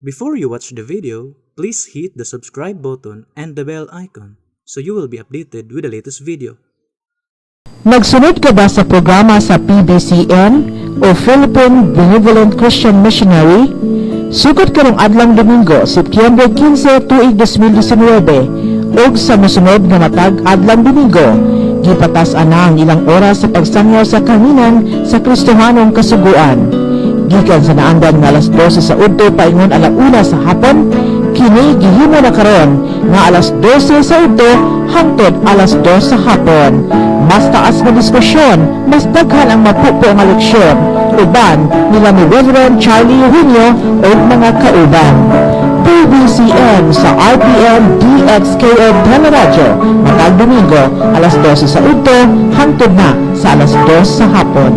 Before you watch the video, please hit the subscribe button and the bell icon so you will be updated with the latest video. Nagsunod ka ba sa programa sa PBCM o Philippine Benevolent Christian Missionary? Sugod karong adlawng Domingo, Setyembre 15, tuig 2019, ug sa mosunod nga matag adlawng Domingo, gipatas-an na ang ilang oras sa pagsangyaw sa kahanginan sa Kristohanong Kasuguan. Gikan sa naandan nga alas 12 sa udto paingon alauna sa hapon, kini gihimo na karon nga alas 12 sa udto hangtod alas 2 sa hapon. Mas taas nga diskusyon, mas daghan ang mapupo nga leksyon. Uban nila ni Reverend Charlie Eugenio ug mga kauban. PBCM sa RPN DXKO Teleradyo matag Domingo alas 12 sa udto hangtod na sa alas 2 sa hapon.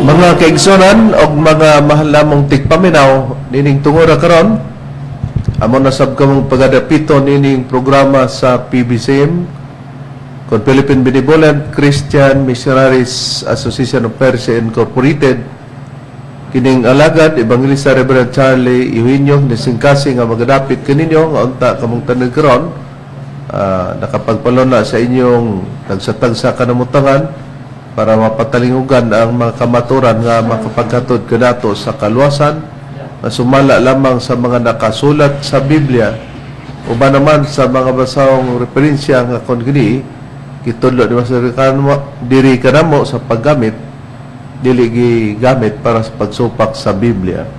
Mga kaigsonan og mga mahal namong tigpaminaw nining tungura karon, amo na sab kamong pagadapito nining programa sa PBCM kon Philippine Benevolent Christian Missionaries Association of Persia Incorporated. Kining alagad Evangelista Reverend Charlie Eugenio nisingkasi nga magadapit kaninyo nga unta kamong tanan karon nakapagpaluna sa inyong tagsa-tagsa kanamutangan para mapatalinghugan ang mga kamaturan nga makapaghatod kanato sa kaluwasan na sumala lamang sa mga nakasulat sa Biblia, uban naman sa mga basahong referensya nga kon kini gitudlo ni Master kanamo diri kanamo sa paggamit, dili gigamit para sa pagsupak sa Biblia.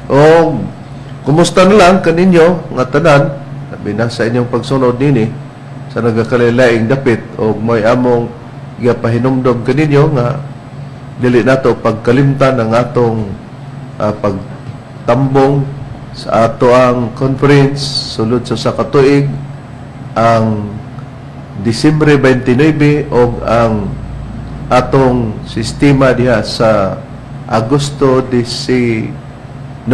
O kumusta na lang kaninyo nga tanan, labi na sa inyong pagsunod nini sa nagakalilaing dapit, o may among gipahinumdom kaninyo nga dili nato pagkalimtan ang atong pagtambong sa ato ang conference sulod sa katuig ang Disyembre 29 og ang atong sistema diha sa Agosto 19,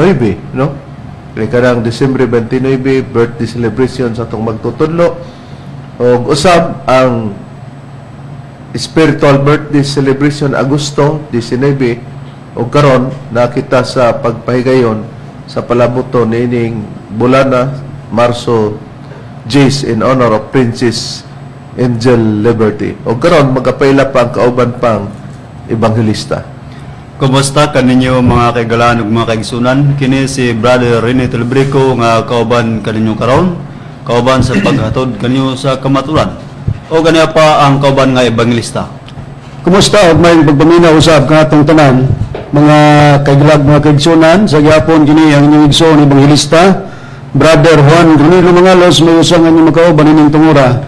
no? Kaya kanang Disyembre 29, birthday celebration sa atong magtutudlo og usab ang spiritual birthday celebration Agosto 19, og karon nakita sa pagpahigayon sa palabuton niining bulana Marso 10 in honor of Princess Angel Liberty. Og karon magapaila pa ang kauban pang ebanghelista. Kumusta kaninyo mga kaigalan ug mga kaigsunan? Kini si Brother Rene Telebrico nga kauban kaninyo karon, kauban sa paghatod kaninyo sa kamaturan. O ganiya pa ang kauban nga ebangelista. Kumusta og may pagpaminaw usab kanatong tanan mga kaigalag, mga kaigsunan? Sa gyapon kini ang inyong igsoon ebanghelista, Brother Juan Ronilo Mangalos, may usang inyong makauban ining tungura.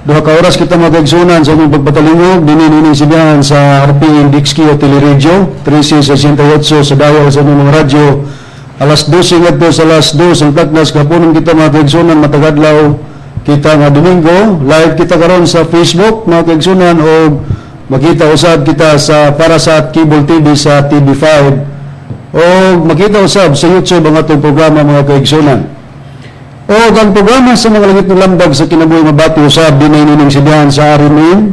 2 ka oras kita, mga kaigsunan, sa inyong pagpatalingog dinhi nining sibihan sa RPN DXQ Teleradyo 1368 sa dial sa inyong mga radyo, alas 12 ngadto sa alas 2 ang taknas kahaponon kita, mga kaigsunan, matag adlaw kita nga Domingo. Live kita karon sa Facebook, mga kaigsunan, og makita usab kita sa Parasat Cable TV sa TV5 og makita usab sa YouTube ang atong programa, mga kaigsunan. Og ang programa sa mga langit ng lambag sa kinabuhi mabati usab dinhi nining sibihan sa RMN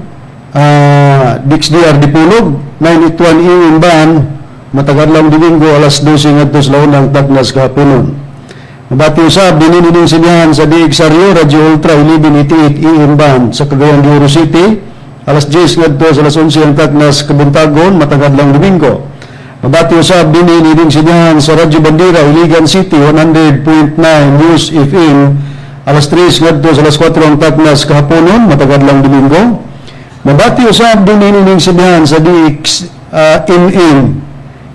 DXDR Dipolog 981 AM band matag adlaw Domingo alas 12 ngadto sa launang taknas kahaponon. Mabati usab dinhi nining sibihan sa DXRU Radio Ultra 1188 AM band sa Cagayan de Oro City alas 10 ngadto sa alas 11 ang taknas kabuntagon matag adlaw Domingo. Mabati usab dinhi nining sibihan sa Radyo Bandera Iligan City 100.9 News FM alas 3 ngadto sa alas 4 ang taknas kahaponon matag adlaw Domingo. Mabati usab dinhi nining sibihan sa DX MM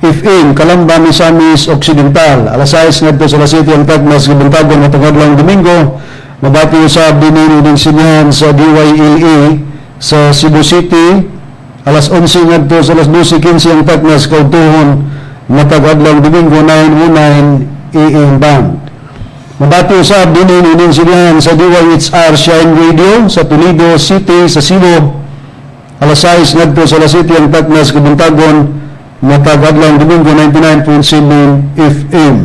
FM Calamba, Misamis Occidental alas 6 ngadto sa alas 7 ang taknas kabuntagon matag adlaw Domingo. Mabati usab dinhi nining sibihan sa DYLE sa Cebu City alas 11 ngadto sa alas 12:15 ang taknas kaudtohon matag adlaw Domingo 9:09 AM band. Mabati usab dinhi nining sibihan sa DYHR Shine Radio sa Toledo City sa Cebu alas 6 ngadto sa alas 7 ang taknas kabuntagon matag adlaw Domingo 99.7 FM.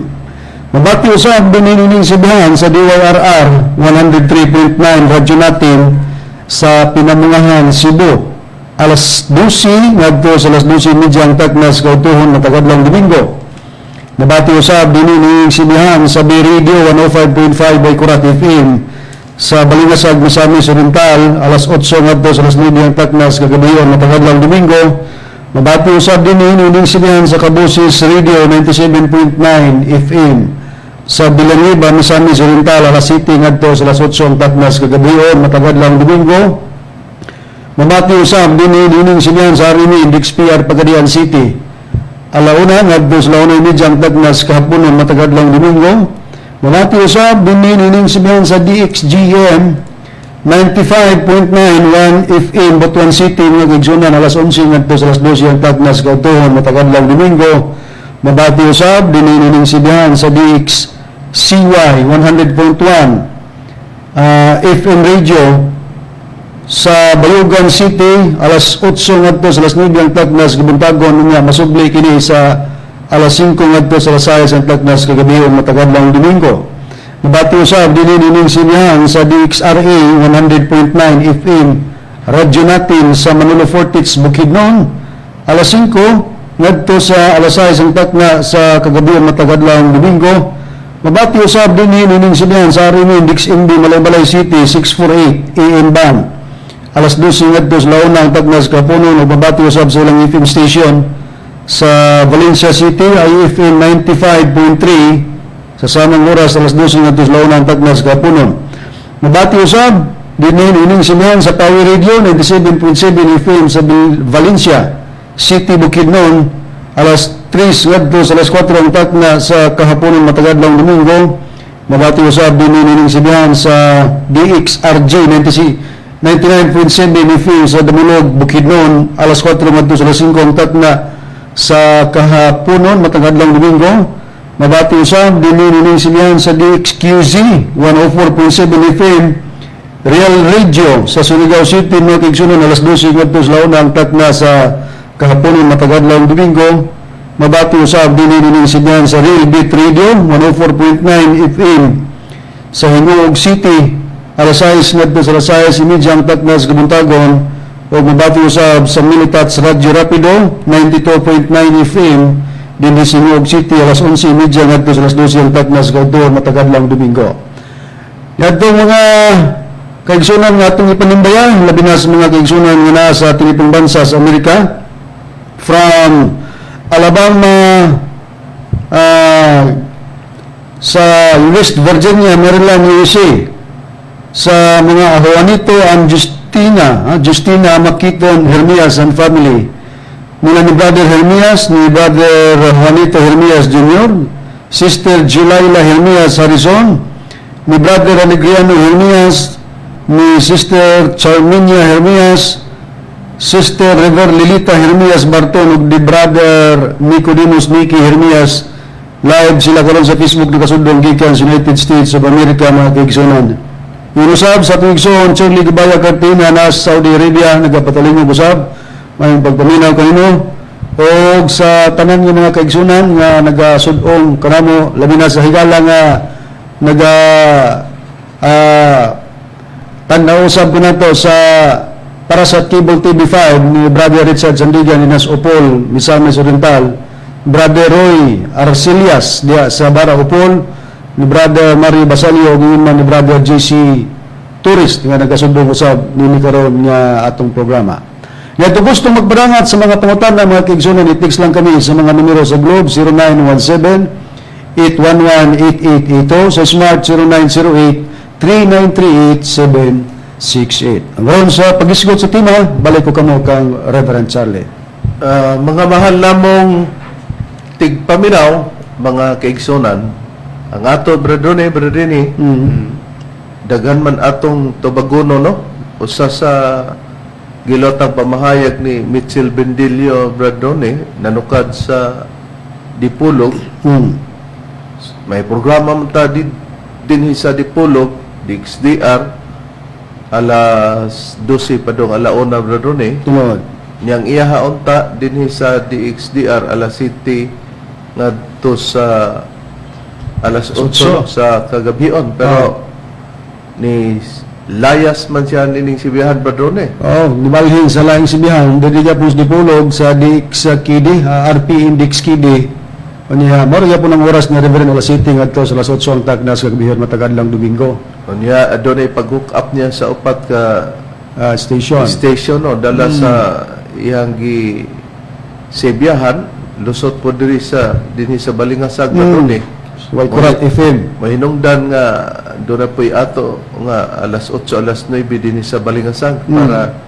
Mabati usab dinhi sibihan sa DYRR 103.9 radyo natin sa Pinamungahan, Cebu. Alas 12 ngadto sa alas 12:30 ang taknas kaudtohon matag adlawng Domingo. Nabati usab dinhi sibihan sa B Radio 105.5 by Kurat FM sa Balingasag, Misamis Oriental, alas 8 ngadto sa alas 9 ang taknas kagabion matag adlawng Domingo. Mabati usab dinhi ining sibihan sa Kabusis Radio 97.9 FM sa Villanueva, Misamis Oriental, alas 7 ngadto sa alas 8 ang taknas kagabion matag adlawng Domingo. Mabati usab dinhi ining sibihan sa RME DXPR Pagadian City, alauna ngadto sa 1:30 ang tagnas kahaponon matag adlawng Domingo. Mabati usab dinhi ining sibihan sa DXGM 95.91 FM Butuan City, mga kaigsunan, alas 11 ngadto sa alas 12 ang tagnas kaudtohon matag adlawng Domingo. Mabati usab dinhi ining sibihan sa DXCY 100.1 FM radio sa Bayugan City, alas 8 ngadto sa alas 9 ang tagnas gibuntagon nga masubli kini sa alas 5 ngadto sa alas 6 ang tagnas kagabion matag adlawng Domingo. Mabati usab dinhi ining sinihan sa DXRA 100.9 FM radyo natin sa Manolo Fortich, Bukidnon, alas 5 ngadto sa alas 6 ang takna sa kagabion matag adlawng Domingo. Mabati usab dinhi ining sinihan sa RMN DXMB Malaybalay City 648 AM band, alas 12 ngadto sa launa ang tagnas kapunon, ug mabati usab sa ilang FM station sa Valencia City ay FM 95.3 sa samang oras, alas 12 ngadto sa launa ang tagnas kapunon. Mabati usab dinhi ining sinihan sa Power Radio 97.7 FM sa Valencia City, Bukidnon, alas 3 ngadto sa alas 4 ang takna sa kahaponon matag adlawng Domingo. Mabati usab dinhi ining sibihan sa DXRJ 99.7 FM sa Damulog, Bukidnon, alas 4 ngadto sa alas 5 ang takna sa kahaponon matag adlawng Domingo. Mabati usab dinhi ining sibihan sa DXQZ 104.7 FM Real Radio sa Surigao City, mga kaigsunan, alas 12 ngadto sa launa ang takna sa kahaponon matag adlawng Domingo. Mabati usab dinhi ining sibihan sa Real Beat Radio 104.9 FM sa Gingoog City, alas 6 ngadto sa alas 6:30 ang taknas gabuntagon, ug mabati usab sa Militats Radyo Rapido 92.9 FM dinhi sa Gingoog City, alas 11:30 ngadto sa alas 12 ang taknas kaudtohon matag adlawng Domingo. Yadtong mga kaigsunan nga atong ipanimbayan, labi na sa mga kaigsunan nga naa sa tinipong bansa sa Amerika, from Alabama, sa West Virginia, Maryland, USA, sa mga Juanito and Justina, Justina Makiton Hermias and family, nila ni Brother Hermias, ni Brother Juanito Hermias Jr., Sister Julaila Hermias Harrison, ni Brother Alegriano Hermias, ni Sister Charminia Hermias, Sister River Lilita Hermias Barton, ug ni Brother Nicodemus Nicky Hermias. Live sila karon sa Facebook, nakasudlong gikan sa United States of America, mga kaigsunan. Inusab sa atong igsoon Charlie Gabaya Cartina na sa Saudi Arabia, nagapatalingog usab, may pagpaminaw kanino, og sa tanan nga mga kaigsunan nga nagasud-ong kanamo, labi na sa higala nga naga tan-aw usab ko nato sa para sa Cable TV5 ni Brother Richard Sandigan ni Nas Opol, Misamis Oriental, Brother Roy Arcelias diya sa Bara Opol, ni Brother Mario Basalio ug man ni Brother JC Tourist nga nagasudong usab nini karon nga atong programa. Nga gusto magpadangat sa mga pangutana, mga kaigsunan, i-text lang kami sa mga numero sa Globe 0917 811-8882, sa Smart 0908 3938-768. Ang ron sa pag-isgot sa tema, balik ko kamo kang Reverend Charlie. Mga mahal namong tigpaminaw, mga kaigsunan, ang ato, Brother Brother, daghan man atong Tobagono, no? Usa sa gilotang pamahayag ni Mitchell Bendillo, Brother, nanukad sa Dipulog. May programa man ta dinhi sa Dipulog, DXDR, alas 12 padong alauna, Brother. Tinuod. Niyang iyaha unta dinhi sa DXDR alas 7 ngadto sa alas 8 8 sa kagabion, pero ni layas man siya nining sibihan, Brad Rone. Oh, nibalhin sa laing sibihan, dili gyapon sa Dipolog sa DX Kidi, RP Index Kidi. Unya, mao ra gyapon ang oras ni Reverend alas 7 ngadto sa alas 8 ang takna sa kagabihan matag adlang Domingo. Unya adunay pag-hook up niya sa upat ka station. Station, no, dala sa iyang gi sibihan, lusot po diri sa dinhi sa Balingasag, Brad Rone. Way Coral FM. Mahinungdan nga doon na po'y ato nga alas 8, alas 9 dinhi sa Balingasag para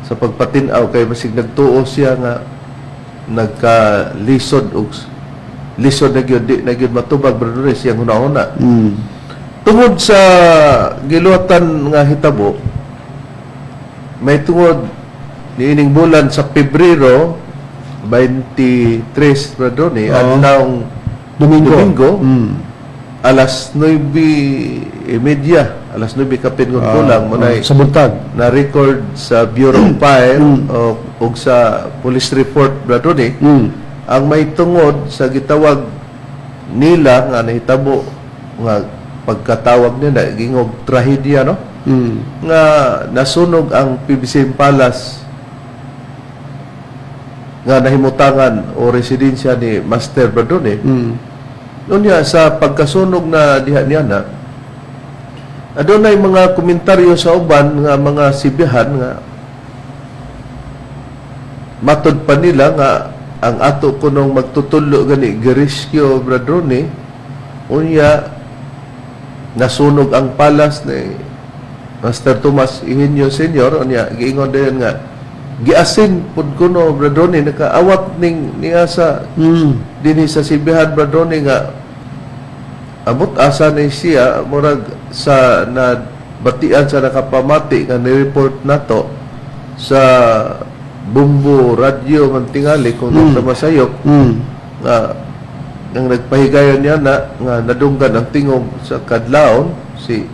sa pagpatinaw kay basig nagtuo siya nga nagkalisod og lisod na gyud, di na gyud matubag, Brad Rone, siyang hunahuna. Tungod sa giluhatan nga hitabo, may tungod niining bulan sa Pebrero 23, Brad Rone, adlawng Domingo. Domingo, alas 9:30, alas 9 kapin kung kulang, mo na Sa buntag. Na record sa Bureau of Fire o ug sa police report, Brad Rone, ang may tungod sa gitawag nila nga nahitabo nga pagkatawag nila gingog trahedya, no, nga nasunog ang PBC Palace nga nahimutangan o residensya ni Master Brad Rone. Unya sa pagkasunog na diha niya na adunay mga komentaryo sa uban nga mga sibihan nga matod pa nila nga ang ato kunong magtutulo gani girescue, Brad Rone, unya nasunog ang palace ni Master Tomas Higinio Senior. Unya giingon dayon nga giasin pud kuno, Brad Rone, nakaawat ning niya sa dinhi sa sibihan, Brad Rone, nga abot asa ni siya murag sa na batian sa nakapamati nga ni-report nato sa Bumbo Radio man tingali kung mm. masayop nga ang nagpahigayon niya na nga nadunggan ang tingog sa kadlawon si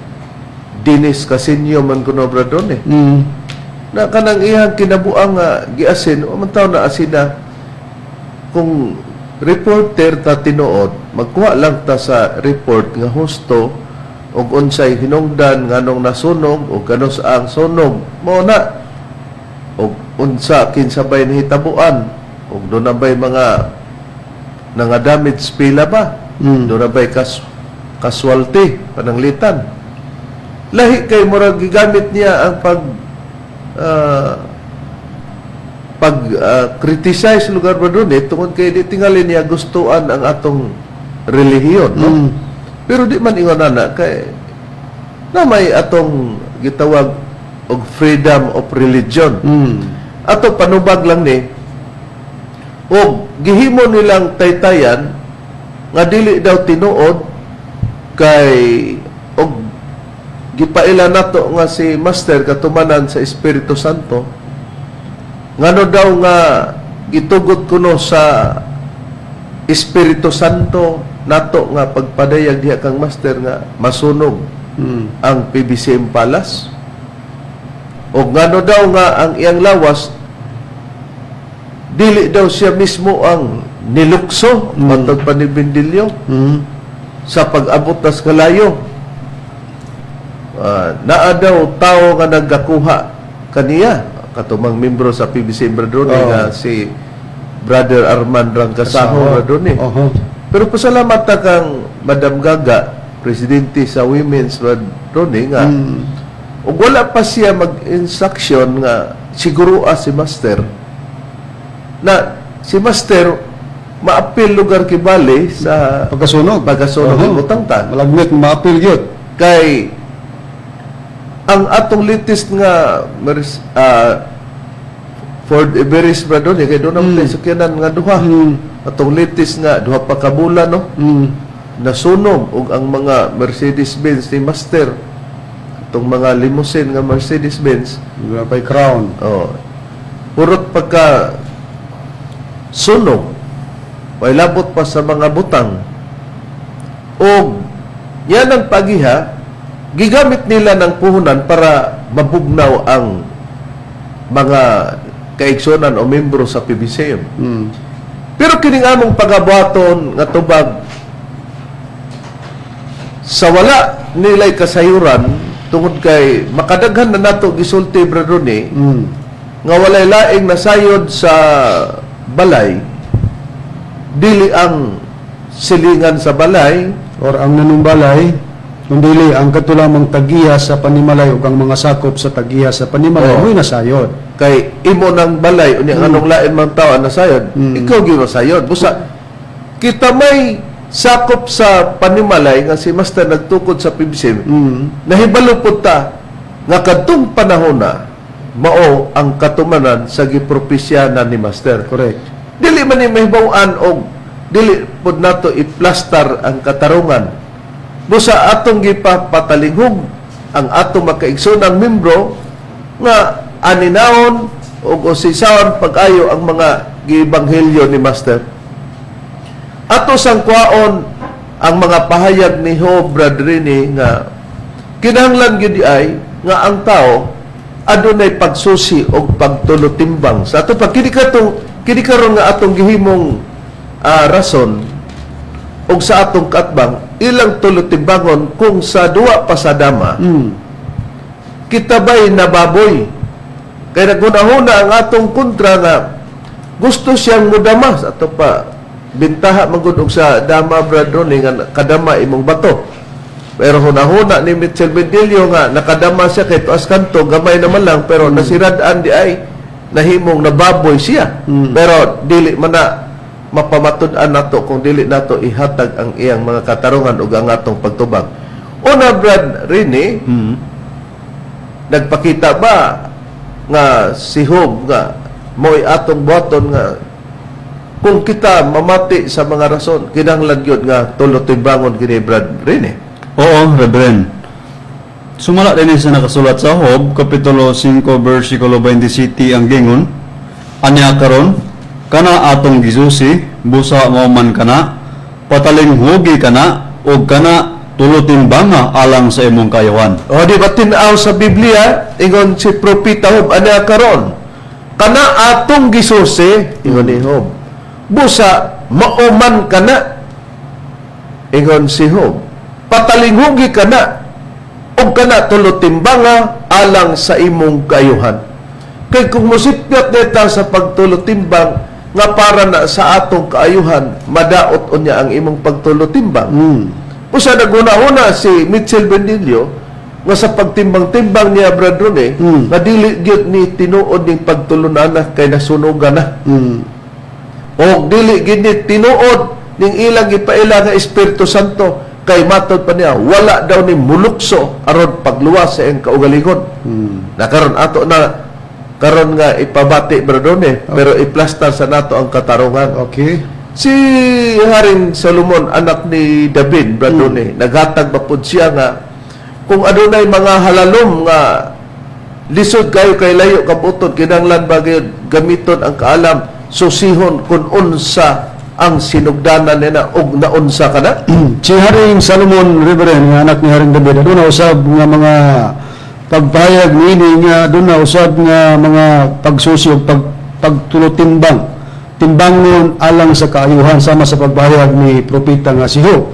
Dennis Casinio man kuno, Brad Rone, na kanang iyang kinabuang nga giasin o man taw na asina. Kung reporter ta tinuod, magkuha lang ta sa report nga husto og unsay hinungdan, nganong nasunog o kanus ang sunog mo na og unsa kinsa bay nahitabuan og doon na bay mga nga damage, pila ba, doon na bay casualty, pananglitan. Lahi kay murag gigamit niya ang pag pag criticize lugar ba doon eh, tungod kay di tingali niya gustuan ang atong relihiyon, no? Pero di man ingon ana kay na may atong gitawag og freedom of religion. Ato panubag lang ni og gihimo nilang taytayan nga dili daw tinuod kay og gipaila nato nga si Master katumanan sa Espiritu Santo, ngano daw nga gitugot kuno sa Espiritu Santo nato nga pagpadayag diha kang Master nga masunog ang PBCM Palace, o ngano daw nga ang iyang lawas dili daw siya mismo ang nilukso matag pa ni Bendilio sa pag-abot tas kalayo. Naa daw tao nga naggakuha kaniya katumang membro sa PBC Brad Rone nga si Brother Armand Rangkasaho, Brad Rone. Pero pasalamat ta kang Madam Gaga, presidente sa Women's, Brad Rone, nga ug wala pa siya mag-instruction nga siguro si Master na si Master maapil lugar kibali sa Pagkasunog. Pagkasunog butang ta. Malagmit maapil gyud. Kay ang atong latest nga Ford Everest, Brad Rone, kay doon ang sakyanan nga duha, atong latest nga 2 pa ka bulan, no, nasunog og ang mga Mercedes-Benz ni Master, atong mga limousine nga Mercedes-Benz. Wala pa'y crown. Oh, purot pagka sunog, way labot pa sa mga butang. Og yan ang pagiha gigamit nila ng puhunan para mabugnaw ang mga kaigsunan o membro sa PBCM. Pero kining among pagabuhaton nga tubag Sa wala nilay kasayuran, tungod kay makadaghan na nato gisulti, Brother Ronnie, nga walay laing nasayod sa balay, dili ang silingan sa balay or ang nanumbalay, kundili ang katulamang tagiya sa panimalay ug ang mga sakop sa tagiya sa panimalay mo'y nasayod. Kay imo ng balay unya, anong lain man tao ang nasayod, ikaw gyud nasayod. Busa kita may sakop sa panimalay nga si Master nagtukod sa PBCM, nahibalo pud ta nga kadtong panahon na mao ang katumanan sa gipropesyanan ni Master. Dili man ni mahibaw-an og dili pud nato iplastar ang katarungan. Busa atong gipapatalinghog ang atong makaigsoonang membro nga aninahon og usisaon pag-ayo ang mga giebanghelyo ni Master. Ato sang kwaon ang mga pahayag ni Job, Brother Rene, nga kinahanglan gyud ay nga ang tao adunay pagsusi og pagtulotimbang sa ato pag kini katong kini karon nga atong gihimong rason og sa atong kaatbang ilang tulotimbangon kung sa duwa pa sa dama kita ba'y nababoy, kay nagunahuna ang atong kontra nga gusto siyang mudama sa ato pa. Bintaha man gud og sa dama, Brad Ronnie, nga kadama imong bato, pero hunahuna ni Mitchell Bendillo nga nakadama siya kay tuas kanto gamay naman lang, pero nasirad-an di ay nahimong nababoy siya. Pero dili man na mapamatud-an nato kung dili nato ihatag ang iyang mga katarungan ug ang atong pagtubag. Una, Brad Rene, nagpakita ba nga si Job nga mo'y atong buhaton nga kung kita mamati sa mga rason, kinahanglan gyud nga tulo-timbangon kini, Brad Rene? Oo, Reverend. Sumala din sa nakasulat sa Job, Kapitulo 5, versikulo 27 ang gingon, "Anya karon, kana atong gisusi, busa mao man kana, patalinghugi kana, ug kana tulotimbanga alang sa imong kayuhan." O di ba tin-aw sa Biblia, ingon si Propeta Job, "Anya karon, kana atong gisusi," ingon ni Job, "busa mauman kana," ingon si Job, "patalinghugi kana ug kana tulotimbanga alang sa imong kayuhan." Kay kung mosipyot neta sa pagtulotimbang nga para na sa atong kaayuhan, madaot unya ang imong pagtulotimbang. Usa, naguna-una si Mitchell Bendillo nga sa pagtimbang-timbang niya, Brad Rone, nga dili gyud ni tinuod ning pagtulunan kay nasunugan na. O dili gyud ni tinuod ning ilang gipaila nga Espiritu Santo kay matod pa niya wala daw ni mulukso aron pagluwas sa iyang kaugalingon. Na karon ato na karon nga ipabati, Brad Rone, pero iplastar sa nato ang katarungan. Si Haring Solomon, anak ni David, Brad Rone, naghatag ba pud siya nga kung adunay mga halalom nga lisod kayo kay layo kabuton, kinahanglan ba gyud gamiton ang kaalam, susihon kung unsa ang sinugdanan nila og naunsa kana? Si Haring Solomon, Reverend, nga anak ni Haring David, aduna usab nga mga pagpahayag niini nga aduna usab nga mga pagsusi ug pagtulotimbang timbangon alang sa kaayuhan sama sa pagpahayag ni propeta nga si Job.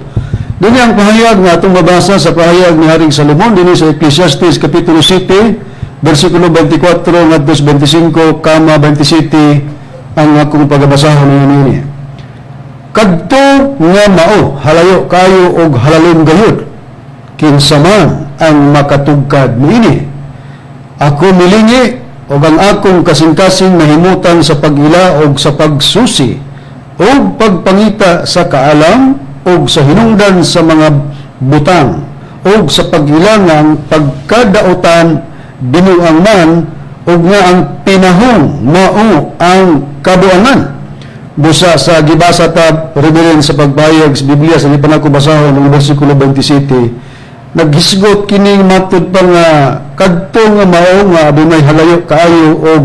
Dinhi ang pahayag nga atong mabasa sa pahayag ni Haring Solomon dinhi sa Ecclesiastes Kapitulo 7 versikulo 24 ngadto sa 25 kama 27 ang akong pagabasahon niini. "Kadto nga mao halayo kayo og halalom gayud, kinsa man ang makatugkad niini? Ako milingi og ang akong kasing-kasing nahimutan sa pag-ila og sa pagsusi og pagpangita sa kaalam og sa hinungdan sa mga butang og sa pag-ila nga ang pagkadautan binuang man og nga ang pinahong mao ang kabuangan." Busa sa gibasa ta, Reverend, sa pagbayag sa Biblia sa di pa nako basahon ang versikulo 27, naghisgot kining matud pa nga kadto nga mao nga adunay halayo kaayo og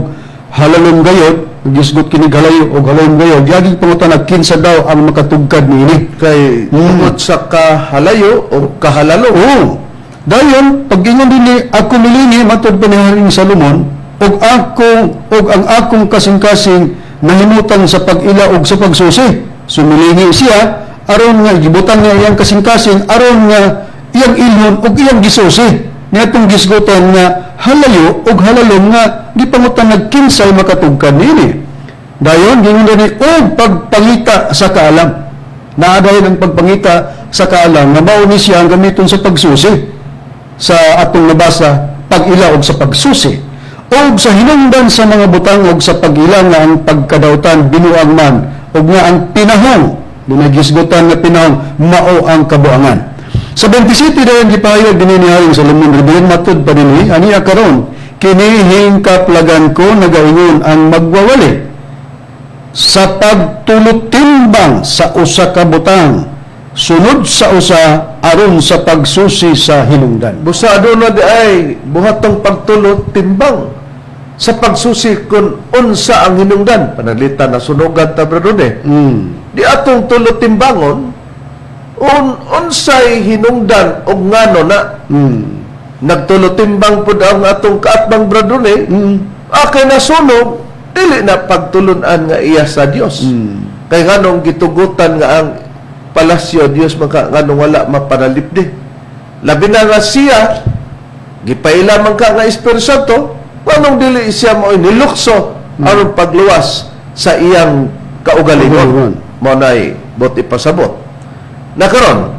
halalom gayod, naghisgot kini halayo og halalom gayod, yaging pangutana kinsa daw ang makatugkad niini. Kay tungod sa kahalayo o kahalalo. Oo. Dayon, pag-ingon dinhi, "Ako milingi," matod pa ni Haring Salomon, "og ako og ang akong kasing-kasing nahimutan sa pag-ila og sa pagsusi." Sumilingi siya aron nga gibutang niya iyang kasing-kasing aron nga Iyang ilhon ug iyang gisusi niadtong gisgutan nga halayo ug halalom nga gipangutan kinsay makatugkad niini. Dayon giingon dinhi, og pagpangita sa kaalam. Naa dayon ang pagpangita sa kaalam nga mao ni siya ang gamiton sa pagsusi sa atong nabasa, pag-ila og sa pagsusi og sa hinungdan sa mga butang og sa pag-ila nga ang pagkadawtan binuang man ug nga ang pinahong, dunay gisgutan nga pinahong, mao ang kabuangan. Sa 27 dayon gipahayag dinhi ni Haring Solomon, Reverend, matud pa dinhi aniya karon, "Kini hingkaplagan ko, nagaingon ang magwawali sa pagtulot-timbang sa usa ka butang sunod sa usa aron sa pagsusi sa hinungdan." Busa aduna di ay buhatong pagtulot timbang sa pagsusi kung unsa ang hinungdan. Pananglitan nasunugan ta, brother eh. Di atong tulot timbangon unsay hinungdan og ngano na. Nagtulot timbang pud ang atong kaatbang, brother eh. Kay nasunog, dili na pagtulunan nga iya sa Dios. Kay nganong gitugutan nga ang palasyo Dios maka nganong wala mapanalipdi? Labi na nga siya gipaila man ka nga Espiritu Santo, nganong dili siya mo nilukso aron pagluwas sa iyang kaugalingon? Kaugalingon. Mao nay buot ipasabot. Na karon,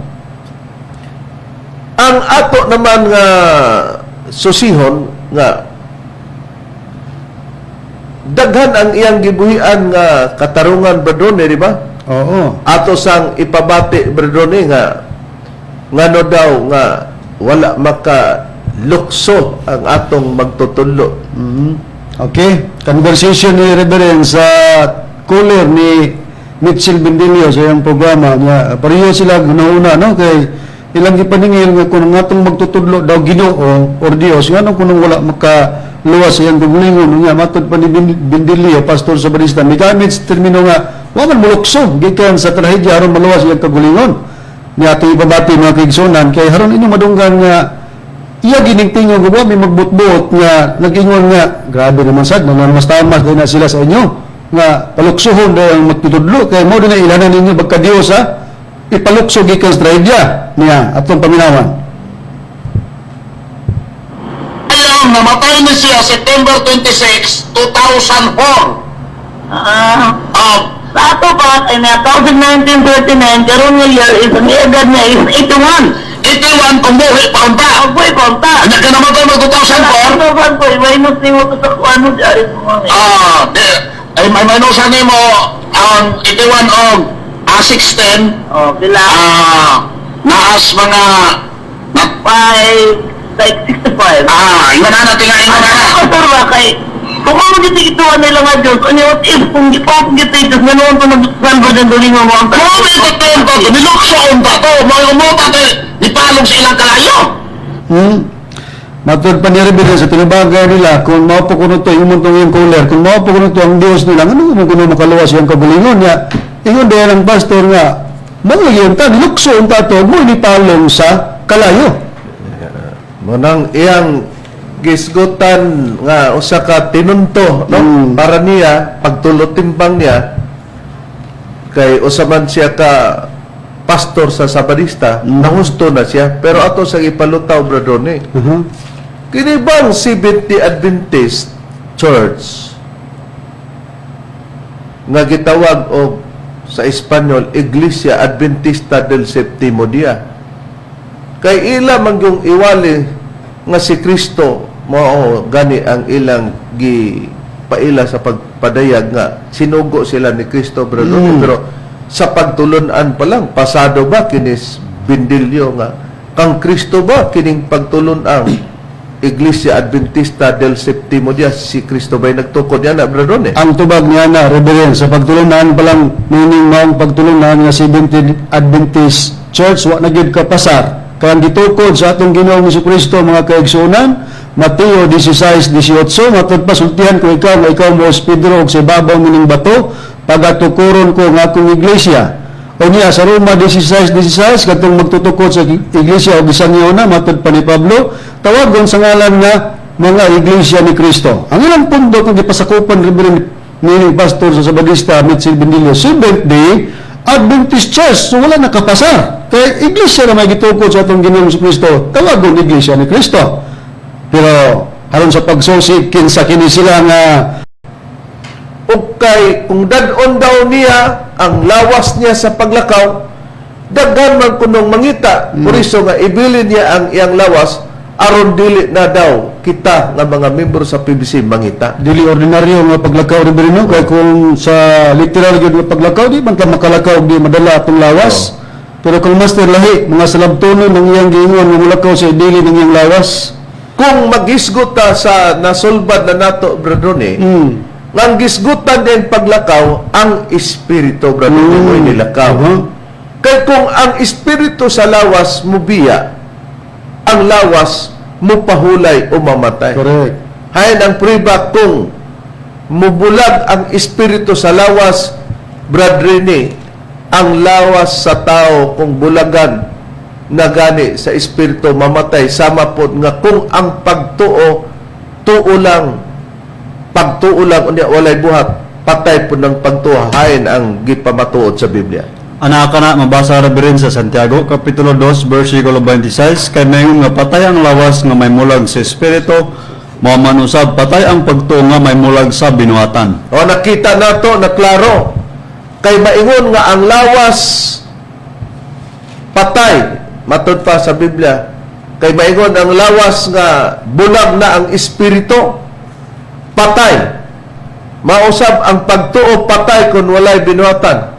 ang ato naman nga susihon nga daghan ang iyang gibuhian nga katarungan, Bradone, di ba? Oo. Ato sang ipabati, Bradone, nga ngano daw nga wala maka lukso ang atong magtutudlo. Okay. Conversation ni Reverend sa caller ni Mitchell Bendilio sa iyang programa niya. Pareho sila gunauna, no? Kay ilang gipaningil nga kung ang atong magtutudlo daw Ginoo or Dios, ngano kunong wala makaluwas sa iyang kaugalingon niya? Matod pa ni Bendilio, pastor sa Barista, migamit sa termino nga wa man mulukso gikan sa trahedya aron maluwas iyang kaugalingon. Niya atong ipabati, mga kaigsunan, kay aron inyo madunggan nga iya gining tingog wa may magbutbuot nga nag-ingon nga grabe naman sad tamas na sila sa inyo nga paluksuhon daw ang magtutudlo kay mao din na ilanan ninyo pagka Dios ha ipalukso gikan sa trahedya niya. Atong paminawan. Ngayon, namatay ni siya September 26, 2004. Ah, Ah, sa ato pa, in 1939, karon nga year is, ang edad niya is 81. 81 kung buhi pa unta. Ang buhay pa unta. Anya ka namatay mo 2004? Ano ba ko, minus ni mo sa kuano siya. Ah, di, ay may minusan nimo ang 81 og 610. Oh, pila? Naas mga na, 5, like 65. Ingon na natin nga ingon na. Ako, sir ba, kay, kung ano gito ituan nila nga Diyos, ano what if, kung gipop gito ito, ganoon pa nag-salva dyan doon mo ang Mo may to to nilukso unta to, mo umuta kay ipalong sa ilang kalayo. Matod pa ni Reverend sa tinubagay nila, kung mao po kuno to, imong tong iyong caller, kung mao po kuno to ang Dios nila, ano mo kuno makaluwas iyang kaugalingon niya? Ingon diyan ang pastor nga, mao lagi unta, nilukso unta to, mo nipalong sa kalayo. Mao nang iyang gisgutan nga usa ka tinunto, no, para niya pagtulot timbang niya, kay usa man siya ka pastor sa Sabadista, nahusto na siya, pero ato sa ipalutaw, Bradone, kini bang Seventh-day Adventist Church nga gitawag og sa Espanyol Iglesia Adventista del Septimo Dia, kay ila man yung iwali nga si Kristo mao gani ang ilang gi paila sa pagpadayag nga sinugo sila ni Kristo, brother? Pero sa pagtulunan pa lang, pasado ba kinis Bindilyo nga kang Kristo ba kining pagtulunan Iglesia Adventista del Septimo Dia, si Kristo ba'y nagtukod yan na, brother eh? Ang tubag niya na, Reverend, sa pagtulunan pa lang, meaning maong pagtulunan nga Seventh Adventist Church, wa na gyud kapasar. Kaya ang gitukod sa atong Ginoong Kristo, mga kaigsuonan, Mateo 16:18, matod pa, "Sultihan ko ikaw nga ikaw mo si Pedro ug sa ibabaw mining bato pagatukuron ko ang akong iglesia." O niya sa Roma 16:16, katong magtutukod sa iglesia og bisan na, matod pa ni Pablo, tawagon sa ngalan nga mga iglesia ni Kristo. Ang ilang pundo kung gipasakupan, Reverend, meaning pastor sa Sabadista Mitchell Bendilio, Seventh Day Adventist Church. So wala nakapasar. Kay iglesia na may gitukod sa atong Ginoong Kristo, tawagon Iglesia ni Cristo. Pero aron sa pagsusi kinsa kini sila nga Ug kay kung dad-on daw niya ang lawas niya sa paglakaw, daghan man kunong mangita. Puriso nga ibilin niya ang iyang lawas aron dili na daw kita nga mga membro sa PBC mangita. Dili ordinaryo nga paglakaw, Reverend, kay kung sa literal gyud nga paglakaw, di man ka makalakaw og di madala atong lawas. Pero kung Master, lahi mga salabtonon ng iyang giingon nga mulakaw sa dili ng iyang lawas. Kung maghisgot ta sa nasulbad na nato, Brother Ronnie, nga ang gisgutan din paglakaw ang espiritu, Brother Ronnie, mo'y nilakaw. Kay kung ang espiritu sa lawas mubiya, ang lawas mupahulay o mamatay. Hain ang priba kung mubulag ang espiritu sa lawas, Brad Rene, ang lawas sa tao kung bulagan na gani sa espiritu mamatay, sama po nga kung ang pagtuo tuo lang, pagtuo lang unya walay buhat, patay po ng pagtuo, hain ang gipamatuod sa Biblia. Ana kana mabasa, Reverend, sa Santiago kapitulo 2 versikulo 26, kay mayon nga patay ang lawas nga may mulag sa espiritu, mao man usab patay ang pagtuo nga may mulag sa binuhatan. O nakita nato na klaro kay maingon nga ang lawas patay matud pa sa Biblia, kay maingon ang lawas nga bulag na ang espiritu, patay. Mausab ang pagtuo patay kung walay binuhatan.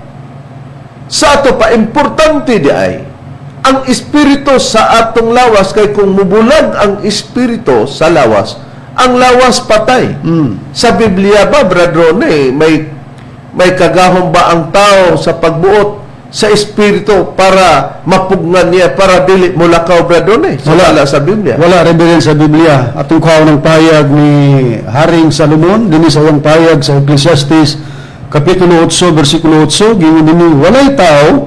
Sa ato pa, importante di ay ang espiritu sa atong lawas, kay kung mubulag ang espiritu sa lawas, ang lawas patay. Sa Biblia ba, Brad Ronnie, may kagahom ba ang tao sa pagbuot sa espiritu para mapugngan niya para dili mulakaw, Brad Ronnie? Sa Wala. wala sa Biblia. Wala, Reverend, sa Biblia. Atong kuhaon ng pahayag ni Haring Salomon dinhi sa iyang pahayag sa Ecclesiastes kapitulo 8 versikulo 8, giingon dinhi, walay tao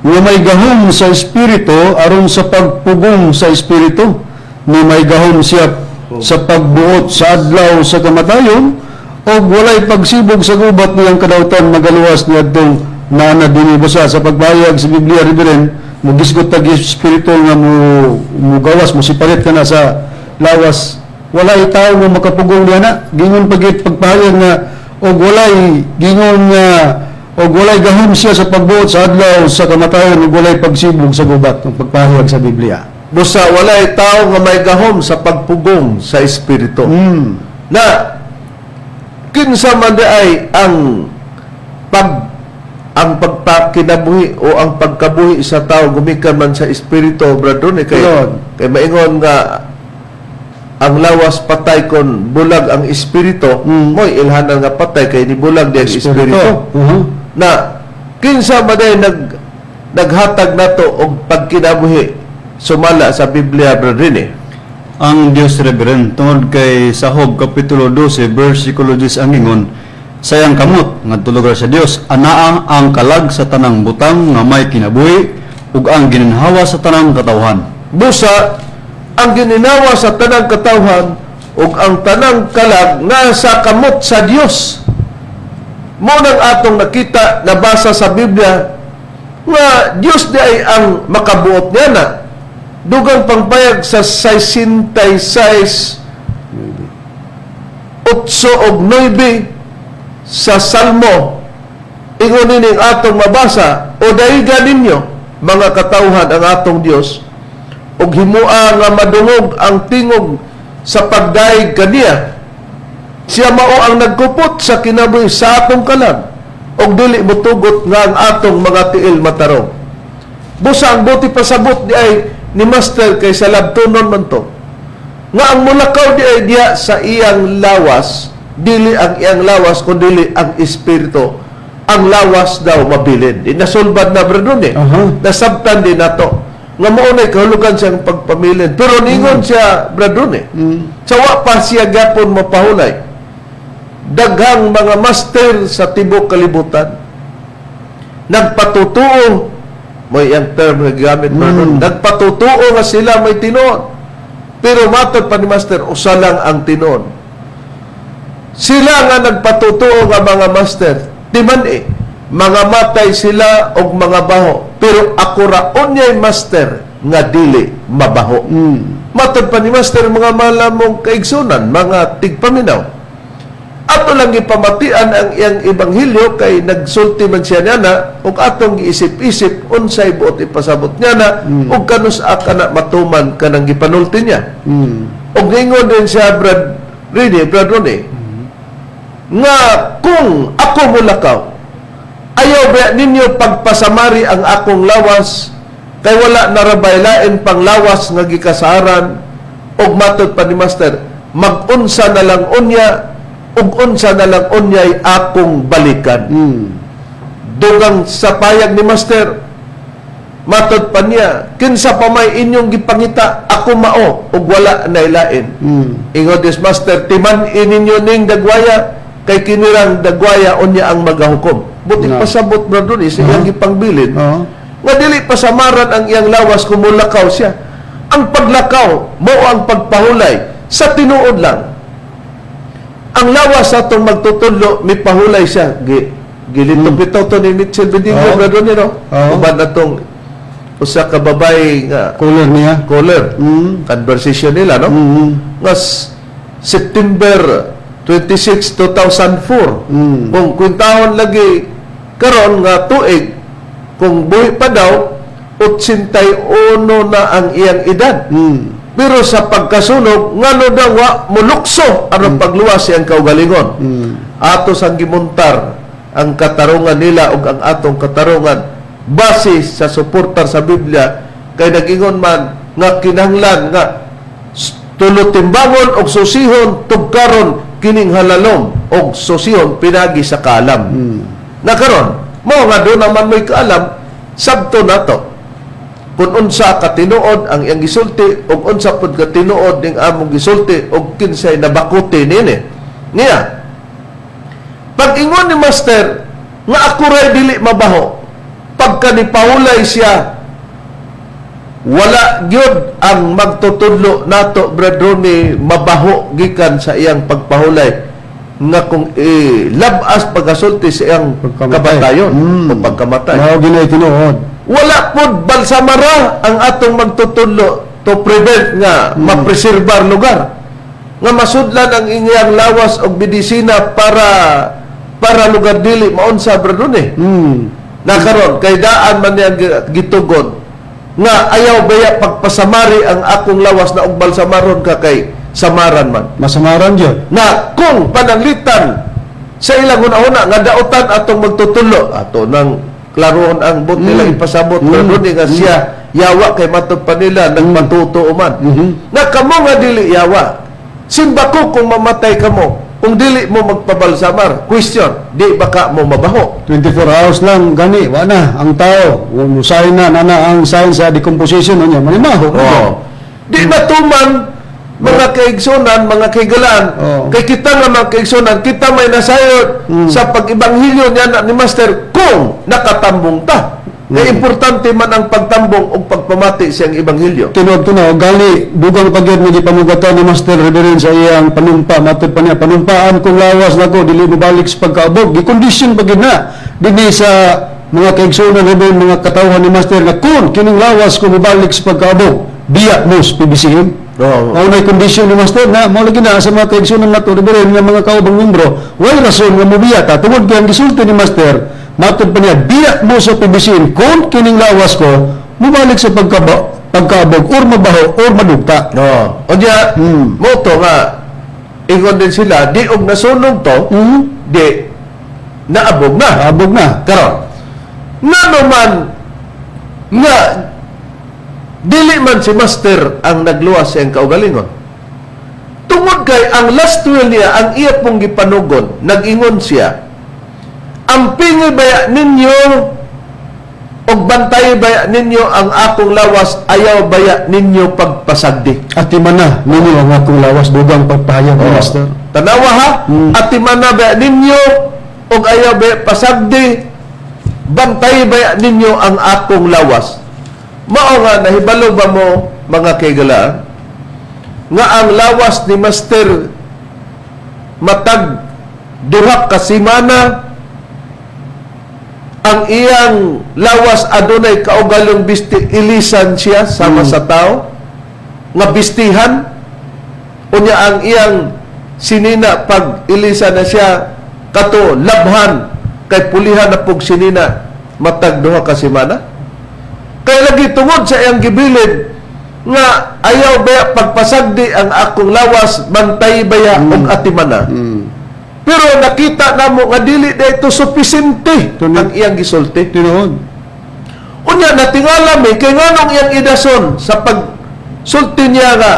nga may gahom sa espiritu aron sa pagpugong sa espiritu, ni may gahom siya sa pagbuot sa adlaw sa kamatayon, og walay pagsibog sa gubat niyang kadawtan magaluwas niadtong naa na dinhi. Busa sa pagbayag sa Biblia, Reverend, mo gisgot tag espiritu nga mo mugawas, mo separate ka na sa lawas, walay tao nga makapugong niya na. Gingon pagit pagpahayag nga og walay, gingon nga og walay gahom siya sa pagbuot sa adlaw sa kamatayon ug walay pagsibog sa gubat, ang pagpahayag sa Biblia. Busa walay tao nga may gahom sa pagpugong sa espiritu. Na kinsa man di ay ang pagpakinabuhi o ang pagkabuhi sa tao gumikan man sa espiritu, Brad Ronnie, kay Yun. kay maingon nga ang lawas patay kon bulag ang espiritu, mo'y ilhanan nga patay kay ni bulag di ang espiritu. Na kinsa man di naghatag nato og pagkinabuhi sumala sa Biblia, Brad Rene? Ang Dios, Reverend, tungod kay sa Job kapitulo 12 versikulo 10, ang ingon sa iyang kamot ngadto lugar sa Dios anaa ang kalag sa tanang butang nga may kinabuhi ug ang gininhawa sa tanang katawhan. Busa ang gininawa sa tanang katawhan ug ang tanang kalag nasa kamot sa Dios. Mao nang atong nakita, nabasa sa Biblia nga Dios di ay ang makabuot niya na. Dugang pangpayag sa 66 8 og 9 sa Salmo, ingon nining atong mabasa, "O daiga ninyo, mga katawhan, ang atong Dios ug himua nga madungog ang tingog sa pagdayeg kaniya. Siya mao ang nagkupot sa kinabuhi sa atong kalag ug dili motugot nga ang atong mga tiil matarong." Busa ang buti pasabot di ay ni Master, kay sa labtonon man to nga ang mulakaw di ay diya sa iyang lawas, dili ang iyang lawas kundi ang espiritu. Ang lawas daw mabilin. Di nasulbad na, bro, eh. Nasabtan din nato nga mao nay kahulugan siyang pagpamilin, pero ningon siya, brother, eh, sa wa pa siya gapon mapahulay, daghang mga master sa tibok kalibutan nagpatutuo, may ang term nga gigamit, brother, nagpatutuo nga sila may tinuod, pero matod pa ni Master, usa lang ang tinuod. Sila nga nagpatutuo nga mga master, timan eh. Mga matay sila og mga baho, pero ako ra unyay, Master, nga dili mabaho. Matod pa ni Master, mga malamong kaigsunan, mga tigpaminaw, ato lang gipamatian ang iyang ebanghelyo kay nagsulti man siya niya na ug atong giisip-isip unsay buot ipasabot niya na ug kanus-a kana matuman kanang gipanulti niya. Ug ningon din siya, Brad Rene, Brad Rene, nga kung ako mulakaw, ayaw ba ninyo pagpasamari ang akong lawas kay wala na ra bay lain pang lawas nga gikasaran? Og matod pa ni Master, mag-unsa na lang unya ug unsa na lang unyay akong balikan. Dugang sa payag ni Master, matod pa niya, kinsa pa may inyong gipangita, ako mao ug wala na lain. Ingon this Master, timan-i ninyo ning dagwaya kay kinirang dagwaya unya ang magahukom. Buti No. pasabot, brother, sa iyang gipangbilin nga dili pasamaran ang iyang lawas kung mulakaw siya. Ang paglakaw mao ang pagpahulay sa tinuod lang. Ang lawas sa atong magtutudlo mipahulay siya. Gilito bitaw to ni Mitchell Bendigo, brother, no? Uban atong usa ka babae nga Caller niya. Caller. Conversation nila, no? Nga September 26, 2004. Kung kwentahon lagi karon nga tuig, kung buhi pa daw, 81 na ang iyang edad. Pero sa pagkasunog, ngano daw wa mulukso aron pagluwas siyang kaugalingon? Ato sang gimuntar ang katarungan nila ug ang atong katarungan base sa suportar sa Biblia kay nag-ingon man nga kinahanglan nga tulo timbangon og susihon tugkaron kining halalom og susihon pinagi sa kaalam. Na karon, mao nga do naman mo'y kaalam, sabto nato kung unsa ka tinuod ang iyang gisulti ug unsa pud ka tinuod ning among gisulti ug kinsay nabakuti nini niya. Pag ingon ni Master nga ako ray dili mabaho pagka nipahulay siya, wala gyud ang magtutudlo nato, Brad Ronnie, mabaho gikan sa iyang pagpahulay nga kung ilabas pagkasulti sa iyang Pagkamatay. kabatayon o pagkamatay. Mao ginay tinuod. Wala pod balsamara ang atong magtutudlo to prevent nga mapreserbar lugar nga masudlan ang iyang lawas og medisina para para lugar dili maunsa, brad eh. Na karon kay daan man niya gitugon nga ayaw baya pagpasamari ang akong lawas na og balsamaron ka kay samaran man. Masamaran gyud. Na kung pananglitan sa ilang hunahuna nga daotan atong magtutulo, ato nang klarohon ang buot nila ipasabot, pero mm. nga siya yawa kay matod pa nila nagpatuto man na kamo nga dili yawa, simba ko kung mamatay kamo, kung dili mo magpabalsamar, question, di baka mo mabaho? 24 hours lang gani wa na ang tao. Musahin na nana ang sign sa decomposition niya manimaho. Oo. Di matuman, mga kaigsunan, mga kaigalaan. Kay kita nga mga kaigsunan, kita may nasayod sa pag-ibanghilyo niya na ni Master kung nakatambong ta. Kaya importante man ang pagtambong o pagpamati siyang ebanghelyo. Tinuod to na gali dugang pagyud nga gipamugatan ni Master Reverend sa iyang panumpa. Matod pa niya, panumpaan kong lawas nako dili mobalik sa pagkaabog. Gikondisyon pa gyud na dinhi sa mga kaigsuonan, Reverend, mga katawhan ni Master, nga kun kining lawas ko mobalik sa pagkaabog, biya mo sa PBCM. Mao na kondisyon ni Master na mao lagi na sa mga kaigsuonan nato, Reverend, nga mga kaubang membro, way rason nga mobiya ta tungod kay ang gisulti ni Master, matod pa niya, biya mo sa PBCM kung kining lawas ko mobalik sa pagkaabog or mabaho or madugta. No. O diya, mo to nga ingon din sila, di og nasunog to, di naabog na. Abog na. Karon, ngano man nga dili man si Master ang nagluwas sa iyang kaugalingon? Tungod kay ang last will niya, ang iya pong gipanugon, nag-ingon siya, ampingi baya ninyo og bantay baya ninyo ang akong lawas, ayaw baya ninyo pagpasagdi. Atiman na ninyo ang akong lawas, dugang pagpahayag ni Master. Tanawa ha, atiman na baya ninyo og ayaw baya pasagdi, bantay baya ninyo ang akong lawas. Mao nga nahibalo ba mo, mga kaigala, nga ang lawas ni Master matag 2 ka semana. Ang iyang lawas adunay kaugalong bisti, ilisan siya sama sa tao nga bistihan. Unya ang iyang sinina, pag ilisan na siya kato labhan kay pulihan na pug sinina matag 2 ka semana. Kay lagi tungod sa iyang gibilin nga ayaw baya pagpasagdi ang akong lawas, bantay baya og atimana. Pero nakita namo nga dili na ito supisente ang iyang gisulti. Tinuod. Unya natingala mi kay nganong iyang idason sa pagsulti niya nga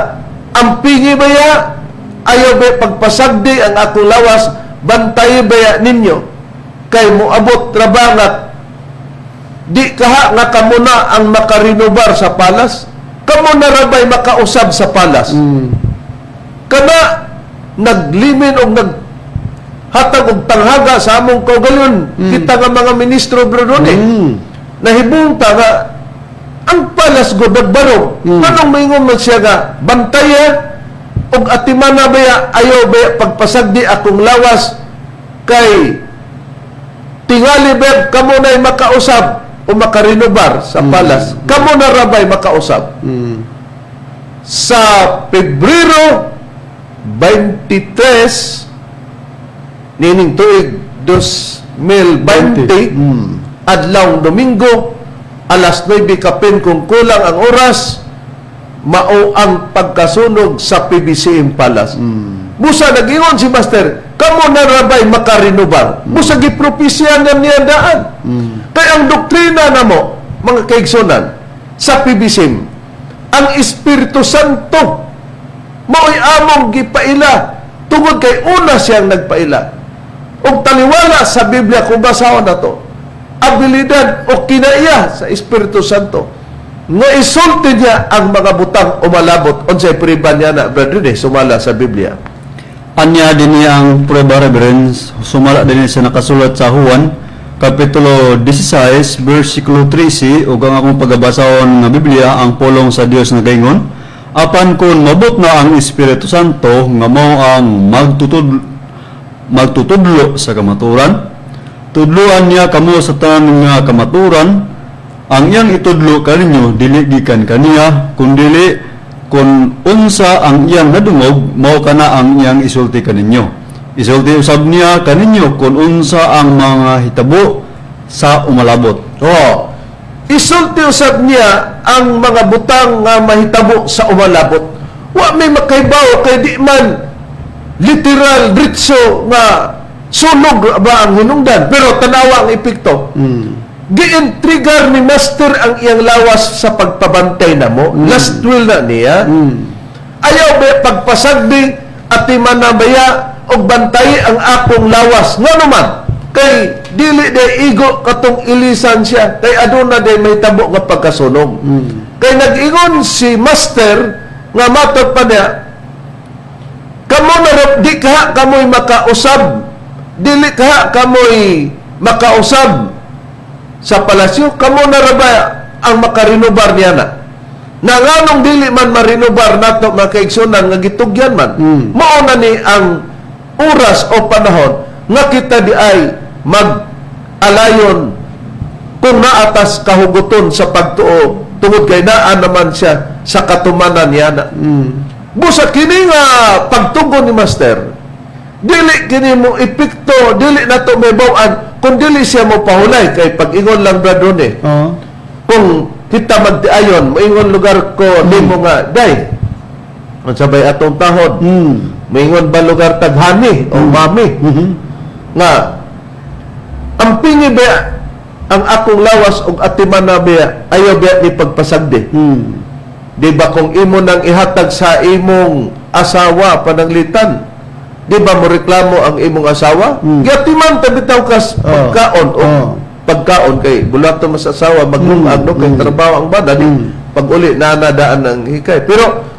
ampingi baya, ayaw baya pagpasagdi ang akong lawas, bantay baya ninyo kay moabot trabangat di kaha nga kamo na ang makarinobar sa palace, kamo na rabay makausab sa palace. Kana naglimin og naghatag og tanghaga sa among kaugalingon, kita nga mga ministro, bro, eh. Nahibong ta nga ang palace gud nagbarog. Anong maingon man siya nga bantaya og atimana baya, ayaw baya pagpasagdi akong lawas, kay tingali ba kamo na'y makausab o makarinobar sa palace, kamo na rabay makausab? Sa Pebrero 23 nining tuig 2020, adlaw Domingo, alas 9 kapin kung kulang ang oras, mao ang pagkasunog sa PBCM Palace. Busa nag-ingon si Master, kamo na rabay makarinobar? Busa gipropesya na niya daan. Kaya ang doktrina namo, mga kaigsunan, sa PBCM, ang Espiritu Santo mao'y among gipaila tungod kay una siyang nagpaila. Ug taliwala sa Biblia, kung basahon na to, abilidad o kinaiya sa Espiritu Santo nga isulti niya ang mga butang umalabot. Unsay prueba niya na, Brother Rene, sumala sa Biblia? Anya dinhi ang prueba, Reverend, sumala dinhi sa nakasulat sa Juan Kapitulo 16 versikulo 13, ug ang akong pagabasahon nga Biblia, ang Pulong sa Dios, nagaingon, "Apan kun mabot na ang Espiritu Santo nga mao ang magtutudlo sa kamaturan, tudluan niya kamo sa tanan nga kamaturan. Ang iyang itudlo kaninyo dili gikan kaniya, kundili kun unsa ang iyang nadungog, mao kana ang iyang isulti kaninyo. Isulti usab niya kaninyo kun unsa ang mga hitabo sa umalabot." Oh. Isulti usab niya ang mga butang nga mahitabo sa umalabot. Wa may makaibaw kay di man literal ritso nga sunog ba ang hinungdan. Pero tanawa ang epekto. Giintrigar ni Master ang iyang lawas sa pagpabantay namo. Last will na niya. Ayaw ba pagpasagdi at baya og bantay ang akong lawas. Nga naman, kay dili day igo katong ilisan siya, kay aduna day mahitabo nga pagkasunog. Kay nag-ingon si Master nga matod pa niya, kamo na di ka kamoy makausab, dili ka kamoy makausab sa palasyo, kamo na ra ba ang makarinobar niya na? Na nganong dili man marinobar nato, mga kaigsunan, nga gitugyan man, mao na ni ang oras o panahon nga kita di ay mag-alayon kung naatas kahuguton sa pagtuo tungod kay naa naman siya sa katumanan niya na. Busa kini nga pagtugon ni Master, dili kini mo epekto, dili nato may bawan kung dili siya mo pahulay, kay pag-ingon lang, brother, eh. Kung kita magtiayon, moingon lugar ko nimo nga, "Day, unsa bay atong tahod?" Moingon ba lugar taghani o mami nga ampingi ba ang akong lawas og atiman na ba, ayaw ba ni pagpasagdi? Di ba kung imo nang ihatag sa imong asawa pananglitan, di ba mo reklamo ang imong asawa? Giatiman ta bitaw kas pagkaon o pagkaon kay bulato mas asawa maglungag, no, kay trabaho ang bana di pag uli na nadaan ang hikay. Pero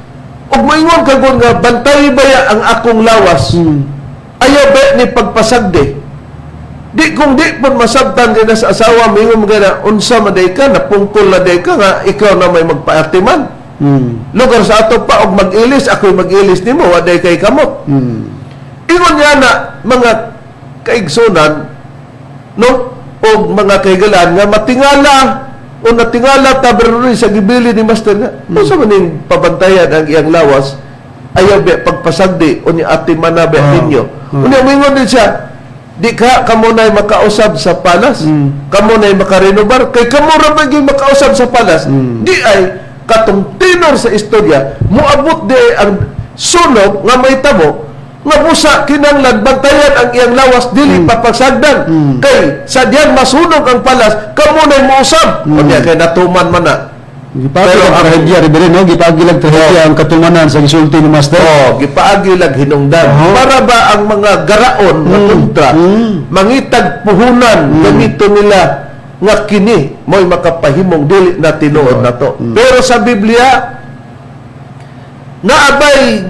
ug moingon ka gon nga bantay baya ang akong lawas, ayaw ba ni pagpasagdi? Di kung di pud masabtan kay na sa asawa, moingon mo na unsa man day ka, napungkol na day ka nga ikaw na may magpaatiman. Lugar sa ato pa og mag-ilis, ako'y mag-ilis nimo, wa day kay kamot. Ingon niya na, mga kaigsunan, no? Og mga kahigalaan nga matingala o natingala ta, Brother, sa gibili ni Master nga unsa man ning pabantayan ang iyang lawas, ayaw biya pagpasagdi, unya ati mana biya ninyo. Unya moingon din siya, di ka kamo na'y makausab sa palace, kamo na'y makarenobar, kay kamo ra ba gyud makausab sa palace. Di ay katong tenor sa istorya, moabot di ay ang sunog nga mahitabo nga busa kinanglan bantayan ang iyang lawas, dili papagsagdan, kay sa diyan masunog ang palace, kamo na'y mousab. Unya kay natuman man na. Gipaagi Pero ang trahedya, Reverend, no? Gipaagi lang trahedya ang katumanan sa gisulti ni Master. Oh, gipaagi lang hinungdan. Para ba ang mga garaon nga kontra mangitag puhunan, gamito nila nga kini mo'y makapahimong dili na tinuod na to. Pero sa Biblia, naabay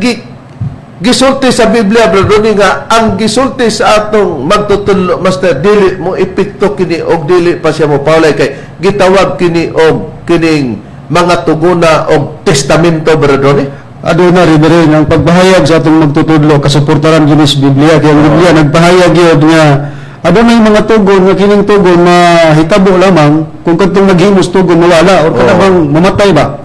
gisulti sa Biblia, Brother Ronnie, nga ang gisulti sa atong magtutudlo, Master, dili mo epekto kini og dili pa siya mo paulay kay gitawag kini og kining mga tuguna og testamento, Brother Ronnie. Aduna, Reverend, ang pagbahayag sa atong magtutudlo kasuportaran gyud sa Biblia, kay ang Biblia nagpahayag gyud nga adunay mga tugon nga kining tugon mahitabo lamang kung kadtong naghimos tugon mawala or kanang mamatay ba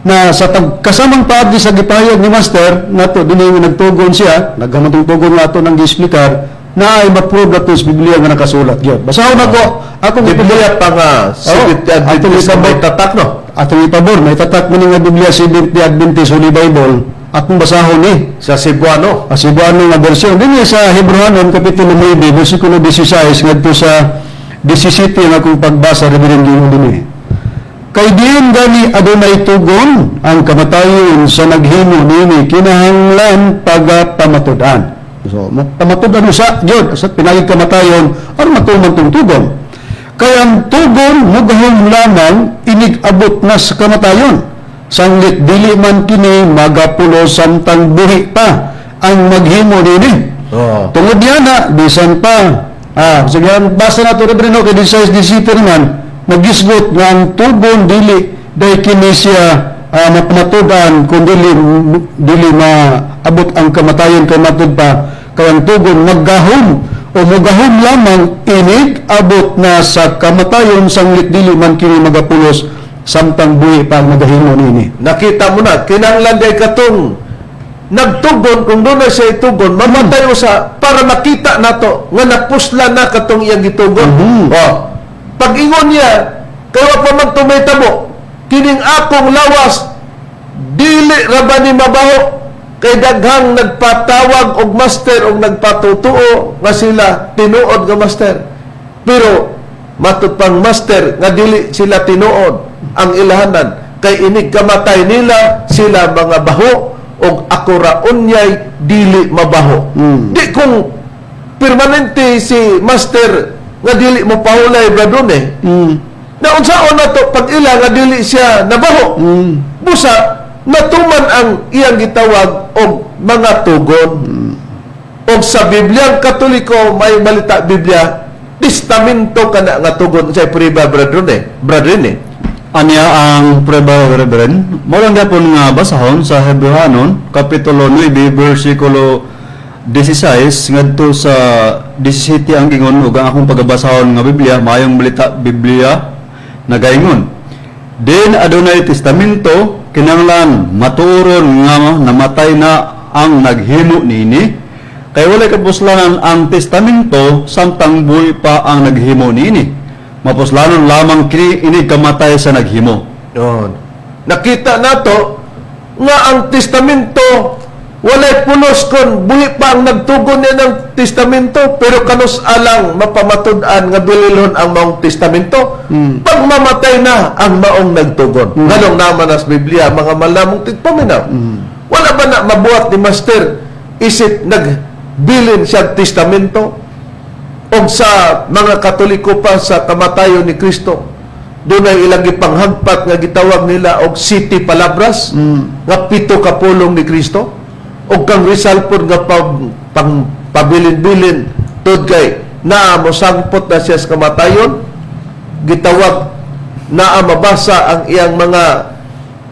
na. Sa pagkasamang paagi sa gipahayag ni Master nato dinhi nga nagtugon siya, naghamatong tugon nga ato nang giexplikar na ay ma-prove nato sa Biblia nga nakasulat gyud. Basahon ako akong Biblia pa nga Seventh Oh, Adventist atong may tatak, no? Atong ipabor, may tatak man nga Biblia, Seventh Day Adventist Holy Bible. Atong basahon ni Sa Cebuano. Cebuano nga bersyon. Dinhi sa Hebrehanon kapitulo 9 bersikulo 16 ngadto sa 17 ang akong pagbasa, Reverend Ginoo, dinhi. Kay diin gani adunay tugon ang kamatayon sa naghimo nini kinahanglan pagapamatud-an. So, pamatud-an usa gyud sa pinagig kamatayon aron matuman tong tugon. Kay ang tugon mugahom lamang inig-abot na sa kamatayon. Sanglit dili man kini magapulo samtang buhi pa ang maghimo nini. Tungod niya na, bisan pa. Sige, basta na ito, Reverend, no, kay 16, 17 naman, nagisgot nga ang tugon dili dahil kini siya mapamatudan kung dili, dili maabot ang kamatayon, kay matud pa kay ang tugon maggahom o mugahom lamang inig abot na sa kamatayon, sanglit dili man kini magapulos samtang buhi pa ang nagahimo niini. Nakita mo na, kinanglan day katong nagtugon, kung doon na siya itugon, mamatay usa para makita nato nga napusla na katong iyang gitugon. Oh. Pag ingon niya, kay wa pa man tumaytabo, kining akong lawas dili ra ba ni mabaho, kay daghang nagpatawag og master og nagpatutuo nga sila tinuod nga master, pero matud pang master nga dili sila tinuod ang ilahanan, kay inig kamatay nila sila mga baho og ako ra unyay dili mabaho. Di kung permanente si master nga dili mo pahulay, bradon eh, na unsaon na to pag ila nga dili siya nabaho. Busa natuman ang iyang gitawag og mga tugon. Og sa Bibliang Katoliko, may balita Biblia, testamento kana nga tugon sa priba, brethren eh. Brethren eh. Anya ang prueba, Reverend, mao lang gapon nga basahon sa Hebrehanon kapitulo 9 bersikulo 16 ngadto sa 17 ang gingon, ug ang akong pagabasahon nga Biblia, Maayong Balita Biblia, nagaingon: Din adunay testamento, kinahanglan matuoron nga namatay na ang naghimo niini, kay walay kapuslanan ang testamento samtang buhi pa ang naghimo niini. Mapuslanon lamang kini inig kamatay sa naghimo. Yun. Nakita nato nga ang testamento walay pulos kon buhi pa ang nagtugon niya ng testamento, pero kanus alang mapamatud-an nga bililhon ang maong testamento pag mamatay na ang maong nagtugon? Nganong naman as Biblia, mga malamong tigpaminaw? Wala ba na mabuhat ni Master isip nagbilin siya testamento? Og sa mga Katoliko pa, sa kamatayon ni Kristo, dunay ilang gipanghagpat nga gitawag nila og siete palabras, nga pito ka pulong ni Kristo, og kang Rizal pod nga pang pabilin-bilin tud kay naa mosangpot na siya sa kamatayon, gitawag naa mabasa ang iyang mga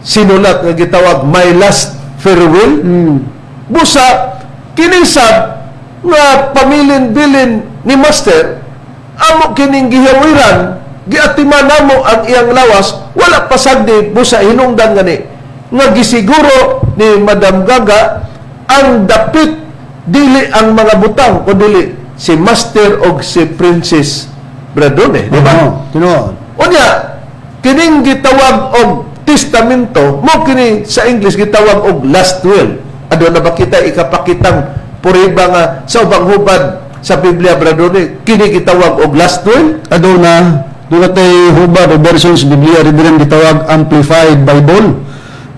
sinulat nga gitawag "My Last Farewell". Busa kinisab nga pamilin-bilin ni Master Amo kining gihawiran, giatiman namo ang iyang lawas, wala pasagdi busa hinungdan gani nga gisiguro ni Madam Gaga ang dapit dili ang mga butang kundi si Master og si Princess Bradone, di ba? Oo, tinuod. Unya, kining gitawag og testamento, mo kini sa English gitawag og last will. Aduna ba kita ikapakitang puriba nga sa ubang hubad sa Biblia, Bradone, kini gitawag og last will? Aduna, doon tay hubad o version sa Biblia, Reverend, gitawag Amplified Bible.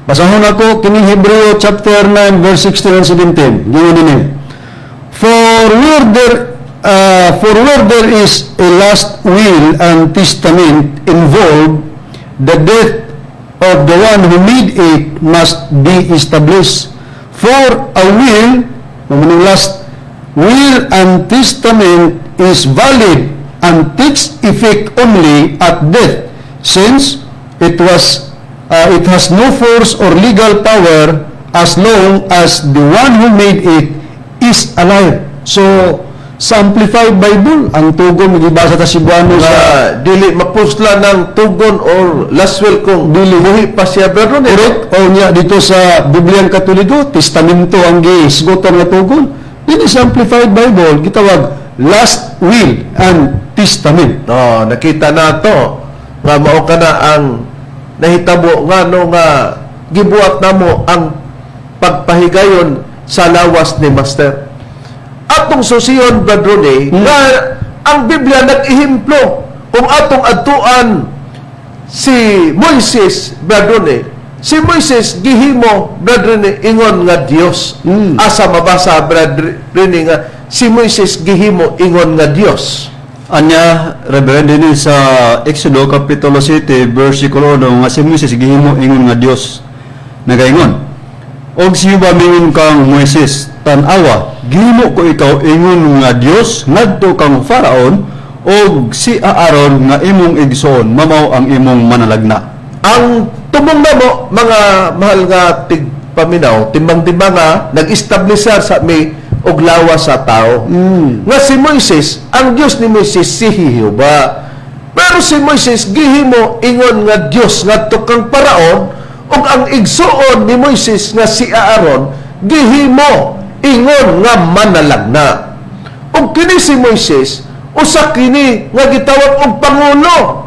Basahon ako kining Hebreo chapter 9 verse 16 and 17. Giingon nini. For where there is a last will and testament involved, the death of the one who made it must be established. For a will, meaning last will and testament, is valid and takes effect only at death, since it has no force or legal power as long as the one who made it is alive. So, sa Amplified Bible, ang tugon, gibasa ta Cebuano sa Nga dili mapusla ng tugon or last will kung dili buhi pa siya, Bradone. Correct. O niya dito sa Bibliang Katoliko, testamento ang gihisgutan nga tugon. Dinhi sa Amplified Bible, gitawag last will and testament. No, nakita na to nga mao kana ang nahitabo nga no nga gibuhat namo ang pagpahigayon sa lawas ni Master. Atong susiyon, Brad Rene, nga ang Biblia nag-ehemplo kung atong adtuan si Moises, Brad Rene, si Moises gihimo, Brad Rene, ingon nga Dios. Asa mabasa, Brad Rene, nga si Moises gihimo ingon nga Dios? Anya, Reverend, dinhi sa Exodo Kapitulo 7, versikulo 1 nga si Moises gihimo ingon nga Dios. Nagaingon: "Og si Jehova mingon kang Moises, tan-awa, gihimo ko ikaw ingon nga Dios ngadto kang Faraon, og si Aaron nga imong igsoon mamaw ang imong manalagna." Ang tumong namo, mga mahal nga tigpaminaw, timbang-timbanga, nag-establish sa mi og lawas sa tao. Nga si Moises, ang Dios ni Moises si Jehova. Pero si Moises gihimo ingon nga Dios ngadto kang Paraon, ug ang igsuon ni Moises nga si Aaron gihimo ingon nga manalagna. Ug kini si Moises, usa kini nga gitawag og pangulo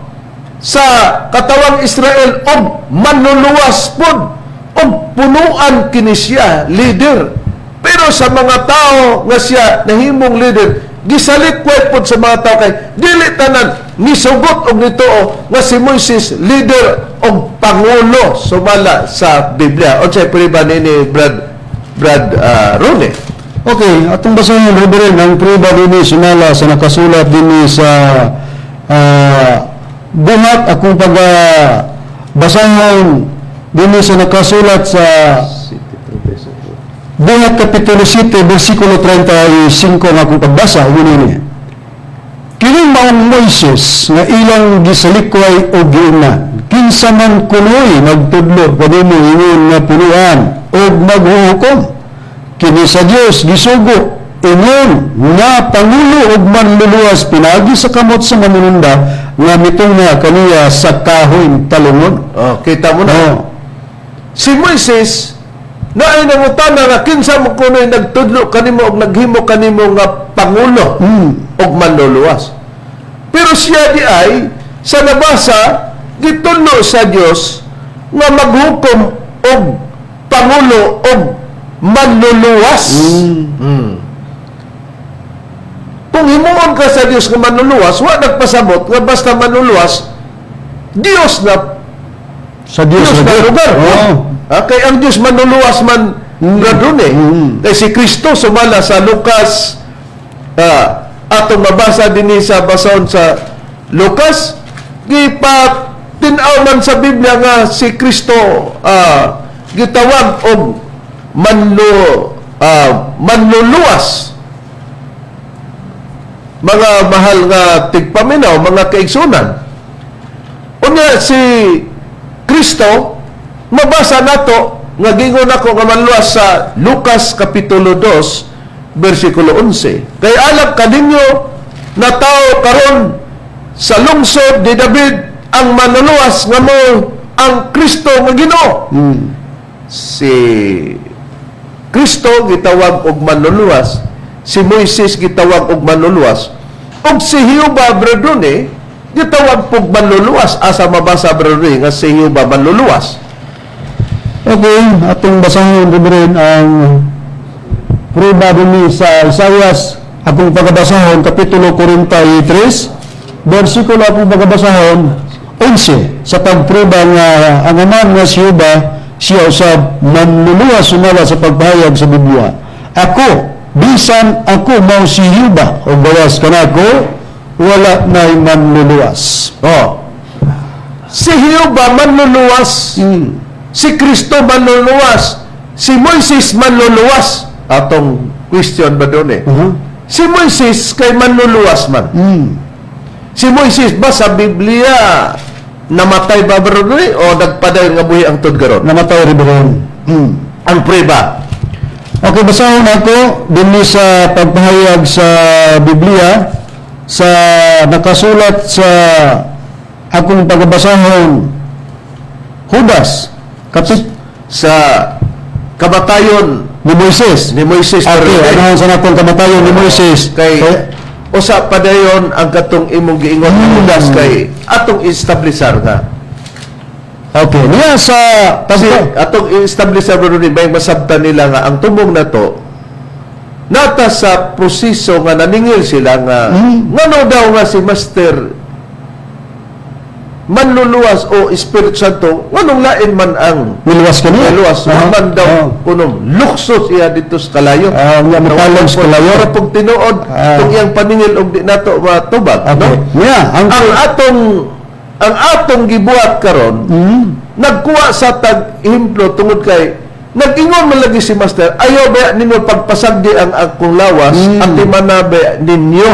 sa katawang Israel og manluluwas pod, og punuan kini siya leader. Pero sa mga tao nga siya nahimong leader, gisalikway pod sa mga tao kay dili tanan nisugot og nituo nga si Moises leader og pangulo sumala sa Biblia. Unsay prueba nini, Brad Rone? Okay, atong basahon, Reverend, ang prueba dinhi sumala sa nakasulat dinhi sa Buhat, akong pag basahon dinhi sa nakasulat sa Buhat Kapitulo 7, versikulo 35 ang akong pagbasa, yun ini. "Kining maong Moises nga ilang gisalikway o giuna, kinsa man kunoy nagtudlo kanimo ingon nga punuan og maghuhukom? Kini sa Dios gisugo ingon nga pangulo ug manluluwas pinagi sa kamot sa manununda nga mitungha kaniya sa kahoy talungon." Oh, kita mo na. Oh. Si Moises naay nangutana nga kinsa mo kunoy nagtudlo kanimo og naghimo kanimo nga pangulo og manluluwas. Pero siya di ay sa nabasa gitudlo sa Dios nga maghukom og pangulo og manluluwas. Kung himuon ka sa Dios nga manluluwas, wa nagpasabot nga basta manluluwas Dios na. Sa Dios, Dios na lugar. Oh. Ah, kay ang Dios manluluwas man, mm. eh. Kay si Kristo sumala sa Lucas, atong mabasa dinhi sa basahon sa Lucas, gipatin-aw man sa Biblia nga si Kristo gitawag og manluluwas. Mga mahal nga tigpaminaw, mga kaigsunan. Unya si Kristo, mabasa nato nga gingon ako nga manluwas sa Lucas Kapitulo 2 versikulo 11. "Kay alab kaninyo Natawo karon sa lungsod ni David ang manluluwas nga mao ang Kristo nga Ginoo. Si Kristo gitawag og manluluwas, si Moises gitawag og manluluwas, ug si Jehova, Brodone, gitawag pog manluluwas. Asa mabasa, Brodone, nga si Jehova manluluwas? Okay, atong basahon, Reverend, ang prueba dinhi sa Isaias, akong pagabasahon, Kapitulo 43, versikulo akong pagabasahon, 11, sa pagprueba nga ang Amahan nga si Jehova siya usab manluluwas sumala sa pagpahayag sa Biblia. "Ako, bisan ako mao si Jehova, o gawas kanako, wala na'y manluluwas." Oh. Si Jehova manluluwas. Si Kristo manluluwas. Si Moises manluluwas. Atong question ba doon eh? Si Moises kay manluluwas man. Si Moises ba sa Biblia namatay ba, brother, o nagpadayon nga buhi hangtod karon? Namatay, Reverend. Ang prueba. Okay, basahon ako dinhi sa pagpahayag sa Biblia sa nakasulat sa akong pagabasahon, Judas kapit Sa kamatayon ni Moises. Ni Moises. Okay, brother. ano sa natong kamatayon ni Moises? Kay usa pa dayon ang katong imong giingon, Judas, kay atong establisar nga. Okay, niya sa Kasi pagka, atong i-establish sa Brother, may masabtan nila nga ang tumong na to nata sa proseso nga naningil sila nga ngano daw nga si Master manluluwas o Espiritu Santo, nganong lain man ang niluwas kaniya. Niluwas man daw kuno luksos iya dito sa kalayo. Ah, nga mopalog sa kalayo. Pero pag tinuod tong iyang paningil og di nato matubag, no? Niya ang Ang atong gibuhat karon, nagkuha sa tag ehemplo tungod kay nag-ingon man lagi si Master, "Ayaw ba ninyo pagpasagdi ang akong lawas, atiman na ba ninyo?"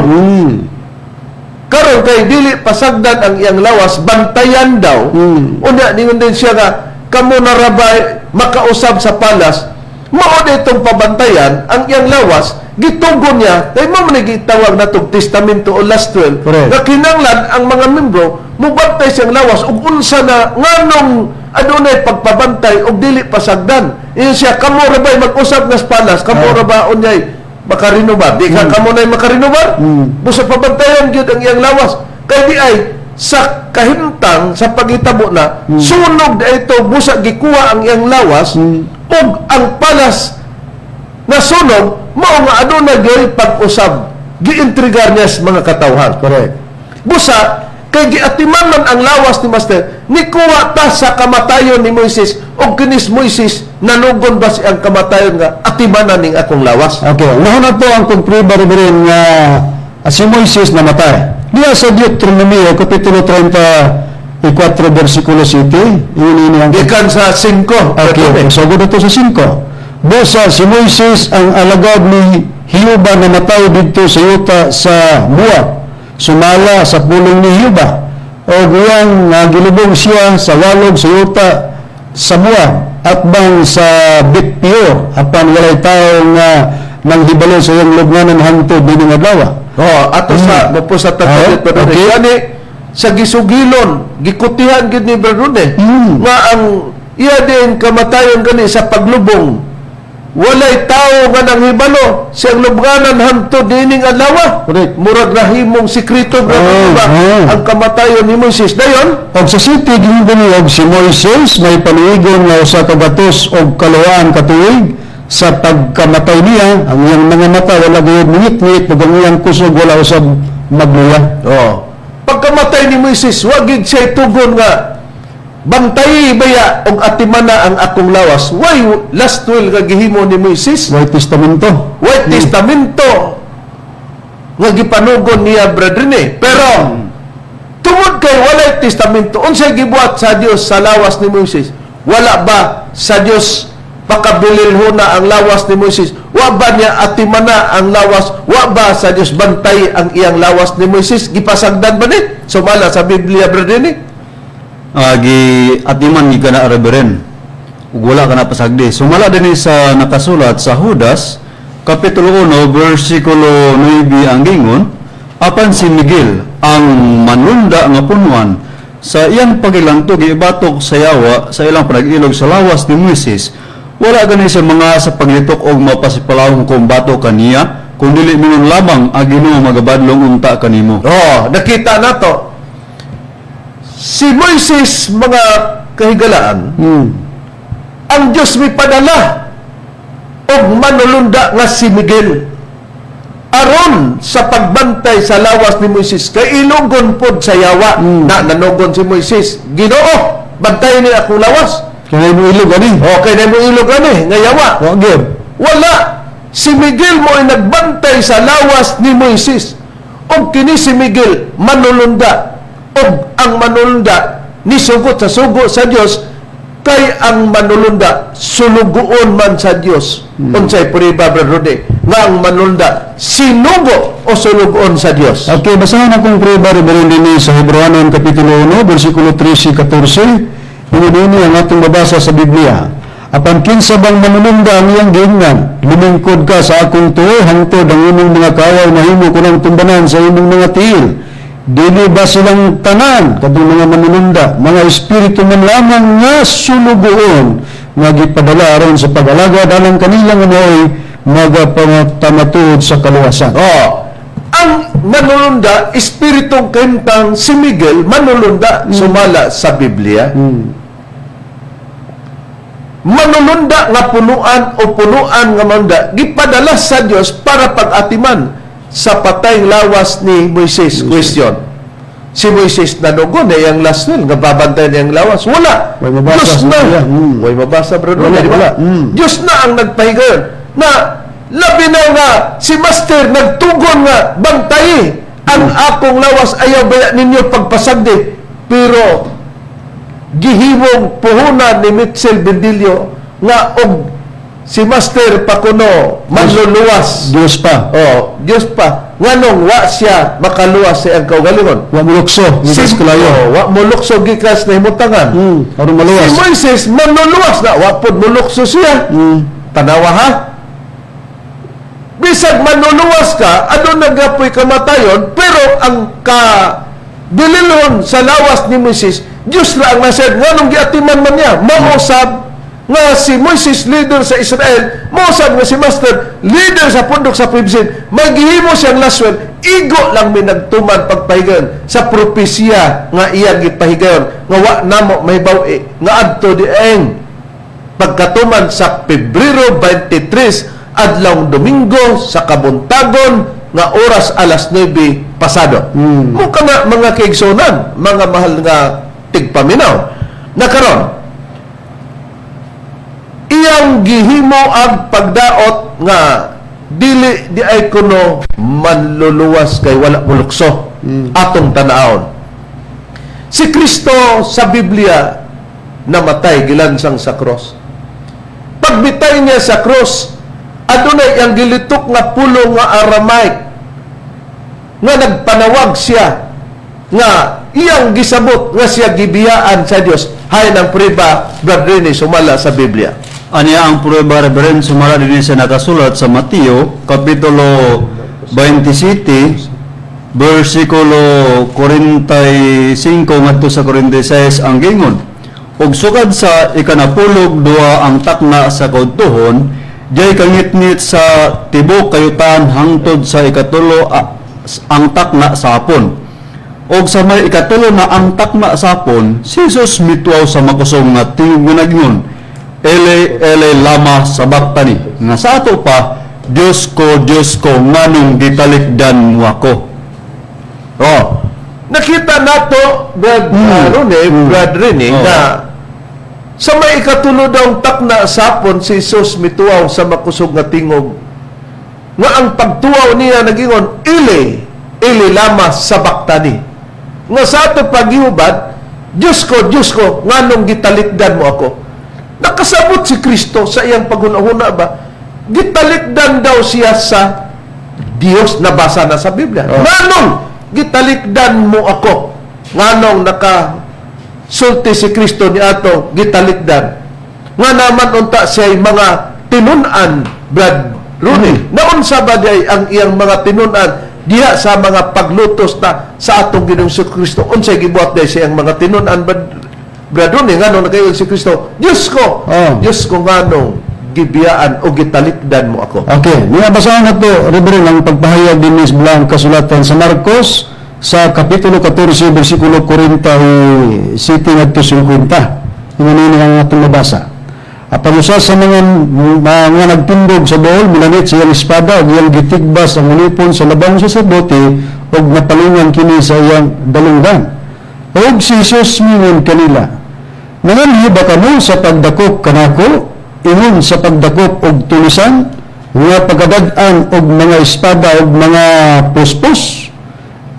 Karon kay dili pasagdan ang iyang lawas, bantayan daw. Unya ningon din siya nga kamo na ra ba makausab sa palas, mao na itong pabantayan ang iyang lawas. Gitugon niya kay mao man gitawag natong testamento o last will nga kinahanglan ang mga membro mubantay siyang lawas. Ug unsa na, nganong adunay pagpabantay ug dili pasagdan? Ingon siya, "Kamo ra ba'y mag-usab nga palas? Kamo ra ba unyay makarinobar? Di ka kamo na'y makarinobar?" Busa pabantayan gyud ang iyang lawas kay di ay sa kahimtang sa pagitabo na sunog na ito, busa gikuha ang iyang lawas ug ang palas nasunog, mao nga aduna gyud pag-usab, giintrigar niya sa mga katawhan. Busa kay giatiman man ang lawas ni Master, nikuha ta sa kamatayon ni Moises, ug kinis Moises nanugon ba siyang kamatayon nga atimanan ning akong lawas? Okay, unahon na to ang pagprueba, Reverend, nga si Moises namatay. Diya sa Deuteronomio, Kapitulo 34, versikulo 7, yun ini ang Gikan sa 5. Okay, so na to sa 5. "Busa si Moises ang alagad ni Jehova namatay didto sa yuta sa Moab, sumala sa pulong ni Jehova. O iyang gilubong siya sa walog sa yuta sa Moab, atbang sa Bet Peor, apan walay tao nga nanghibalo sa iyang lubnganan hangtod nining adlaw." Oh, ato sa mo sa tatalit pa. Gani sa gisugilon, gikutihan gid ni Brother nga ang iya din kamatayon gani sa paglubong. Walay tao nga nanghibalo siyang lubnganan hangtod nining adlaw. Murag nahimong sikreto, brother, diba? Ang kamatayon ni Moises. Dayon, Og sa 7 giingon og si Moises may paluigon nga 100 og kalawaan ka tuig sa pagkamatay niya, ang iyang mga mata wala gayud mingit-ngit ug ang iyang kusog wala usab magluya. Oh. Pagkamatay ni Moises, wa gid siya tugon nga bantayi baya og atimana ang akong lawas. Way last will nga gihimo ni Moises? Way testamento. Way testamento nga gipanugon niya, brethren eh. Pero tungod kay walay testamento, unsay gibuhat sa Dios sa lawas ni Moises? Wala ba sa Dios pakabililhona ang lawas ni Moises? Wa ba niya atimana ang lawas? Wa ba sa Dios bantay ang iyang lawas ni Moises? Gipasagdan ba ni? Sumala sa Biblia, brethren eh. Gi atiman gi kana, Reverend, ug wala ka na pasagdi. Sumala dinhi sa nakasulat sa Judas kapitulo 1 bersikulo 9 ang gingon, Apan si Miguel ang manunda nga punuan sa iyang pagilangto gibatok sa yawa sa ilang panag-ilog sa lawas ni Moises. Wala gani sa mga sa paglitok og mapasipalawong kumbato kaniya, kung dili mingon lamang ang Ginoo magabadlong unta kanimo. Oh, nakita na to. Si Moises, mga kahigalaan, ang Diyos mi padala og manulunda nga si Miguel aron sa pagbantay sa lawas ni Moises kay ilugon pod sa yawa. Na nanugon si Moises, "Ginoo, bantayan ni akong lawas." Kaya mo ilog ani. Okay na mo ilog ani nga yawa. Wa gyud. Wala. Si Miguel mo ay nagbantay sa lawas ni Moises. Og kini si Miguel manulunda. Og ang manulunda nisugot sa sugo sa Dios, kay ang manulunda sulugoon man sa Dios. Unsay prueba, Brother Rudy, nga ang manulunda sinugo o sulugoon sa Dios? Okay, basahan akong prueba, Reverend, dinhi sa Hebreohanon Kapitulo 1, versikulo 13 14. Ingon ini ang atong mabasa sa Biblia. Apan kinsa bang manununda ang iyang giingnan, "Lumingkod ka sa akong tuo hangtod ang imong mga kaaway mahimo ko ng tumbanan sa imong mga tiil"? Dili ba silang tanan, kadtong mga manununda, mga espiritu man lamang nga sulugoon nga gipadala aron sa pag-alagad alang kanila nga maoy magapangamatuod sa kaluwasan? Oh, ang manulunda, espiritong kahimtang, si Miguel manulunda sumala sa Biblia. Manulunda nga punuan o punuan nga manulunda gipadala sa Dios para pag-atiman sa patay lawas ni Moises. Question. Si Moises nanugon na iyang last will nga babantay niyang lawas. Wala. Way mabasa Diyos sa na. Biblia. Way mabasa, bro. Wala, di ba? wala. Diyos na ang nagpahigayon na labi na nga si Master nagtugon nga bantayi ang akong lawas, ayaw baya ninyo pagpasagdi, pero gihimong puhunan ni Mitchell Bendillo nga og si Master pa kuno manluluwas. Diyos pa. Oh, Diyos pa, nganong wa siya makaluwas sa iyang kaugalingon? Wa mulukso, gikas kalayo. Oh, wa mulukso gikas na himutangan. Aron maluwas. Si Moises manluluwas na wa pod mulukso siya. Tanawa ha. Bisag manluluwas ka, aduna gapoy kamatayon, pero ang ka bililhon sa lawas ni Moises, Diyos lang ang nasad. Nganong giatiman man niya? Mausab nga si Moises leader sa Israel, mausab nga si Master leader sa pundok sa Pibsin, maghihimo siyang last will, igo lang mi nagtuman pagpahigayon sa propesya nga iyang gipahigayon nga wa namo mahibaw-i nga adto dieng pagkatuman sa Pebrero 23, adlaw Domingo, sa kabuntagon nga oras alas 9 pasado. Mukha nga mga kaigsunan, mga mahal nga tigpaminaw. Na karon iyang gihimo ang pagdaot nga dili di ay kuno manluluwas kay wala mulukso. Atong tanaon. Si Kristo sa Biblia namatay, gilansang sa cross. Pagbitay niya sa cross, adunay ang gilitok nga pulong nga Aramaic nga nagpanawag siya nga iyang gisabot nga siya gibiyaan sa Dios. Hay ng prueba, Brad Rene, sumala sa Biblia. Aniya ang pruweba, Reverend, sumala din sa nakasulat sa Mateo, Kapitulo 27, versikulo 45 ngadto sa 46, ang gingon, "Ug sukad sa ikanapulog duha ang takna sa kaudtuhon, diay kangitngit sa tibok kayutan hangtod sa ikatulo ang takna sa hapon. Og sa may ikatulo na ang takna sa hapon, si Jesus mituaw sa makusog nga tingog nga nagingon, 'Ele, Ele, lama sabachthani?' Nga sa ato pa, 'Diyos ko, Diyos ko, nganong gitalikdan mo ako?'" Oh. Nakita nato, Brad Rene, Brad Rene, Oo. na sa may ikatulo daw takna sa hapon, si Jesus mituaw sa makusog nga tingog nga ang pagtuaw niya nagingon, "Eli, Eli, lama sabachthani?" Nga sa ato paghihubad, "Diyos ko, Diyos ko, nganong gitalikdan mo ako?" Nakasabot si Kristo sa iyang paghunahuna ba, gitalikdan daw siya sa Dios. Nabasa na sa Biblia. Nganong gitalikdan mo ako? Nganong naka sulti si Kristo ni ato gitalikdan? Nga naman unta siya mga tinun-an, Brad Rooney. Naunsa ba di ang iyang mga tinun-an? Diha sa mga paglutos na sa atong Ginoong Kristo, unsay gibuhat dahil siyang mga tinun-an, Brad Ronnie, nganong nakaingon si Kristo, "Diyos ko, Diyos ko, nganong gibiyaan o gitalikdan mo ako?" Okay, niya basahan na to, Reverend, ang pagpahayag din ni Blang kasulatan sa Marcos sa Kapitulo 14, versikulo 47 ngadto 50. Ingon ang atong mabasa. Apan usa sa mga nagtindog sa dool milanit sa iyang espada ug iyang gitigbas ang ulipon sa labawong saserdote ug napalingan kini sa iyang dalunggan. Ug si Jesus mingon kanila, "Nanganhi ba kamo sa pagdakop kanako, ingon sa pagdakop og tulisan, nga pagadag-an og mga espada og mga puspos?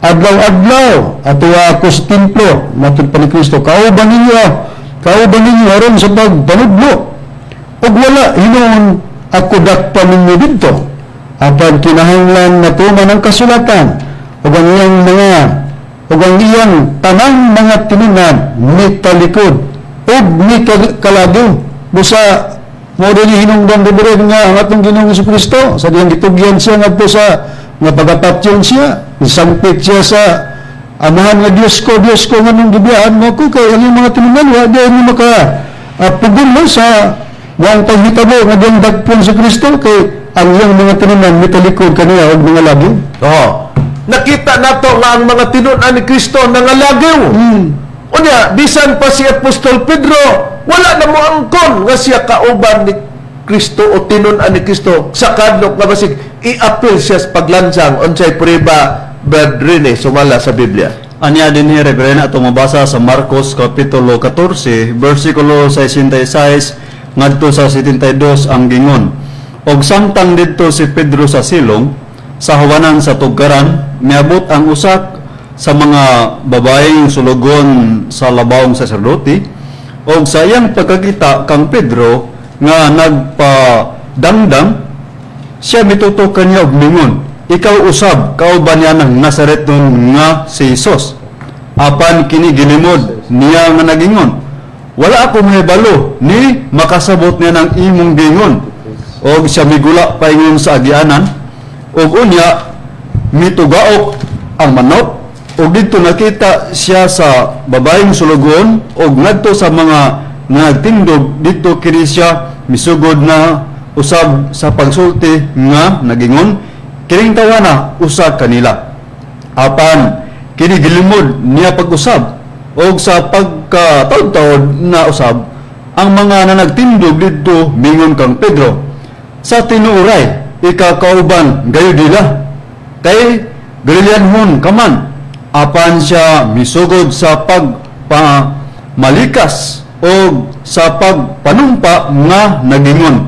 Adlaw-adlaw, atuwa ako sa templo," matud pa ni Kristo, "kauban ninyo aron sa pagpanudlo. Ug wala hinuon ako dakpa ninyo didto. Apan kinahanglan matuman ang kasulatan." Ug ang iyang tanang mga tinun-an mitalikod ug mikalagaw. Busa mo dili hinungdan, Reverend, nga ang atong Ginoong Kristo sa diyang gitugyan siya ngadto sa nga pagapatyon siya, isangpit siya sa Amahan nga, "Diyos ko, Diyos ko, nganong gibiyaan mo ako?" Kay ang iyang mga tinun-an wa di mo maka pugol mo sa wang paghitabo nga diyang dakpon si Kristo, kay ang iyang mga tinun-an mitalikod kaniya og nangalagaw. Oo. Nakita nato nga ang mga tinun-an ni Kristo nangalagiw. Unya, bisan pa si Apostol Pedro, wala na mo angkon nga siya kauban ni Kristo o tinun-an ni Kristo sa kadlok nga basig i-appeal siya sa paglansang. Unsay prueba, Brad Rene, sumala sa Biblia? Anya din ni Reverend, ato mabasa sa Marcos Kapitulo 14 versikulo 66 ngadto sa 72 ang gingon. Og samtang didto si Pedro sa silong sa hawanan sa tugkaran, miabot ang usak sa mga babaeng sulugon sa labawong saserdote og sa iyang pagkakita kang Pedro nga nagpadamdam, siya mitutok kaniya og mingon, "Ikaw usab kauban niya ng Nazaretnon nga si Jesus." Apan kini gilimod niya nga nagingon, "Wala ako mahibalo ni makasabot niya ng imong gingon." Og siya migula paingon sa agianan, ug unya mitugaok ang manok, ug didto nakita siya sa babaeng sulugon og ngadto sa mga nagtindog didto kini siya misugod na usab sa pagsulti nga nagingon, "Kining tawana usa kanila." Apan kini gilimod niya pag-usab, og sa pagkataod-taod na usab ang mga nanagtindog didto mingon kang Pedro, "Sa tinuoray ikaw kauban gayud nila, kay Galileanhon ka man." Apan siya misugod sa pagpamalikas o sa pagpanumpa nga nagingon,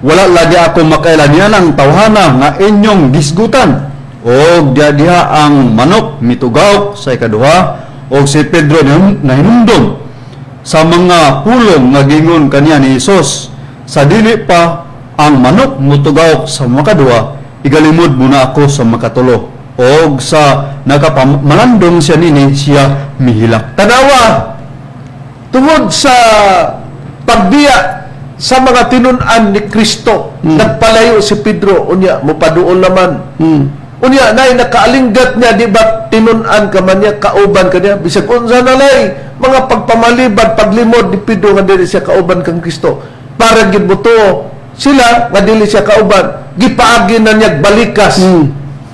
"Wala lagi ako makaila niya ng tawhana nga inyong gisgutan." Og diha diha ang manok mitugaok sa ikaduha, og si Pedro nahinumdom sa mga pulong nga gingon kaniya ni Hesus, "Sa dili pa ang manok mutugaok sa makaduha, igalimod mo na ako sa makatulo." Og sa nakapamalandong siya nini, siya mihilak. Tanawa, tungod sa pagbiya sa mga tinun-an ni Kristo, nagpalayo si Pedro, unya, mupaduol naman. Unya, nay, nakaalinggat niya, di ba, tinun-an ka man niya, kauban ka niya, bisag unsa na lay, mga pagpamalibad, paglimod ni Pedro nga dili siya kauban kang Kristo. Para gibuto sila nga dili siya kauban, gipaagi na niya balikas.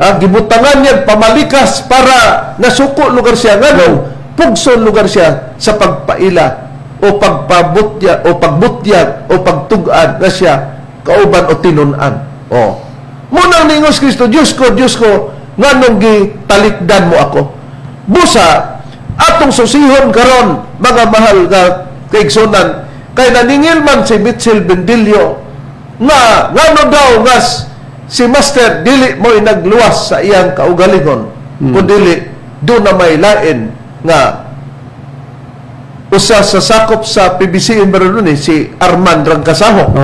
Ah, gibutangan niya pamalikas para nasuko lugar siya, nganong pugson lugar siya sa pagpaila o pagpabutya o pagbutyag o pagtug-an na siya kauban o tinun-an. Oh. Munang ningos Kristo, "Diyos ko, Diyos ko, nganong gitalikdan mo ako?" Busa, atong susihon karon, mga mahal nga kaigsunan, kay naningil man si Mitchell Bendillo nga ngano daw nga si Master dili mo'y nagluwas sa iyang kaugalingon, kundi do na may lain nga usa sa sakop sa PBC eh, si Arman Rangkasaho.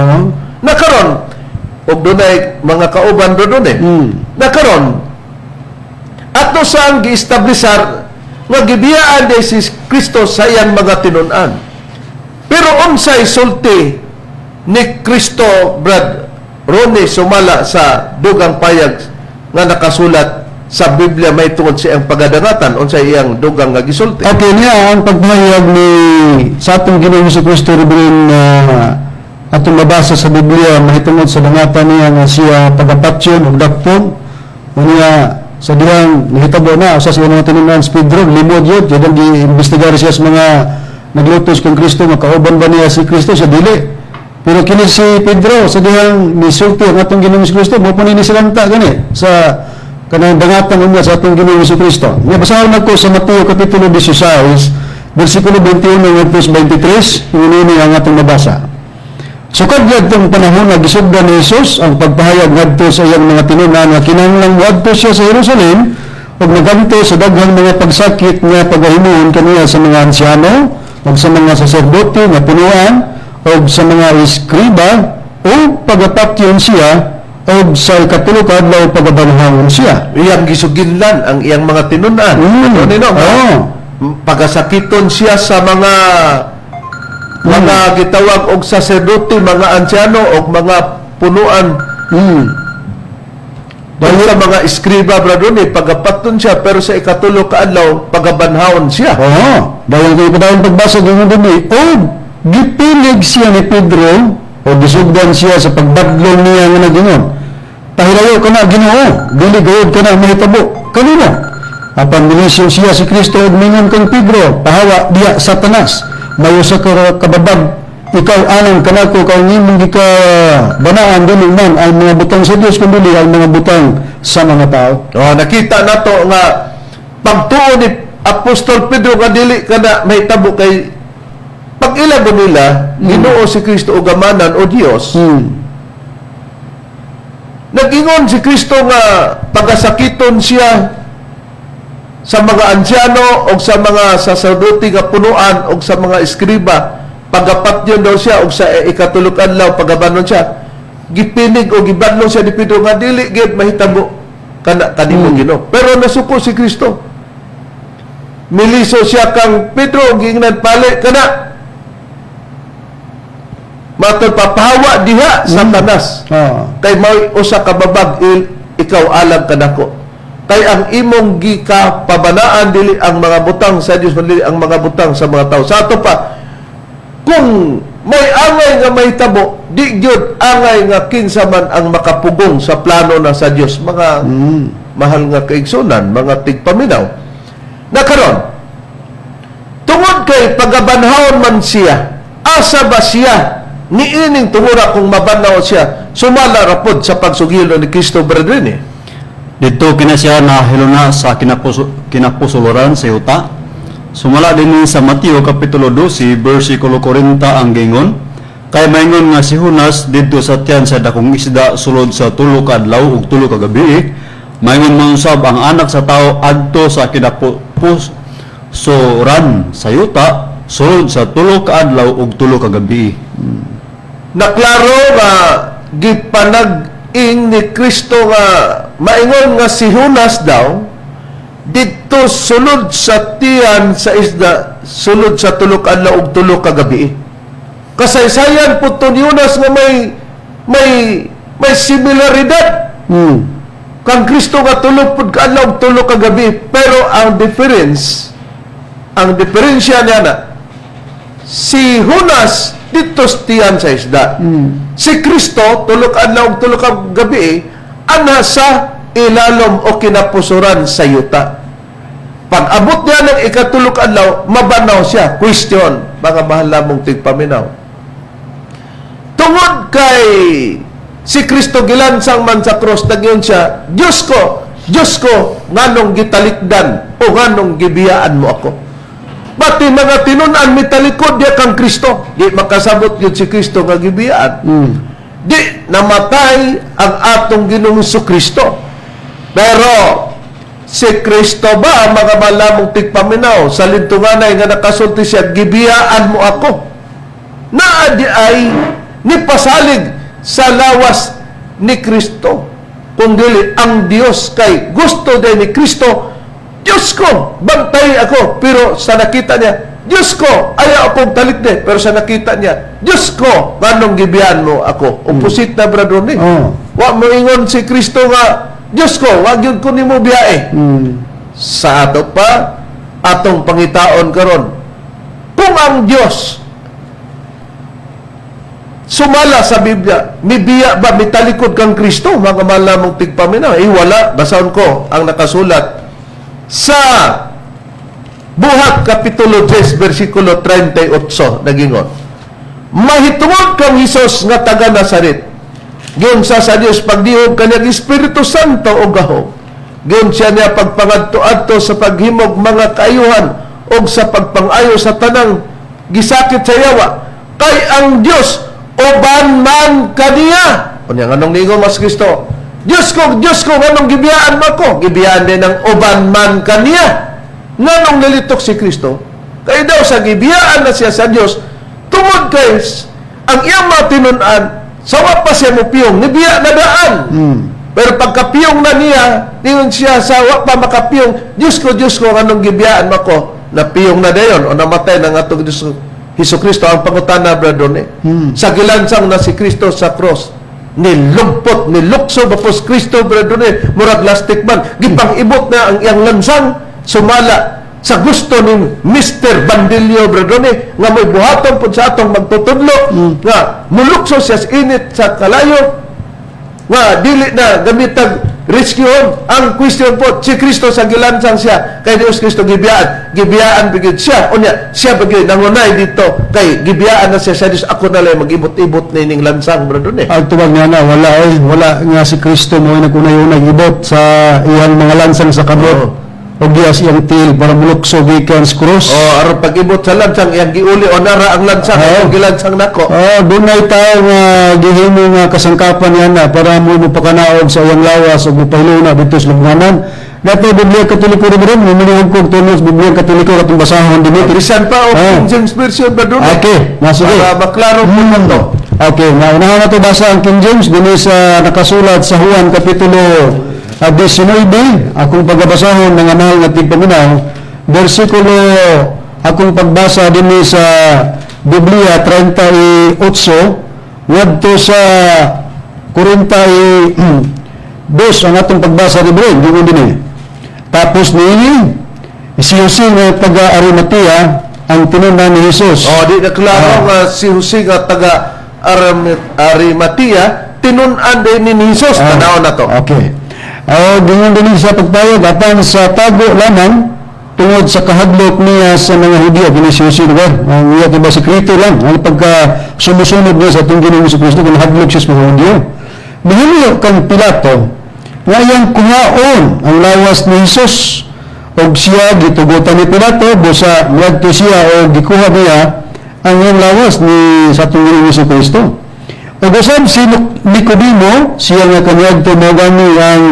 Nakaron og dunay mga kauban do doon eh. Nakaron ato sa ang giestablisar nga gibiyaan di si Kristo sa iyang mga tinun-an. Pero unsay sulti ni Kristo, Brad Ronnie, sumala sa dugang payag nga nakasulat Sa Biblia may tungod sa iyang pagadangatan, unsa iyang dugang nga gisulti? Okay niya ang pagpahayag ni sa atong Ginoong Kristo, Reverend, atong mabasa sa Biblia mahitungod sa dangatan niya nga siya pagapatyon ug dakpon. Unya sa dihang nahitabo na usa sa mga tinunan si Pedro, limod yun yun ang giimbestigar siya sa mga naglutos kang Kristo nga kauban ba niya si Kristo sa dili. Pero kini si Pedro, sa dihang nisulti ang atong Ginoong Kristo, mo pa ni silanta gani sa kanang dangatan unya sa atong Ginoong Kristo. Nya basahon nako sa Mateo kapitulo 16 bersikulo 21 ngadto sa 23, ingon ang atong mabasa. Sukad tong panahon nga gisugdan ni Jesus ang pagpahayag ngadto sa iyang mga tinunan nga kinahanglang moadto siya sa Jerusalem ug naganto sa daghang mga pagsakit nga pagahimuon kaniya sa mga ansyano ug sa mga saserdote nga punuan ug sa mga eskriba, ug pagapatyon siya ug sa ikatulo ka adlaw pagabanhawon siya. Iyang gisuginlan ang iyang mga tinunan. Ano nino? Oo. Pagasakiton siya sa mga gitawag og saserdote, mga ansyano og mga punuan. Dahil sa mga eskriba, brother, ni pagapaton siya pero sa ikatulo ka adlaw pagabanhawon siya. Oo. Dahil kay padayon pagbasa ganun din o gipilig siya ni Pedro o gisugdan siya sa pagbadlong niya nga nagingon, "Pahilayo ka na, Ginoo, dili gayud ka na mahitabo kanino." Apan milisyo siya si Kristo ug mingon kang Pedro, "Pahawa diya, Satanas, may usa ka kababag ikaw anang kanako, kay ang imong gikabanaan dili man ang mga butang sa Dios kundi ang mga butang sa mga tao." Oh, nakita nato nga pagtuo ni Apostol Pedro nga dili kana mahitabo kay pag-ila ba nila Ginoo si Kristo o gamanan o Dios. Nag-ingon si Kristo nga pagasakiton siya sa mga ansyano o sa mga saserdote nga punuan o sa mga eskriba, pagapatyon daw siya o sa ikatulog adlaw pagabanon siya. Gipinig o gibadlong siya ni Pedro nga dili gid mahitabo kana kanimo, Ginoo, pero nasuko si Kristo. Miliso siya kang Pedro, giingnan, "Pali kana." Matod pa, "Pahawa diha, Satanas." Kay may usa ka babag ikaw alang kanako. Kay ang imong gikapabanaan dili ang mga butang sa Dios kundi ang mga butang sa mga tao. Sa ato pa, kung may angay nga mahitabo, di gyud angay nga kinsa man ang makapugong sa plano na sa Dios, mga mahal nga kaigsunan, mga tigpaminaw. Na karon, tungod kay pagabanhawon man siya, asa ba siya niining tungura kung mabanhaw siya, sumala rapod sa pagsugilo ni Kristo, brethren eh? Didto kina siya nahiluna sa kinapusuloran sa yuta. Sumala din sa Mateo kapitulo 12 bersikulo 40 ang gingon, "Kay maingon nga si Jonas didto sa tiyan sa dakong isda sulod sa 3 ka adlaw ug 3 ka gabi, maingon man usab ang Anak sa Tawo adto sa kinapusoran sa yuta sulod sa 3 ka adlaw ug 3 ka gabi." Naklaro nga gipanag-ing ni Kristo nga maingon nga si Jonas daw didto sulod sa tiyan sa isda sulod sa 3 ka adlaw ug 3 ka gabi. Kasaysayan po to ni Jonas nga may similaridad kang Kristo nga 3 pud ka adlaw ug 3 ka gabi, pero ang difference, ang diferensya niya na si Jonas didto sa tiyan sa isda. Si Kristo, 3 ka adlaw ug 3 ka gabi, anha sa ilalom o kinapusuran sa yuta. Pag abot niya ng ikatulo ka adlaw, mabanaw siya. Question, mga mahal namong tigpaminaw. Tungod kay si Kristo gilansang man sa cross, nagyon siya, "Diyos ko, Diyos ko, nganong gitalikdan o nganong gibiyaan mo ako?" Pati mga tinunan mitalikod diya kang Kristo. Di makasabot yun si Kristo nga gibiyaan. Di namatay ang atong Ginoong Kristo. Pero si Kristo ba, mga malamong tigpaminaw, sa lintunganay nga nakasulti siya, "Gibiyaan mo ako"? Naa di ay nipasalig sa lawas ni Kristo. Kung dili ang Dios, kay gusto din ni Kristo, "Diyos ko, bantay ako." Pero sa nakita niya, "Diyos ko, ayaw akong talikde." Pero sa nakita niya, "Diyos ko, nganong gibiyaan mo ako?" Opposite na, brother ni. Oo. Wa mo ingon si Kristo nga Diyos ko, wag gyud ko nimo biyae. Sa ato pa, atong pangitaon karon. Kung ang Diyos sumala sa Biblia, mibiya ba, mitalikod kang Kristo, mga malamong tigpaminaw? Eh, wala. Basahon ko ang nakasulat sa Buhat Kapitulo 10, versikulo 38, nagingon: "Mahitungod kang Hesus nga taga Nazaret, giunsa sa Dios pagdihog kanyang Espiritu Santo o gahom. Giunsa niya pagpangadto-adto sa paghimog mga kaayuhan og sa pagpangayo sa tanang gisakit sa yawa, kay ang Dios uban man kaniya." Unya, nganong niingon mas Kristo, "Diyos ko, Diyos ko, nganong gibiyaan mo ko?" Gibiyaan din ng uban man kaniya. Nganong nilitok si Kristo? Kay daw sa gibiyaan na siya sa Dios, tungod kay ang iyang mga tinun-an, sa wa pa siya mupiyong, nibiya na daan. Pero pagkapiyong na niya, ningon siya sa wa pa makapiyong, "Diyos ko, Diyos ko, nganong gibiyaan mo ko?" Napiyong na dayon o namatay na nga Diyos Hesus Kristo. Ang pangutana, Brother Donnie, sa gilansang na si Kristo sa cross, nilugpot, nilukso ba po si Kristo, Brother Donnie, murag lastik man, gipang-ibot na ang iyang lansang, sumala sa gusto ni Mr. Bandilio, Brother Donnie, nga may buhaton po sa atong magtutudlo, nga mulukso siya sa init sa kalayo, nga dili na gamitag rescue home. Ang question po, si Kristo sa gilansang siya kay Dios Kristo gibiyaan, gibiyaan bigid siya. Unya siya bagid nangunay dito kay gibiyaan na siya sa Dios, ako na lang mag-ibot-ibot nining lansang, Brother eh. Ang tubag nga na, wala eh, wala nga si Kristo mo nag-unay-unay ibot sa iyang mga lansang sa kamot o diya sa iyang tiil para mulukso gikan sa krus. Oh, aron pag-ibot sa lansang iyang giuli o nara ang lansang, oh, gilansang nako. Oh, dunay tao nga gihimo nga kasangkapan niya na para mo mopakanaog sa iyang lawas ug mopahiluna didto sa lubnganan. Dato Biblia Katoliko rin rin, mumunihog kog tunos Biblia Katoliko katong basahon dinhi. Bisan pa o Oh. King James Version, Brother. Okay, na sige. Para maklaro po to. Okay, naunahan na to basa ang King James dinhi sa nakasulat sa Juan Kapitulo 19, akong pagabasahon ng mahal nga tigpaminaw, bersikulo akong pagbasa dinhi sa Biblia 38 ngadto sa 42 ang atong pagbasa di bro, di dinhi. Tapos niini si Jose nga taga Arimatea ang tinunan ni Jesus. Oh, di na klaro nga si Jose nga taga Arimatea tinun-an din ni Jesus. Tanaw na to. Okay. Oh, gingon din sa pagpayag apan sa tago lamang tungod sa kahadlok niya sa mga Hudyo kini si Jose, di ba? Ang iya diba sekreto lang ang pagka sumusunod niya sa atong Ginoong Kristo, kung hadlok siya sa mga Hudyo. Mihimlo kang Pilato nga iyang kuhaon ang lawas ni Jesus og siya gitugutan ni Pilato. Busa miadto siya og gikuha niya ang iyang lawas ni sa atong Ginoong Kristo. Ug usab si Nicodemo, siya nga kaniadto mao gani ang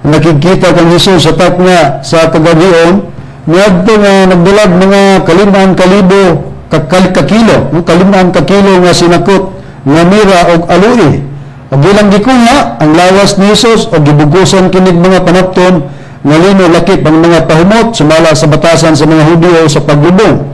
nakikita kang Jesus sa takna sa kagabion, niadto nga nagdalag mga kalimaan kalibo kakilo, no, kalimaan kakilo nga sinakot nga mira og aloe. Ug ilang gikuha ang lawas ni Jesus og gibugosan kinig mga panapton nga lino lakip ang mga pahumot sumala sa batasan sa mga Hudyo sa paglubong.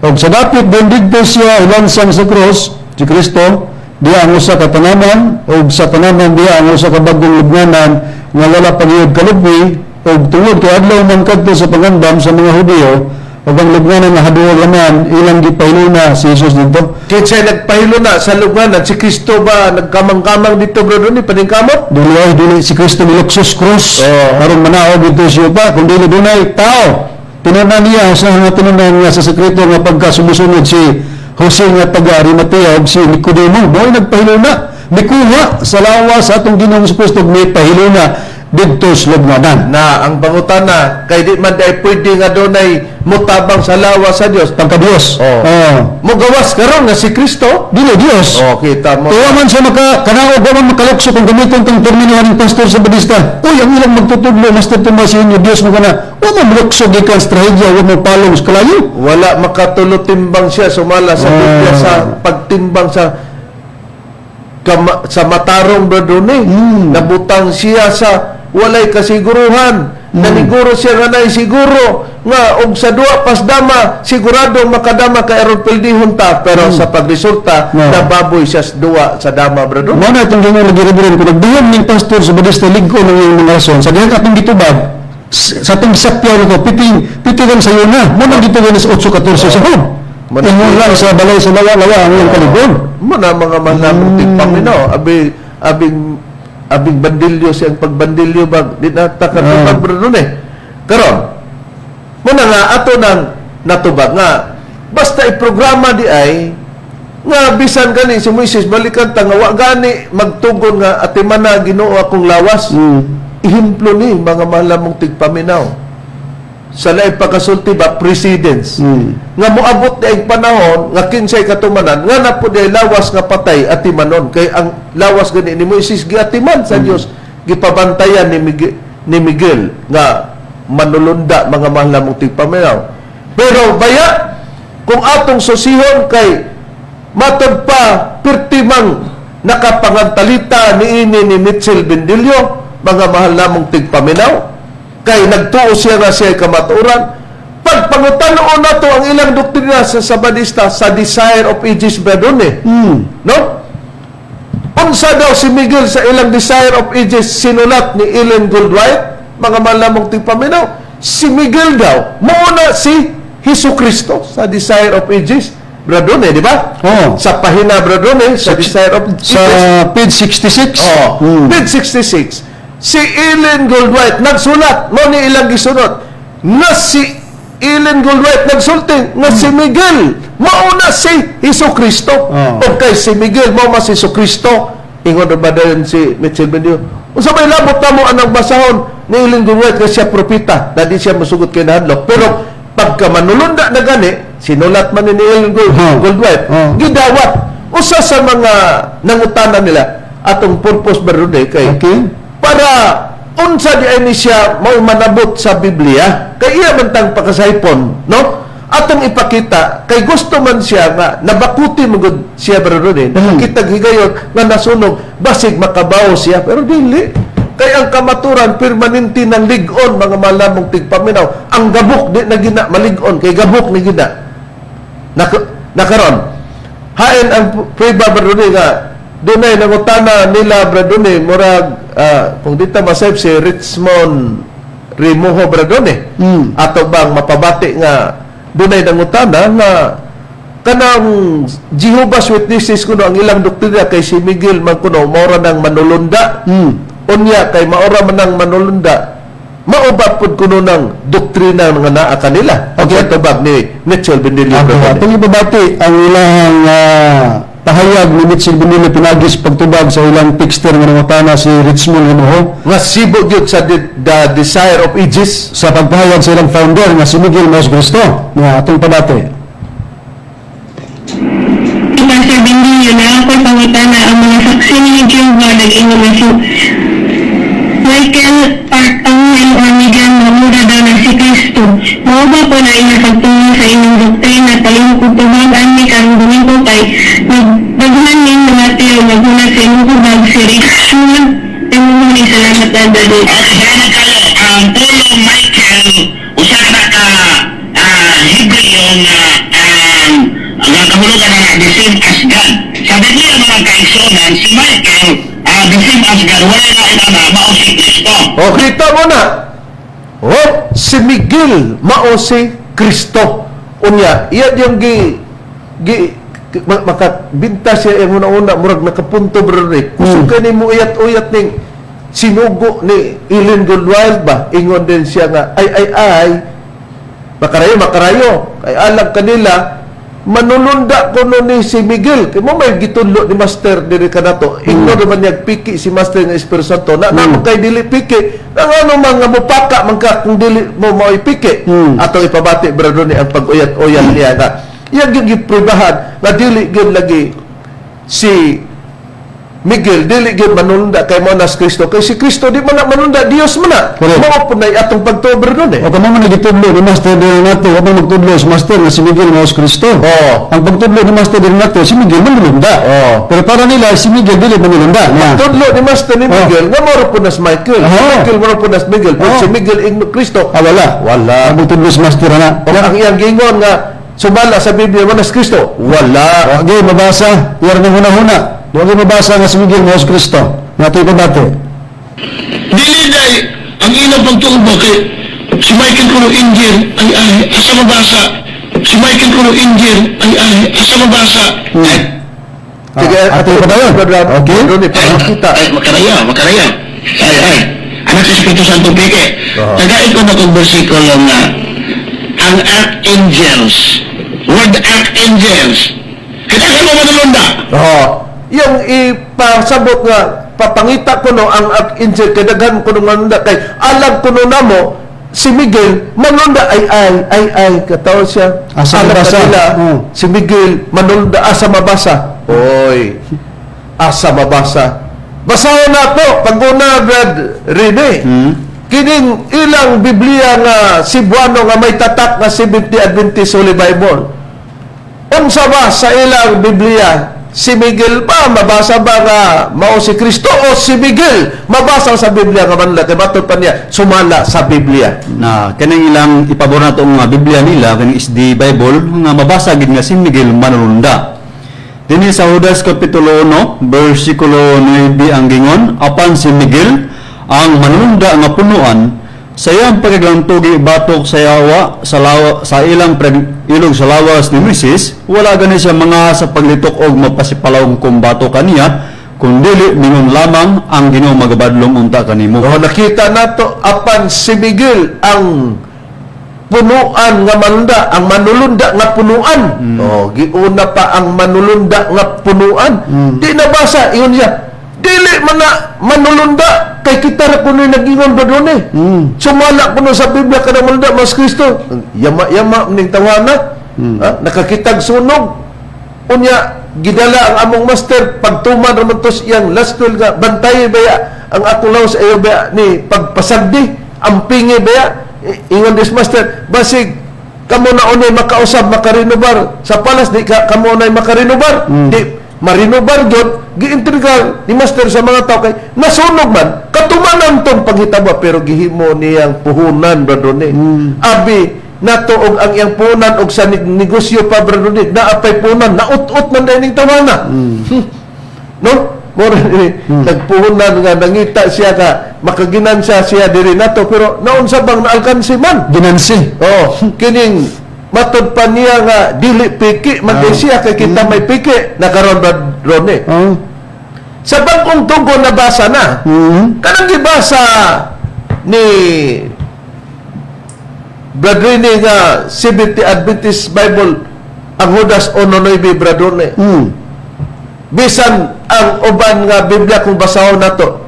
Og sa dapit din didto siya ilansang sa krus, si Kristo, diya ang usa ka tanaman, ug sa tanaman diya ang usa ka bagong lubnganan nga wala pa gayud kalubwi, ug tungod kay adlaw man kadto sa pangandam sa mga Hudyo, ug ang lubnganan nga haduol laman, ilang gipahiluna si Jesus didto. Kinsay nagpahilo na sa lubnganan? Si Kristo ba nagkamang-kamang dito, Brother ni paningkamot? Dili ay dili si Kristo niluksos krus. Aron manaog dito siya pa kung dili dunay tao. Tinunan niya sa mga tinunan niya sa sekreto nga pagka sumusunod si Jose nga taga Arimatea ug si Nicodemo, mo'y nagpahiluna. Mikuha sa lawas sa atong Ginoong Kristo ug may pahiluna didto sa lubnganan. Na ang pangutana kay di man dai pwede nga dunay mutabang sa lawas sa Dios. Pagka Dios. Oh. Oh. Mugawas karon nga si Kristo. Dili Dios. Oh, kita mo. Tuwa man siya maka, kanaog wa man makalukso kung gamiton tang termino ng pastor sa Badista. Uy, ang ilang magtutudlo, Master Tomas inyo, Dios mo kana. Wa man malukso gikan sa trahedya, wa mo palong sa kalayo. Wala makatulo timbang siya sumala sa Biblia sa pagtimbang sa sa matarong, Brother ni. Nabutang siya sa walay kasiguruhan. Naniguro siya nga nay siguro nga og sa duwa pas dama sigurado makadama kay aron pildihon ta, pero sa pagresulta nababoy siya sa duwa sa dama, brother. Mao na itong ganyan lagi, Reverend, kung nagdihon ning pastor sa Badista, lig-on ang iyong mga rason, sa dihang atong gitubag, sa atong gisapyaw nito, piti, piti lang sa na, mao nang gituban sa 8.14 sa Job. Ingon lang sa balay sa lawa-lawa ang iyong kaligon. Mo na mga mahal namong tigpaminaw, abi abing abing bandilyo siyang pagbandilyo bag di na ta katubag, brother, eh. Karon mo na nga ato nang natubag nga basta iprograma di ay nga bisan gani si Moises, balikan ta nga wa gani magtugon nga "Atimana, Ginoo, akong lawas." Ihemplo ni mga mahal namong tigpaminaw sa laing pagkasulti ba, precedence nga moabot di ay panahon nga kinsay katumanan nga na po di ay lawas nga patay atimanon, kay ang lawas gani ni Moises giatiman sa Dios, gipabantayan ni Miguel nga manulunda, mga mahal namong tigpaminaw. Pero baya kung atong susihon kay matod pa pirti mang nakapangantalita niini ni Mitchell Bendillo, mga mahal namong tigpaminaw, kay nagtuo siya nga siya ay kamatuoran. Pagpangutanoon nato ang ilang doktrina sa Sabadista sa Desire of Ages ba dun eh, no? Unsa daw si Miguel sa ilang Desire of Ages sinulat ni Ellen Goldwhite, mga mahal namong tigpaminaw? Si Miguel daw mauna si Hesus Kristo sa Desire of Ages, Bradone, di ba? Oo. Sa pahina, Bradone, sa Desire of Sa Ages. Page 66. Oh, page 66. Si Ellen Goldwhite nagsulat, mo ni ilang gisunod na si Ellen Goldwhite nagsulti nga si Miguel mauna si Hesus Kristo. Oh. O kay si Miguel mao mas si Hesus Kristo, ingon ba dayon si Mitchell Bendio? Unsa may labot namo anang basahon ni Ellen Goldwhite kay siya propeta na di siya musugot kay nahadlok? Pero pagka manulunda na gani, sinulat man ni Ellen Goldwhite, gidawat usa sa mga nangutana nila. Atong purpose ba ron eh, kay para unsa di ay ni siya mao manabot sa Biblia, kay iya man tang pakasaypon, no? Atong ipakita kay gusto man siya nga nabakuti mo gud siya ba ron eh, nakakita higayon nga nasunog, basig makabawo siya, pero dili kay ang kamaturan permanente ng lig-on, mga malamong tigpaminaw. Ang gabok di na gina malig-on kay gabok ni gina. Nakaron hain ang prueba, bradone, nga dunay nangutana nila, bradone, murag kung dita masayop si Richmond Rimuho, bradone, ato bang mapabati nga dunay nangutana nga kanang Jehovah's Witnesses kuno ang ilang doktrina kay si Miguel man kuno maura ng manulunda. Unya kay maura man ang manulunda, mao ba pud kuno ng doktrina nga naa kanila? Okay, tubag ni Mitchell Benilio, bradone. Atong ibabati ang ilang pahayag ni Mitchell Benillo pinagis pagtubag sa ilang texter nga nangutana si Richmond Himuho nga sibo gyud sa the Desire of Ages. Sa pagpahayag sa ilang founder nga si Miguel Mos Cristo nga atong pabati. Si Pastor Bindillo na ako'y pangutana, ang mga saksi ni Jehovah nag-ingon na si Michael Arcangel or Miguel mamura daw na si Kristo. Mao ba po na inyong pagtungo sa inyong doktrina? Palihog og tubagan ni karong Domingo kay nagdaghan ning mga tiyo naghulat sa inyong tubag si Richmond. Tingnan salamat na dali. Okay, salamat kayo. Ang pulong Michael, usa na ka Hebreo nga ang kahulugan na the same as God. Sa Biblia, mga kaigsunan, si Michael, the same as God, wala na inana, mao si Kristo. O kita mo na. Oh, si Miguel mao si Kristo. Unya, iya yung gi gi makabinta siya yung una-una murag nakapunto, brother. Kusog kani mo uyat-uyat ning sinugo ni Ellen Goldwild ba? Ingon din siya nga ay ay ay makarayo makarayo kay alam kanila manulunda kuno ni si Miguel kay mo may gitudlo ni Master diri kanato. Ingon naman niya piki si Master nga Espiritu Santo na mm. Kay dili piki na ngano man nga mupaka man ka kung dili mo mao'y piki. Atong ipabati, brother, ni ang pag-uyat-uyat niya nga iyang gyud giprobahan nga dili gyud lagi si Miguel dili gyud manulunda kay mao na si Kristo, kay si Kristo di man na manulunda, Dios man na. Correct. Mao pud na atong pagtuo doon eh. O kamo man nagitudlo ni Master diri nato, wa man magtudlo si Master nga si Miguel mao si Kristo. Ang pagtudlo ni Master diri nato, si Miguel manulunda. Pero para nila si Miguel dili manulunda. Na. Tudlo ni Master ni Miguel nga mao ra pud na si Michael. Si Michael mao ra pud na si Miguel. Pero si Miguel ingno Kristo. Ah, wala. Wala. Ang pagtudlo si Master na. O ang iyang gingon nga sumala sa Biblia mo na si Kristo. Wala. Wa gyud mabasa, iyar ng hunahuna. Wa gyud mabasa nga si Miguel mao si Kristo. Nato ipabati. Dili day ang ilang pagtuo ba kay si Michael kuno angel, ay ay, asa mabasa? Si Michael kuno angel, ay ay, asa mabasa? Ay, Sige, Ato ipadayon. Okay. Doon eh, pakita. Ay, makaraya, makaraya. Ay, ay. Anak sa Espiritu Santo Peke. Tagain ko na kong bersikulo nga, ang archangels, word archangels, kaya mo manulunda. Oo. Yung ipasabot nga papangita ko no ang archangel kay daghan ko no manunda kay alam ko no namo si Miguel manunda, ay ay ay ay, kataw siya. Asa Alam mabasa? nila, si Miguel manunda, asa mabasa? Oy, asa mabasa? Basahon na to paguna, Brad Rene, kining ilang Biblia nga Cebuano nga may tatak nga Seventh Adventist Holy Bible. Unsa ba sa ilang Biblia? Si Miguel ba mabasa ba nga mao si Kristo o si Miguel mabasa sa Biblia nga manla kay matod pa niya sumala sa Biblia? Na kaning ilang ipabor na itong Biblia nila, kaning SD Bible nga mabasa gid nga si Miguel manulunda. Dinhi sa Judas kapitulo 1 bersikulo 9 ang gingon, apan si Miguel ang manulunda nga punuan sa iyang pagkaglantugi batok sa yawa sa lawa, sa ilang ilog sa lawas ni Moises, wala gani siya mga sa paglitok og mapasipalawng kumbato kaniya, kun dili mingon lamang ang Ginoo magabadlong unta kanimo. Oh, nakita nato, apan si Miguel ang punuan nga manunda, ang manulunda nga punuan. Oh, giuna pa ang manulunda nga punuan. Di nabasa ingon siya. Dili man na manulunda kay kita ra kuno nagingon ba doon eh. Sumala kuno sa Biblia kada manulunda mas Kristo. Yama-yama ning tawana. Ha? Nakakitag sunog. Unya gidala ang among master pagtuman ra man to sa iyang last will nga bantay baya ang akong lawas, ayo baya ni pagpasagdi, ampingi baya. Ingon this master, basig kamo na unay makausab makarinobar sa palas, di ka kamo unay makarinobar, di marinobar gyud. Giintrigar ni master sa mga tao kay nasunog man katumanan tong panghitabo, pero gihimo niyang puhunan, brother ni abi nato og ang iyang puhunan og sa negosyo pa, brother ni naapay puhunan, naut-ut man dahil ning tawana. No, mura ni nagpuhunan nga nangita siya ka makaginansya siya diri nato, pero naunsa bang naalkansi man? Ginansi. Oh, kining matod pa niya nga dili piki man di siya kay kita may piki nakaron ba ron eh. Sa Bagong Tugon nabasa na. Kanang gibasa ni Brad Rene nga Seventh Adventist Bible ang Judas 1:9, Brad Rene. Bisan ang uban nga Biblia kung basahon nato,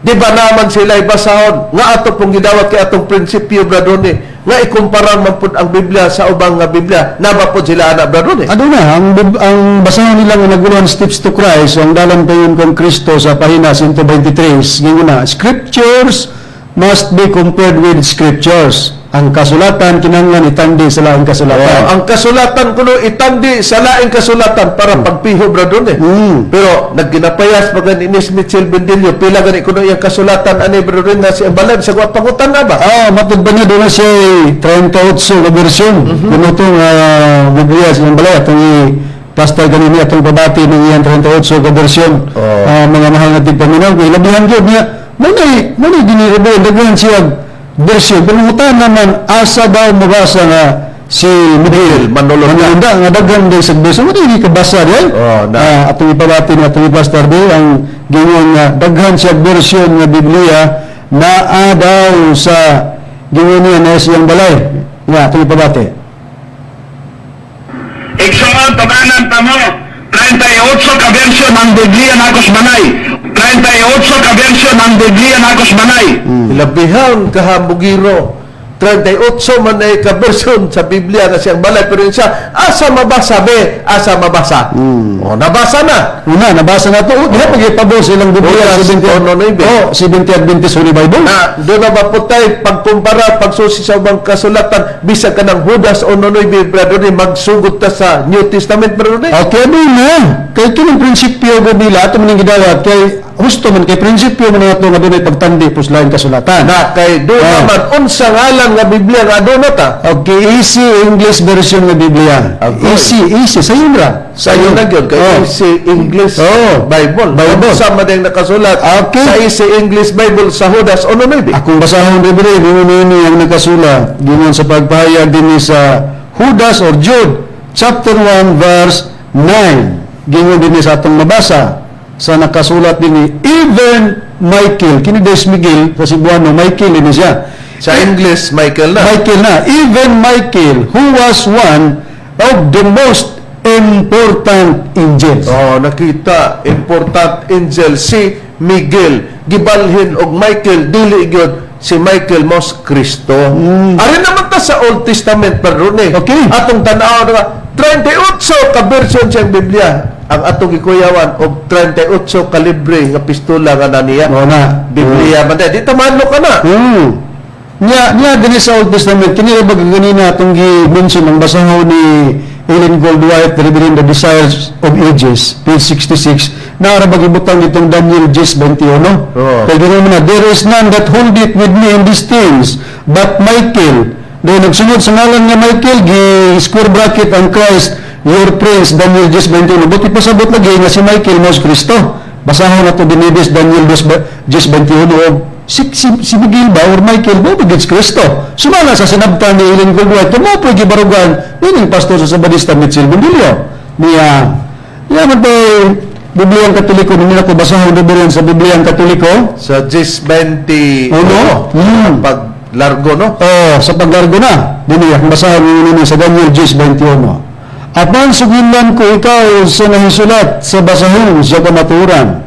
di ba naman sila basahon nga ato pong gidawat kay atong prinsipyo, Brad Rene, nga ikumpara man pud ang Biblia sa ubang nga Biblia, naba pud sila ana, Brad Rene. Ano na, ang basahan nila nga naguluhan Steps to Christ, ang dalan payon kang Kristo sa pahina 123, gingon na, "Scriptures must be compared with Scriptures." Ang kasulatan kinahanglan itandi sa laing kasulatan. Oh, ang kasulatan kuno itandi sa laing kasulatan para pagpiho, Brad Rene. Pero nagginapayas pa gani ni Mitchell Bendillo, pila gani kuno iyang kasulatan ani, Brad Rene, na si ang balad sa pangutan na ba? Ah, matod ba niya doon na siya 38 na version. Kuno itong Biblia sa iyang balay, atong i-pastor ganini, atong pabati ng iyang 38 ka version. Ah, mga mahal na tigpaminaw, kung ilabihan yun niya, manay, manay giniribo, daghan siya version. Pero ngutan naman, asa daw mabasa nga si Miguel Manulunda. Manulunda, nga daghan din sa version. Ano hindi kabasa diyan? Oh, na. Ah, atong ipabati ni atong ipastor di ang gingon nga daghan siya version nga Biblia naa daw sa gingon niya na siyang balay. Nga atong ipabati. Igsoon, pamanan pa mo, 38 ka version ang Biblia na balay. 38 ka version ang Biblia na balay. Ilabihan kahabugiro. 38 man ay ka version sa Biblia nga siyang balay, pero yun siya, asa mabasa be, asa mabasa? Oh, nabasa na. Una, nabasa na to. Oh, diha pag ipabos ilang Biblia. Judas 1:9. Oh, 70 Adventist Holy Bible. Na doon na ba po tayo pagkumpara, pagsusi sa ubang kasulatan, bisag ka ng Judas 1:9, brother, ni magsugod ta sa New Testament, brother, ni. Okay, di na. Kay kining prinsipyo go nila ato man ning gidawat kay husto man kay prinsipyo man ato nga dunay pagtandi pus lain kasulatan. Na kay doon naman unsa ngalan nga Biblia nga doon na ta? Okay, Easy English Version nga Biblia. Okay. Easy, easy sayon ra. Sa iyo na gyud kay Easy English Bible. Bible. Unsa man ang nakasulat sa Easy English Bible sa Judas 1:9? Akong basahon diri, ingon ini ang nakasulat gingon sa pagpahayag dinhi sa Judas or Jude chapter 1 verse 9. Gingon dinhi sa atong mabasa sa nakasulat dinhi, even Michael, kini Des Miguel sa Cebuano, Michael ini siya. Sa English, Michael na. Michael na, even Michael who was one of the most important angels. Oh, nakita, important angel si Miguel. Gibalhin og Michael, dili gyud si Michael mos Kristo. Ari naman ta sa Old Testament pero ni. Atong tan-aw nga 38 ka version sa Biblia ang atong gikuyawan og 38 kalibre nga pistola nga naniya. Mao na. Biblia man di ta mahadlok ka na. Nya dinhi sa Old Testament kini ra ba ganina atong gi-mention ang basahon ni Ellen Goldwhite, Revealing the Desires of Ages, page 66, naa ra ba gibutang itong Daniel 10:21. Oo. Kay ganoon na, "There is none that hold it with me in these things but Michael." Then nagsunod sa ngalan nga Michael, gi square bracket ang Christ your Prince, Daniel 10:21. Buti pasabot lagi nga si Michael mao si Kristo. Basahon nato dinibis Daniel 10:21 og si Miguel ba or Michael ba si Kristo. Sumala sa sinabtan ni Ellen Goldwhite, kamo po gibarugan nining pastor sa Sabadista Mitchell Bundilio. Niya, niya man to Bibliang Katoliko, hindi na ko basahon din sa Bibliang Katoliko. Sa 10:20. Ano? Pag largo, no? Oh, sa paglargo na. Dini, akong basahon ninyo sa Daniel 10:21. "Apan sugilan ko ikaw sa nahisulat sa basahon sa kamaturan.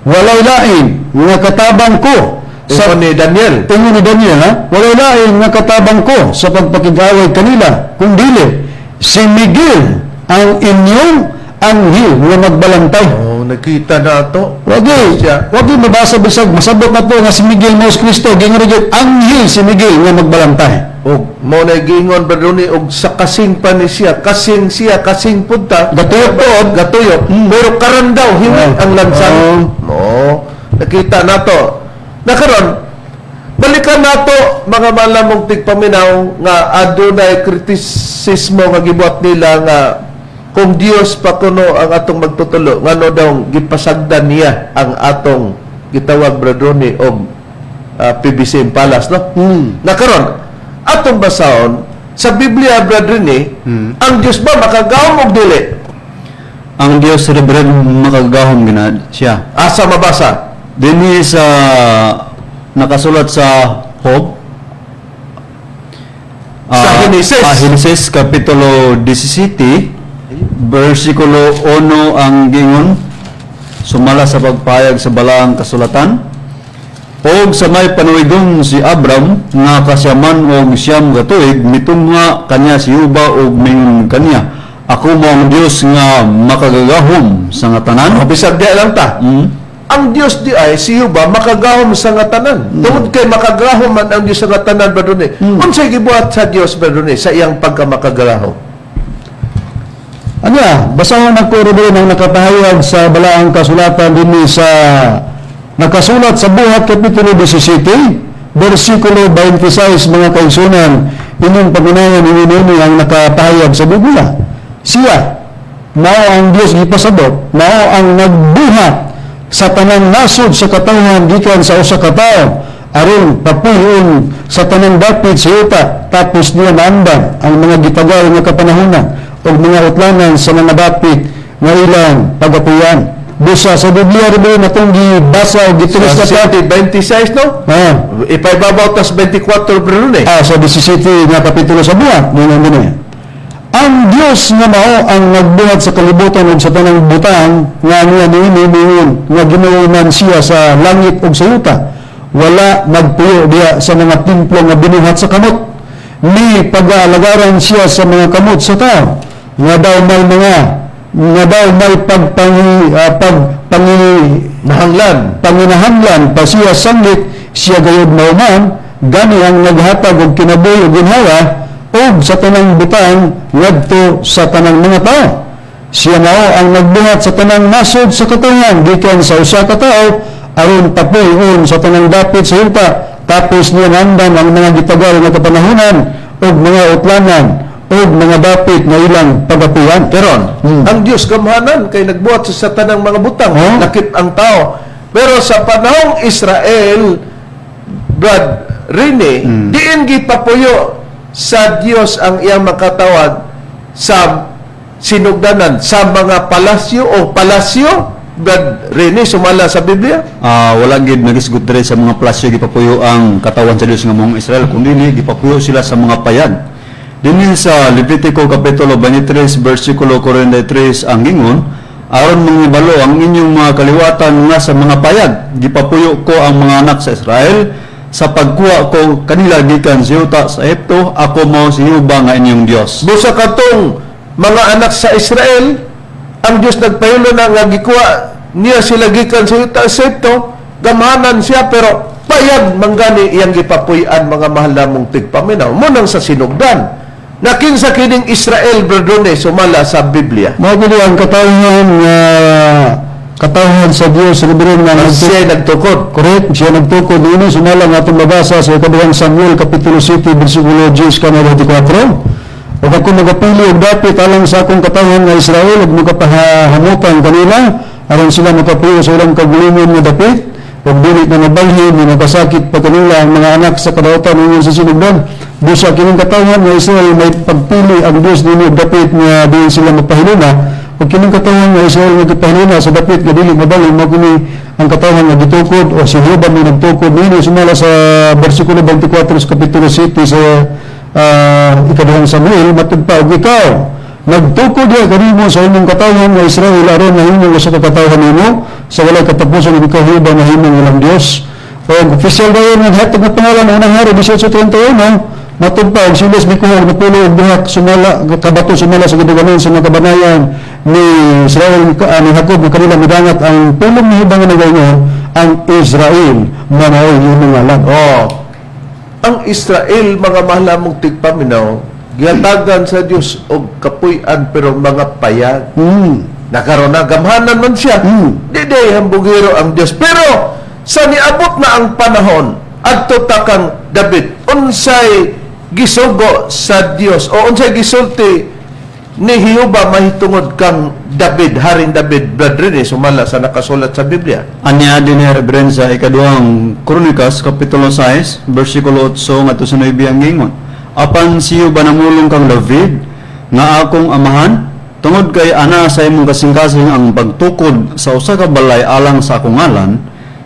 Walay lain nga katabang ko sa" Ingon ni Daniel. Ingon ni Daniel, ha? "Walay lain nga katabang ko sa pagpakig-away kanila, kung dili si Miguel ang inyong anghel nga magbalantay." Oh, nakita na ato. Wagi, Siya. wagi mabasa bisag masabot na to nga si Miguel mao si Kristo, gingon gyud anghel si Miguel nga magbalantay. Og mo na gingon, brother ni, og sa kasing pa ni siya, kasing siya, kasing punta. Gatuyok pod, gatuyok. Pero karon daw hiwi ang lansang. No, nakita nato. Na karon balikan nato, mga malamong tigpaminaw, nga adunay kritisismo nga gibuhat nila nga kung Dios pa kuno ang atong magtutulo, ngano daw gipasagdan niya ang atong gitawag, brother ni, og PBC Palace, no? Na karon atong basahon sa Biblia, brother ni, ang Dios ba makagahom og dili? Ang Dios, Reverend, makagahom gina siya. Asa mabasa? Dinhi sa nakasulat sa Job. Sa Genesis. Genesis kapitulo 17 versikulo 1 ang gingon sumala sa pagpayag sa balaang kasulatan: "Og sa may panuigon si Abram nga kasyaman og 90 ka tuig, mitungha kanya si Jehova og mingon kaniya, 'Ako mao ang Dios nga makagagahom sa nga tanan.'" Bisag di lang ta. Ang Dios di ay si Jehova makagahom sa nga tanan. Tungod kay makagahom man ang Dios sa nga tanan, brother ni. Unsay gibuhat sa Dios, brother ni, sa iyang pagkamakagahom? Ano, basahon ako rin ang nakapahayag sa balaang kasulatan dinhi sa nakasulat sa Buhat Kapitulo 17, versikulo 26, mga kaigsunan, inyong paminawan, inyo ang nakapahayag sa Biblia. "Siya, mao ang Dios gipasabot, mao ang nagbuhat sa tanang nasod sa katawhan gikan sa usa ka tawo aron papuyon sa tanang dapit sa yuta, tapos niya maandam ang mga gitagay nga kapanahonan ug mga utlanan sa mga dapit nga ilang pagapuyan." Busa sa Biblia rin atong gibasa o gitulos Sa na pa. 26, no? Ipaibabaw tas 24, brother ni. Ah, sa 17 nga kapitulo sa Buhat, yun ang gani. "Ang Dios nga mao ang nagbuhat sa kalibutan ug sa tanang butang nga niya niini, miingon nga Ginoo man siya sa langit ug sa yuta." Wala magpuyo diya sa mga templo nga binuhat sa kamot, ni pag-aalagaran siya sa mga kamot sa tao nga daw may pagpangi Nahanglan. Panginahanglan pa siya sanglit siya gayud mauman. Gani ang naghatag og kinabuhi ug ginhawa ug sa tanang butang ngadto sa tanang mga tao. Siya mao ang nagbuhat sa tanang nasod sa katawhan gikan sa usa ka tawo aron tapuyon sa tanang dapit sa yuta. Tapos niya nandam ang mga gitagal nga kapanahunan ug mga utlanan ug mga dapit nga ilang pagapuyan. Karon, ang Dios gamhanan kay nagbuhat sa tanang mga butang, Oh. lakip ang tao. Pero sa panahong Israel, Brad Rene, diin gipapuyo sa Dios ang iyang makatawag sa sinugdanan, sa mga palasyo o palasyo, Brad Rene, sumala sa Biblia? Wala gid nagisgot diri sa mga palasyo gipapuyo ang katawan sa Dios nga mong Israel, kundi gipapuyo sila sa mga payag. Dinhi sa Levitico kapitulo 23 bersikulo 43 ang ingon, aron mangibalo ang inyong mga kaliwatan nga sa mga payag gipapuyo ko ang mga anak sa Israel sa pagkuha ko kanila gikan sa yuta sa Ehipto. Ako mao si Jehova nga inyong Dios. Busa katong mga anak sa Israel, ang Dios nagpahilo na nga gikuha niya sila gikan sa yuta sa Ehipto, gamhanan siya pero payag manggani iyang gipapuy-an, mga mahal namong tigpaminaw. Mo nang sa sinugdan. Na kinsa kining Israel, Berdone, sumala sa Biblia? Mao gid ang katawhan nga katawhan sa Dios, Reverend, nga Ang siya nagtukod. Correct, siya nagtukod niini sumala nga atong mabasa sa ikaduhang Samuel kapitulo 7 bersikulo 10 ka 24. Ug ako magapili og dapit alang sa akong katawhan nga Israel ug magapahamutan kanila aron sila makapuyo sa ilang kaugalingon nga dapit ug dili na mabalhin ni makasakit pa kanila ang mga anak sa kadautan ingon sa sinugdan. Busa kining katawhan nga Israel may pagpili ang Dios dinhi og dapit nga diin sila magpahiluna, ug kining katawhan nga Israel nga gipahiluna sa dapit nga dili mabalhin, mao kini ang katawhan nga gitukod o si Jehova may nagtukod niini sumala sa bersikulo 24 sa kapitulo 7 sa ikaduhang Samuel. Matud pa, ug ikaw nagtukod diha kanimo sa imong katawhan nga Israel aron mahimong usa ka katawhan nimo sa walay katapusan, ug ikaw Jehova mahimong ilang Dios. Og official dayon nga hatag nga pangalan, Unang Hari 18:31. Matud pa, og silos mikuha og napulo og duha sumala kabato sumala sa giduganan sa mga kabanayan ni Israel, ni Jacob, nga kanila midangat ang pulong ni Jehova nga nagaingon, ang Israel manaoy imong ngalan. Oh. Ang Israel, mga mahal namong tigpaminaw, gihatagan sa Dios og kapuy-an pero mga payag. Nakaroon na, gamhanan man siya. Di di hambugiro ang Dios. Pero sa niabot na ang panahon, adto ta kang David, unsay gisugo sa Dios o unsay gisulti ni Jehova mahitungod kang David, Haring David, Brad Rene, sumala sa nakasulat sa Biblia? Anya din ni Reverend sa ikaduhang Kronikas kapitulo 6 bersikulo 8 ngadto sa 9 ang ingon. Apan siyo ba namulong kang David nga akong amahan, tungod kay ana sa imong kasing-kasing ang pagtukod sa usa ka balay alang sa akong ngalan,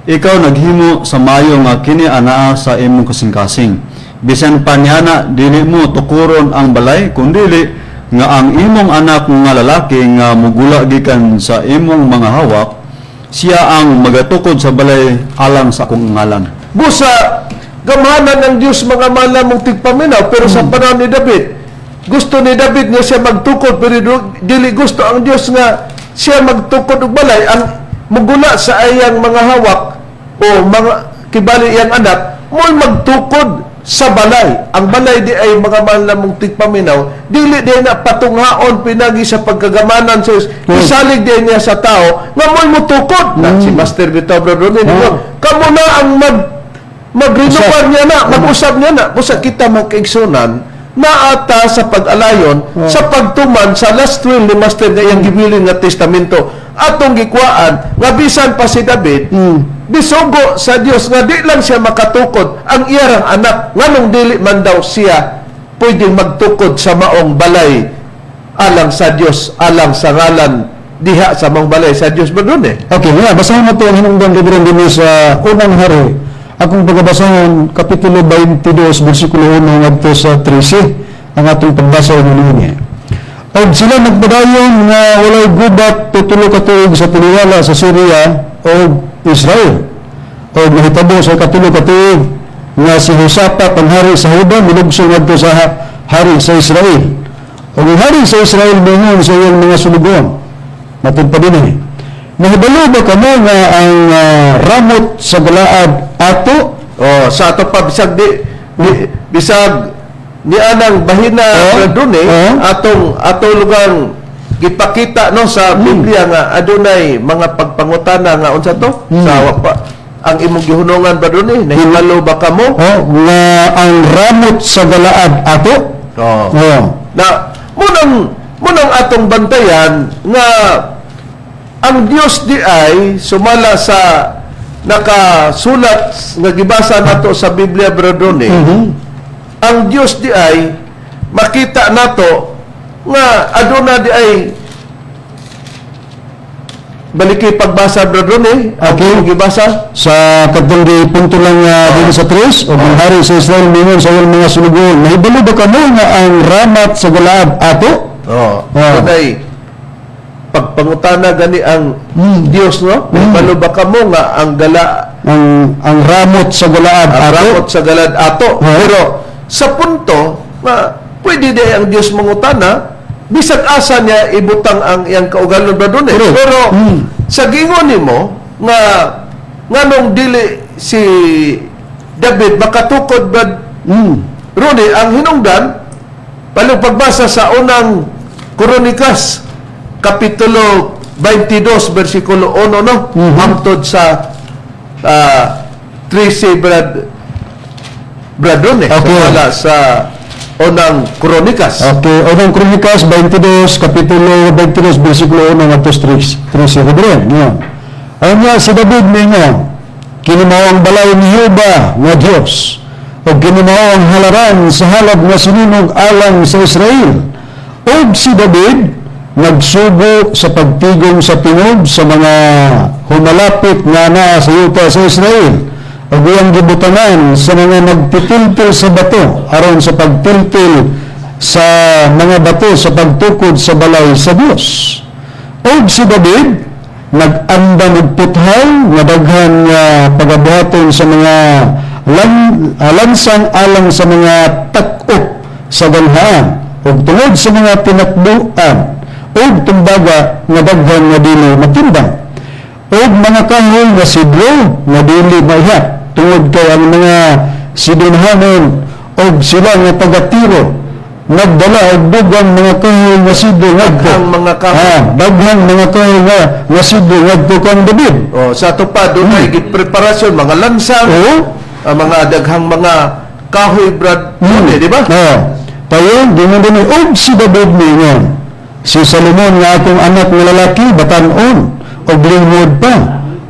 ikaw naghimo sa mayo nga kini anaa sa imong kasing-kasing. Bisan pa niana dili mo tukuron ang balay, kundili nga ang imong anak nga lalaki nga mugula gikan sa imong mga hawak, siya ang magatukod sa balay alang sa akong ngalan. Busa, gamhanan ng Diyos, mga mahal mong tigpaminaw, pero sa panahon ni David, gusto ni David nga siya magtukod, pero dili gusto ang Diyos nga siya magtukod og balay. Ang mugula sa ayang mga hawak o mga kibali iyang anak, mo'y magtukod sa balay. Ang balay di ay, mga mahal na mong tigpaminaw, dili di na patunghaon pinagi sa pagkagamanan sa Diyos. Isalig di niya sa tao nga mo'y mutukod. Na, si Master Vito Brother, kamo na ang mag-renewal niya na, mag-usab niya na. Busa kita magkaigsunan, naata sa pag-alayon, sa pagtuman sa last will ni Master nga iyang gibilin nga testamento, atong gikwaan, nga bisan pa si David, bisugo sa Dios nga di lang siya makatukod, ang iyarang anak, nganong dili man daw siya pwedeng magtukod sa maong balay alang sa Dios, alang sa ngalan diha sa maong balay sa Dios ba dun eh? Okay, nga, basahin mo ito ang hinungdan, Reverend, din sa Unang Hari. Akong pagkabasahon, Kapitulo 22, versikulo 1 ngadto sa 13, ang atong pagbasa ng niya. Og sila nagpadayon nga walay gubat tutulo ka tuig sa taliwala sa Syria o Israel. Og nahitabo sa 3 ka tuig nga si Josaphat ang hari sa Juda milugso ngadto sa hari sa Israel. Ug ang hari sa Israel mingon sa iyang mga sulugoon. Matod pa dinhi. Nahibalo ba kamo nga ang Ramot sa Galaad ato? Oh, sa ato pa bisag di bisag ni anang bahina, dun eh, atong atong lugang gipakita, no, sa Biblia nga adunay mga pagpangutana nga unsa to sa wa pa ang imong gihunongan ba dun eh, nahibalo ba kamo? Oh, nga ang Ramot sa Galaad ato? Oh. Oh. Na munang atong bantayan nga ang Dios di ay sumala sa nakasulat nga gibasa nato sa Biblia, Brother Ronnie. Ang Dios di ay makita nato nga aduna di ay baliki pagbasa, Brother Ronnie, ang imong gibasa. Sa katong di punto lang dito sa 3, o ang hari sa Israel mingon sa iyang mga sulugoon, nahibalo ba kamo nga ang Ramat sa Galaad ato? Oh, dunay pagpangutana gani ang Dios, no, nahibalo ba kamo nga ang gala Ang Ramot sa Galaad ang ato? Ramot sa Galad ato? Pero sa punto nga pwede di ang Dios mangutana bisag asa niya ibutang ang iyang kaugalon ba doon eh. Correct. Pero sa gingon nimo nga nganong dili si David makatukod ba, Rony, ang hinungdan palong pagbasa sa Unang Kronikas kapitulo 22 bersikulo 1, no, hangtod sa 13, Brad Rony, wala sa Unang Kronikas. Okay, Unang Kronikas 22, Kapitulo 22, versikulo 1 ngadto sa 3, 13 Gabriel. Yeah. Ayon nga si David mingon, kini mao ang balay ni Jehova nga Dios, ug kini mao ang halaran sa halad nga sinunog alang sa Israel. Ug si David nagsugo sa pagtigom sa tingog sa mga humalapit nga naa sa yuta sa Israel ug iyang gibutangan sa mga nagtitiltil sa bato aron sa pagtiltil sa mga bato sa pagtukod sa balay sa Dios. Ug si David nag-andam og puthaw nga daghan nga pagabuhaton sa mga lansang alang sa mga tak-op sa ganhaan ug tungod sa mga tinakbuan ug tumbaga nga daghan nga dili matimbang ug mga kahoy nga sidro nga dili maihat tungod kay ang mga Sidonhanon ug sila nga taga-Tiro nagdala og dugang mga kahoy nga sidro ngadto. Daghang mga kahoy. Ah, daghang mga kahoy nga sidro ngadto kang David. Oh, sa ato pa dunay preparasyon mga lansang, ang mga daghang mga kahoy, Brad Rony, di ba? Oo. Tayo, gingon din og si David ningon, si Solomon nga akong anak nga lalaki batan-on og lingmod pa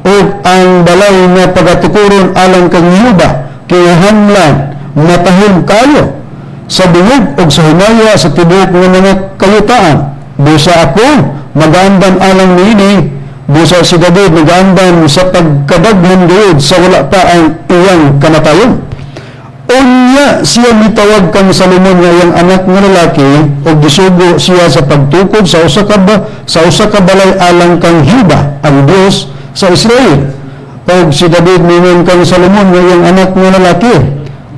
ug ang balay nga pagatukuron alang kang Jehova kinahanglan matahom kayo sa bingog ug sa hinaya sa tibuok nga mga kayutaan. Busa ako magaandam alang niini. Busa si David nagaandam sa pagkadaghan gayud sa wala pa ang iyang kamatayon. Unya siya mitawag kang Salomon nga iyang anak nga lalaki ug gisugo siya sa pagtukod sa usa ka balay alang kang Jehova ang Dios sa Israel. Og si David mingon kang Salomon nga iyang anak nga lalaki,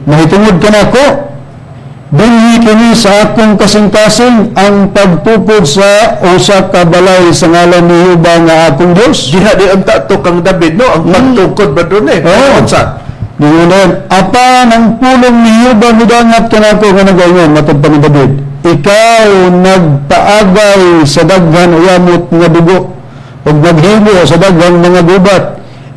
mahitungod kanako, dinhi kini sa akong kasing-kasing ang pagtukod sa usa ka balay sa ngalan ni Jehova nga akong Dios. Diha di unta to kang David, no, ang pagtukod ba doon eh. Oo. Unsa? Ningunan, apan ang pulong ni Jehova midangat kanako nga nagaingon matod pa ni David, ikaw nagpaagay sa daghan uyamot nga dugo ug naghimo sa daghang mga gubat.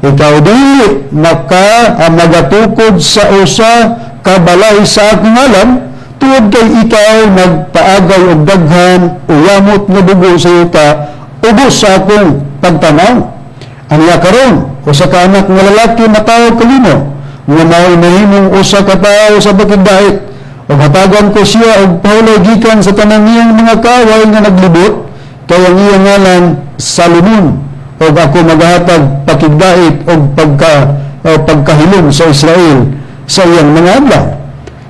Ikaw dili magatukod sa usa ka balay sa akong ngalan tungod kay ikaw nagpaagay og daghan uyamot nga dugo sa yuta ubos sa akong pagtanaw. Anya karon, usa ka anak nga lalaki matawag kanimo nga mao'y mahimong usa ka tawo sa pakigdait ug hatagan ko siya og pahulay gikan sa tanan niyang mga kaaway nga naglibot kay ang iyang ngalan Salomon ug ako magahatag pakigdait og pagkahilom sa Israel sa iyang mga adlaw.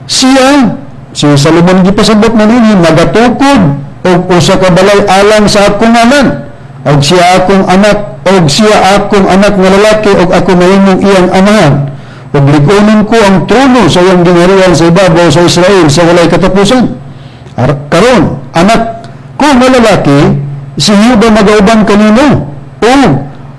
Siya, si Salomon gipasabot man ini magatukod og usa ka balay alang sa akong ngalan og siya akong anak nga lalaki og ako mahimong iyang amahan. Ug lig-onon ko ang trono sa iyang gingharian sa ibabaw sa Israel sa walay katapusan. Karon, anak ko nga lalaki, si Juda magauban kanino. Ug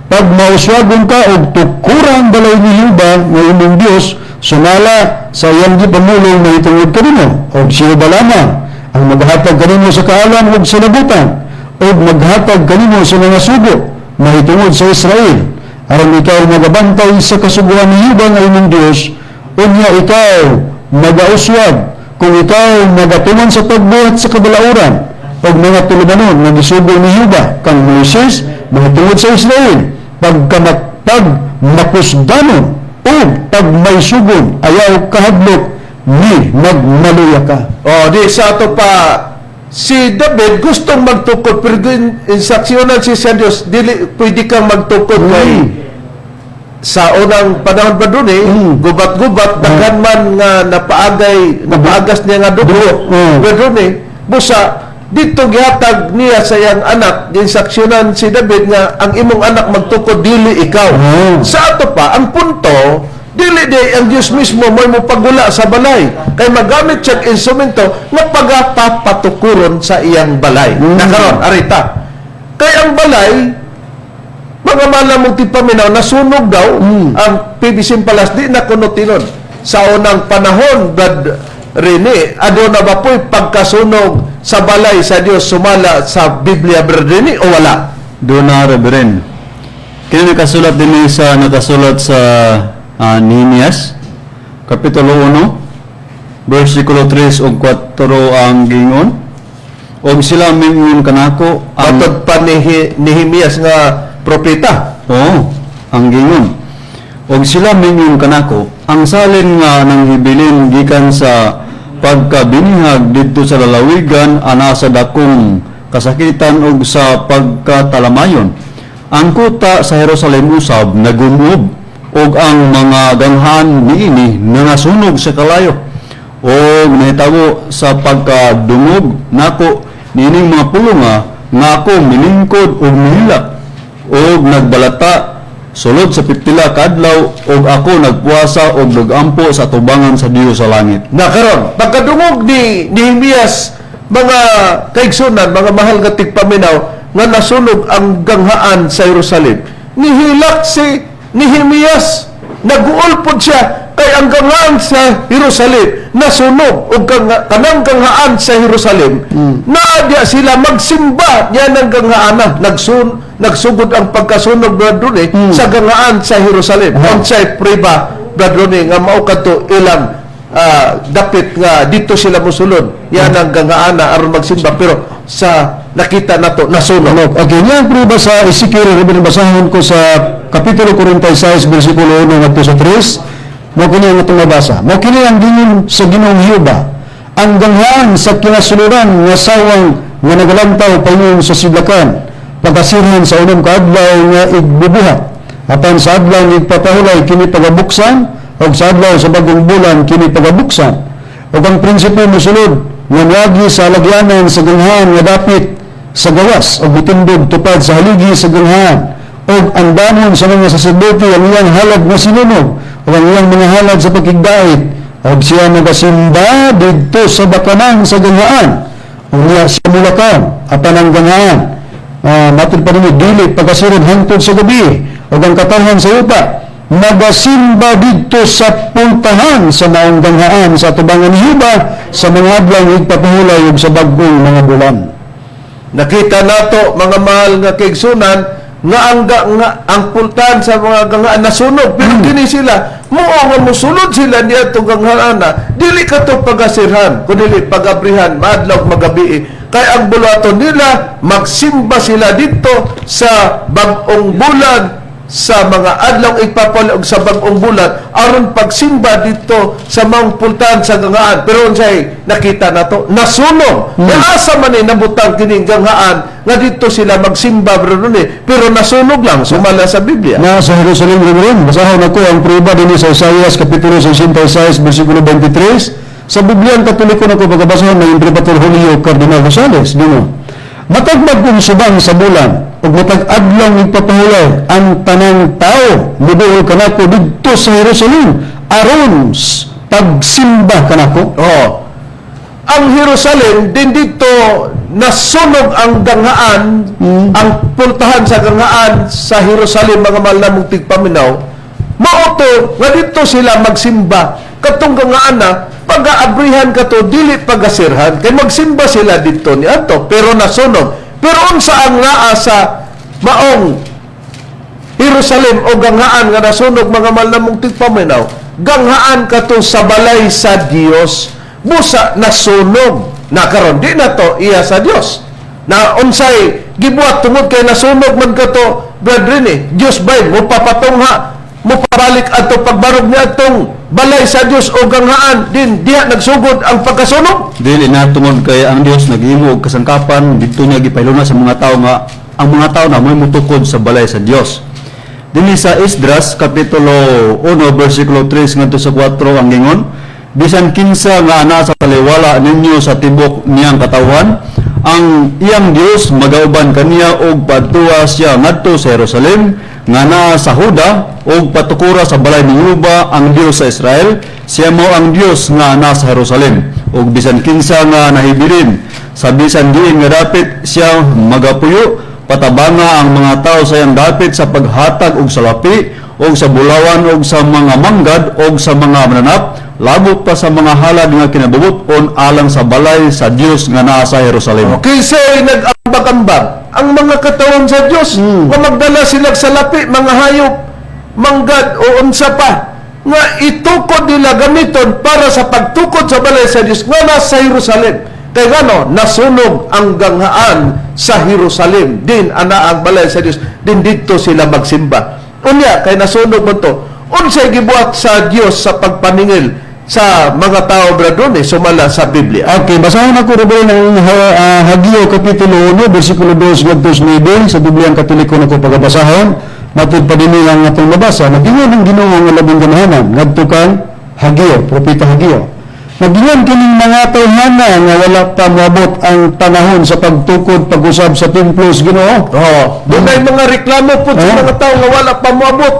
pag mauswagon ka og tukura ang balay ni Juda nga imong Dios sumala sa iyang gipamulong mahitungod kanino. Og si Juda lamang ang maghatag kanino sa kaalam ug sa labutan ug maghatag kanino sa mga sugo mahitungod sa Israel, aron ikaw magabantay sa kasuguan ni Juda nga imong Dios. Unya ikaw magauswag kung ikaw magatuman sa pagbuhat sa kabalauran ug mga tulumanon nga gisugo ni Juda kang Moises mahitungod sa Israel. Pagkamatag makusdanon ug pagmaysugon, ayaw kahadlok ni magmaluya ka. Oh, di sa ato pa si David gustong magtukod, pero instruksyonan si sa Dios, dili pwede kang magtukod kay sa unang panahon pa dun eh, gubat-gubat, daghan man nga napaagay, napaagas niya nga dugo. Pero dun eh, busa, dito gihatag niya sa iyang anak, ginsaksyonan si David nga ang imong anak magtukod, dili ikaw. Sa ato pa, ang punto, dili di ang Diyos mismo mo'y mopagula sa balay. Kay magamit siyang instrumento nga pagapapatukuron sa iyang balay. Nakaron, arita. Kay ang balay, mga malamong tipaminaw, nasunog daw ang PBC Palace, di na kuno tinon. Sa unang panahon, Brad Rene, aduna ba po'y pagkasunog sa balay sa Dios sumala sa Biblia, Brad Rene, o wala? Doon na, Reverend. Kini nakasulat din sa nakasulat sa Nehemias, Kapitulo 1, versikulo 3 ug 4 ang gingon. Og sila mingon kanako ang Matod pa ni Nehemias nga propeta. Oo, ang gingon. Og sila mingon kanako, ang salin nga nang hibilin gikan sa pagkabinihag didto sa lalawigan ana sa dakong kasakitan ug sa pagkatalamayon. Ang kuta sa Jerusalem usab nagumuob ug ang mga ganghaan niini nangasunog sa kalayo. Og nahitabo sa pagkadungog nako niining mga pulunga nga ako milingkod ug mihilak og nagbalata sulod sa pipila ka adlaw, og ako nagpuasa og nagampo sa tubangan sa Dios sa langit. Na karon, pagkadungog ni Nehemias, mga kaigsunan, mga mahal nga tigpaminaw, nga nasunog ang ganghaan sa Jerusalem, nihilak si Nehemias, naguol pod siya kay ang ganghaan sa Jerusalem nasunog, ug kanang ganghaan sa Jerusalem naa diya sila magsimba niya ng ganghaan. Nagsugod ang pagkasunog, Brad Rene, sa ganghaan sa Jerusalem. Unsay priba, Brad Rene, nga mao kadto ilang dapit nga dito sila musulod yan ang ganghaan aron magsimba, pero sa nakita nato nasunog? Okay, niya ang prueba sa Ezekiel, Reverend, basahon ko sa Kapitulo 46, versikulo 1 ngadto sa 3. Mao kini ang atong mabasa. Mao kini ang gingon sa Ginoong Jehova: Ang ganghaan sa kinasuluran nga sawang nga nagalantaw paingon sa sidlakan, pagkasirhan sa unom ka adlaw nga igbubuhat. Apan sa adlaw nga igpapahulay kini pagabuksan, ug sa adlaw sa bagong bulan kini pagabuksan. Ug ang prinsipe mosulod nga miagi sa lagyanan sa ganghaan nga dapit sa gawas ug mitindog tupad sa haligi sa ganghaan, ug andamon sa mga saserdote ang iyang halad nga sinunog ug ang iyang mga halad sa pakigdait, ug siya nagasimba didto sa bakanan sa ganghaan. Unya siya mulakaw, apan ang ganghaan matod pa nini dili pagkasiron hangtod sa gabi, ug ang katawhan sa yuta nagasimba didto sa pultahan sa maong ganghaan sa atubangan ni Juda sa mga adlaw nga igpapahulay ug sa bag-ong mga bulan. Nakita nato, mga mahal nga kaigsunan, nga ang pultahan sa mga ganghaan nasunog, pero kini sila muo nga musulod sila niadtong ganghaan na dili kato pagasirhan kundi pagabrihan, maadlaw magabi, kay ang buluhaton nila magsimba sila dito sa bag-ong bulan, sa mga adlaw igpapahulay ug sa bag-ong bulan, aron pagsimba dito sa maong pultahan sa ganghaan. Pero unsay nakita nato? Nasunog. Asa man ni nabutang kining ganghaan nga dito sila magsimba, bro, eh? Pero nasunog lang sumala sa Biblia. Na sa Jerusalem, Reverend, basahon ako ang prueba dinhi sa Isaias Kapitulo 66, versikulo 23. Sa Biblia ang Katoliko na ko pagkabasahon ng Interpreter Julio Cardinal Rosales, dino. Matag bag-ong subang sa bulan ug matag adlaw igpapahulay, ang tanang tao muduol kanako didto sa Jerusalem. Aron pagsimba kanako. Oh. Ang Jerusalem din dito nasunog ang ganghaan, ang pultahan sa ganghaan sa Jerusalem, mga mahal namong tigpaminaw. Mao to nga dito sila magsimba. Katong ganghaan na pag-aabrihan kato, dili pagasirhan, kay magsimba sila dito ni ato, pero nasunog. Pero unsa ang naa sa maong Jerusalem o ganghaan nga nasunog, mga mahal namong tigpaminaw? Ganghaan kato sa balay sa Dios. Busa nasunog na, karon di na to iya sa Dios na. Unsay gibuhat tungod kay nasunog man kato, brethren? Eh, Dios bay mo papatungha, mo pabalik adto pagbarog niya atong balay sa Dios o ganghaan din diha nagsugod ang pagkasunog? Dili na, tungod kay ang Dios naghimo og kasangkapan didto niya gipahilunan sa mga tao nga ang mga tao na mo'y mutukod sa balay sa Dios. Dinhi sa Esdras kapitulo 1 bersikulo 3 ngadto sa 4, ang gingon, "Bisan kinsa nga ana sa taliwala ninyo sa tibok niyang katawhan, ang iyang Dios magauban kaniya og padtuwa siya ngadto sa Jerusalem nga naa sa Huda og patukura sa balay ni Jehova ang Dios sa Israel. Siya mao ang Dios nga naa sa Jerusalem. Ug bisan kinsa nga nahibilin sa bisan diin nga dapit siya magapuyo, patabanga ang mga tao sa iyang dapit sa paghatag og salapi og sa bulawan og sa mga manggad og sa mga mananap, labot pa sa mga halad nga kinabubuton alang sa balay sa Dios nga naa sa Jerusalem." Kinsay nag-ambag-ambag? Ang mga katawan sa Diyos. Nga magdala sila sa lapi, mga hayop, manggad o unsa pa nga itukod nila gamiton para sa pagtukod sa balay sa Diyos nga nasa Jerusalem. Kay ngano nasunog ang ganghaan sa Jerusalem din ana ang balay sa Diyos din didto sila magsimba. Unya kay nasunog man to, unsay gibuhat sa Dios sa pagpaningil sa mga tao, brethren, eh, sumala sa Biblia? Okay, basahon ako, Ruben, ang Hageo Kapitulo 1, versikulo 2 ngadto sa 9, sa Bibliang Katoliko na ko pagabasahon. Matud pa dinhi ang atong mabasa. Nagingon ang Ginoo nga labing ganahanan ngadto kang Hageo, propeta Hageo. "Nagingon kining mga tawhana nga wala pa moabot ang panahon sa pagtukod pag-usab sa templo sa Ginoo." Oo. Dunay mga reklamo po sa mga tao nga wala pa moabot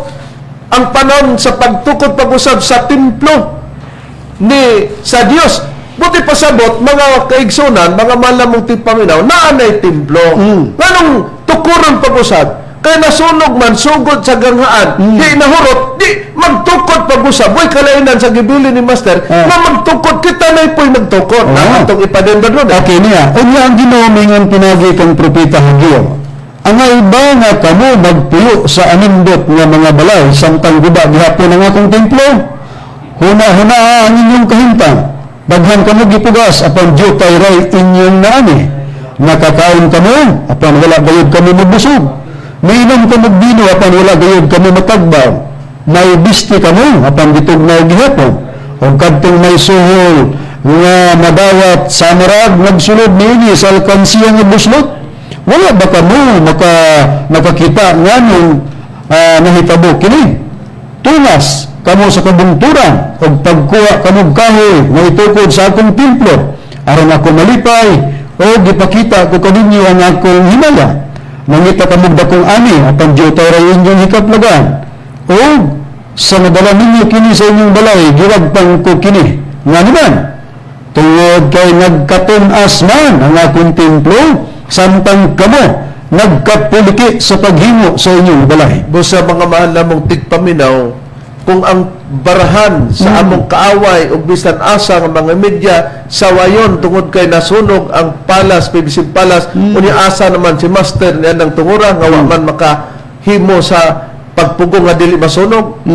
ang panahon sa pagtukod pag-usab sa templo ni sa Dios. Buti pasabot, mga kaigsunan, mga mahal namong tigpaminaw, naa nay templo. Nganong tukuron pag-usab? Kay nasunog man sugod sa ganghaan, di nahurot, di magtukod pag-usab. Way kalainan sa gibili ni Master nga magtukod kita na ipo'y magtukod. Na atong ipademba doon. Eh. Okay niya. "Unya ang Ginoo mingon pinagi kang propeta Hageo. Angay ba nga kamo magpuyo sa anindot nga mga balay samtang guba gihapon ang akong templo? Huna-huna ang inyong kahimtang. Daghan kamo gipugas apan diutay ray inyong naani. Nakakaon kamo apan wala gayud kamo mabusog. Miinom kamo og bino apan wala gayud kamo matagbaw. May bisti kamo apan gitugnaw gihapon. Ug kadtong may suhol nga madawat sa marag nagsulod niini sa alkansiya nga buslot. Wala ba kamo nakakita nganong nahitabo kini? Tungas kamo sa kabungturan ug pagkuha kamo og kahoy nga itukod sa akong templo aron ako malipay o gipakita ko kaninyo ang akong himaya. Mangita kamo og dakong ani apan diutay ra inyong hikaplagan. Ug sa madala ninyo kini sa inyong balay, giwagtang ko kini. Ngano man? Tungod kay nagkatun-as man ang akong templo samtang kamo nagkapuliki sa paghimo sa inyong balay." Busa, mga mahal namong tigpaminaw, kung ang barahan sa among kaaway ug bisan asa nga mga media sawayon tungod kay nasunog ang palace, PBC Palace, unya asa naman si Master niya ng tungura nga wa man makahimo sa pagpugong nga dili masunog.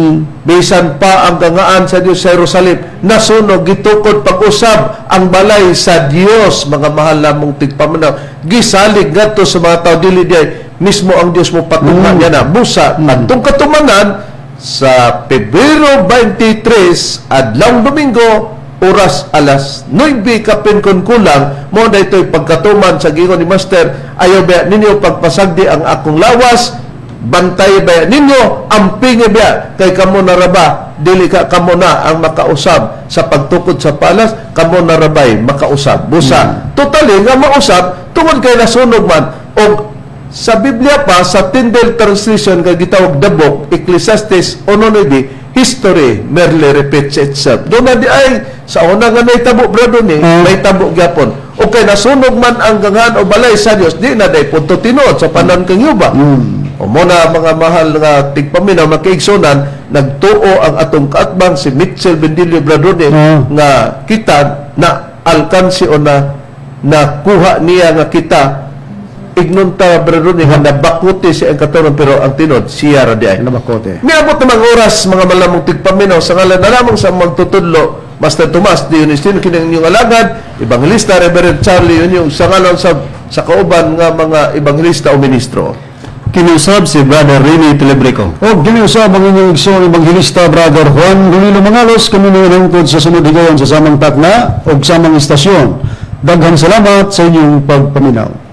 Bisan pa ang gangaan sa Dios sa Jerusalem nasunog, gitukod pag-usab ang balay sa Dios, mga mahal namong tigpaminaw, gisalig ngadto sa mga tao, dili diay mismo ang Dios mo patungha niya na. Busa atong katumanan sa Pebrero 23, adlaw Domingo, oras alas 9 kapin kon kulang, mo na ito'y pagkatuman sa gingon ni Master: "Ayaw ba ninyo pagpasagdi ang akong lawas, bantay ba ninyo, ampingi ba, kay kamo na raba, dili ka kamo na ang makausab sa pagtukod sa palace, kamo na rabay makausab." Busa totally nga mausab tungod kay nasunog man. Og sa Biblia pa, sa Tyndale Translation nga gitawag The Book, Ecclesiastes 1:9. History merely repeats itself. Doon na di ay sa una nga nahitabo, brother ni, nahitabo gyapon. Okay, nasunog man ang ganghaan o balay sa Dios, di na day punto tinuod sa panahon kang Yuba. O mo na, mga mahal nga tigpaminaw, makiigsunan, nagtuo ang atong kaatbang si Mitchell Bendilio, brother ni, nga kita na alkansi o na nakuha niya nga kita ignon ta, brother ni, nga nabakuti siya ang katuron, pero ang tinod siya ra di ay. Nabakote. Miabot na mga oras, mga malamong tigpaminaw, sa ngalan na lamang sa magtutudlo, Master Tomas Dionisino, kining inyong alagad, Evangelista Reverend Charlie yun yung sa ngalan sa kauban nga mga evangelista o ministro. Kinusab si Brother Rene Telebrico. O giniusab ang inyong igsoon Ebanghelista Brother Juan Ronilo Mangalos, kami hangtod sa sunod higayon sa samang takna o samang istasyon. Daghang salamat sa inyong pagpaminaw.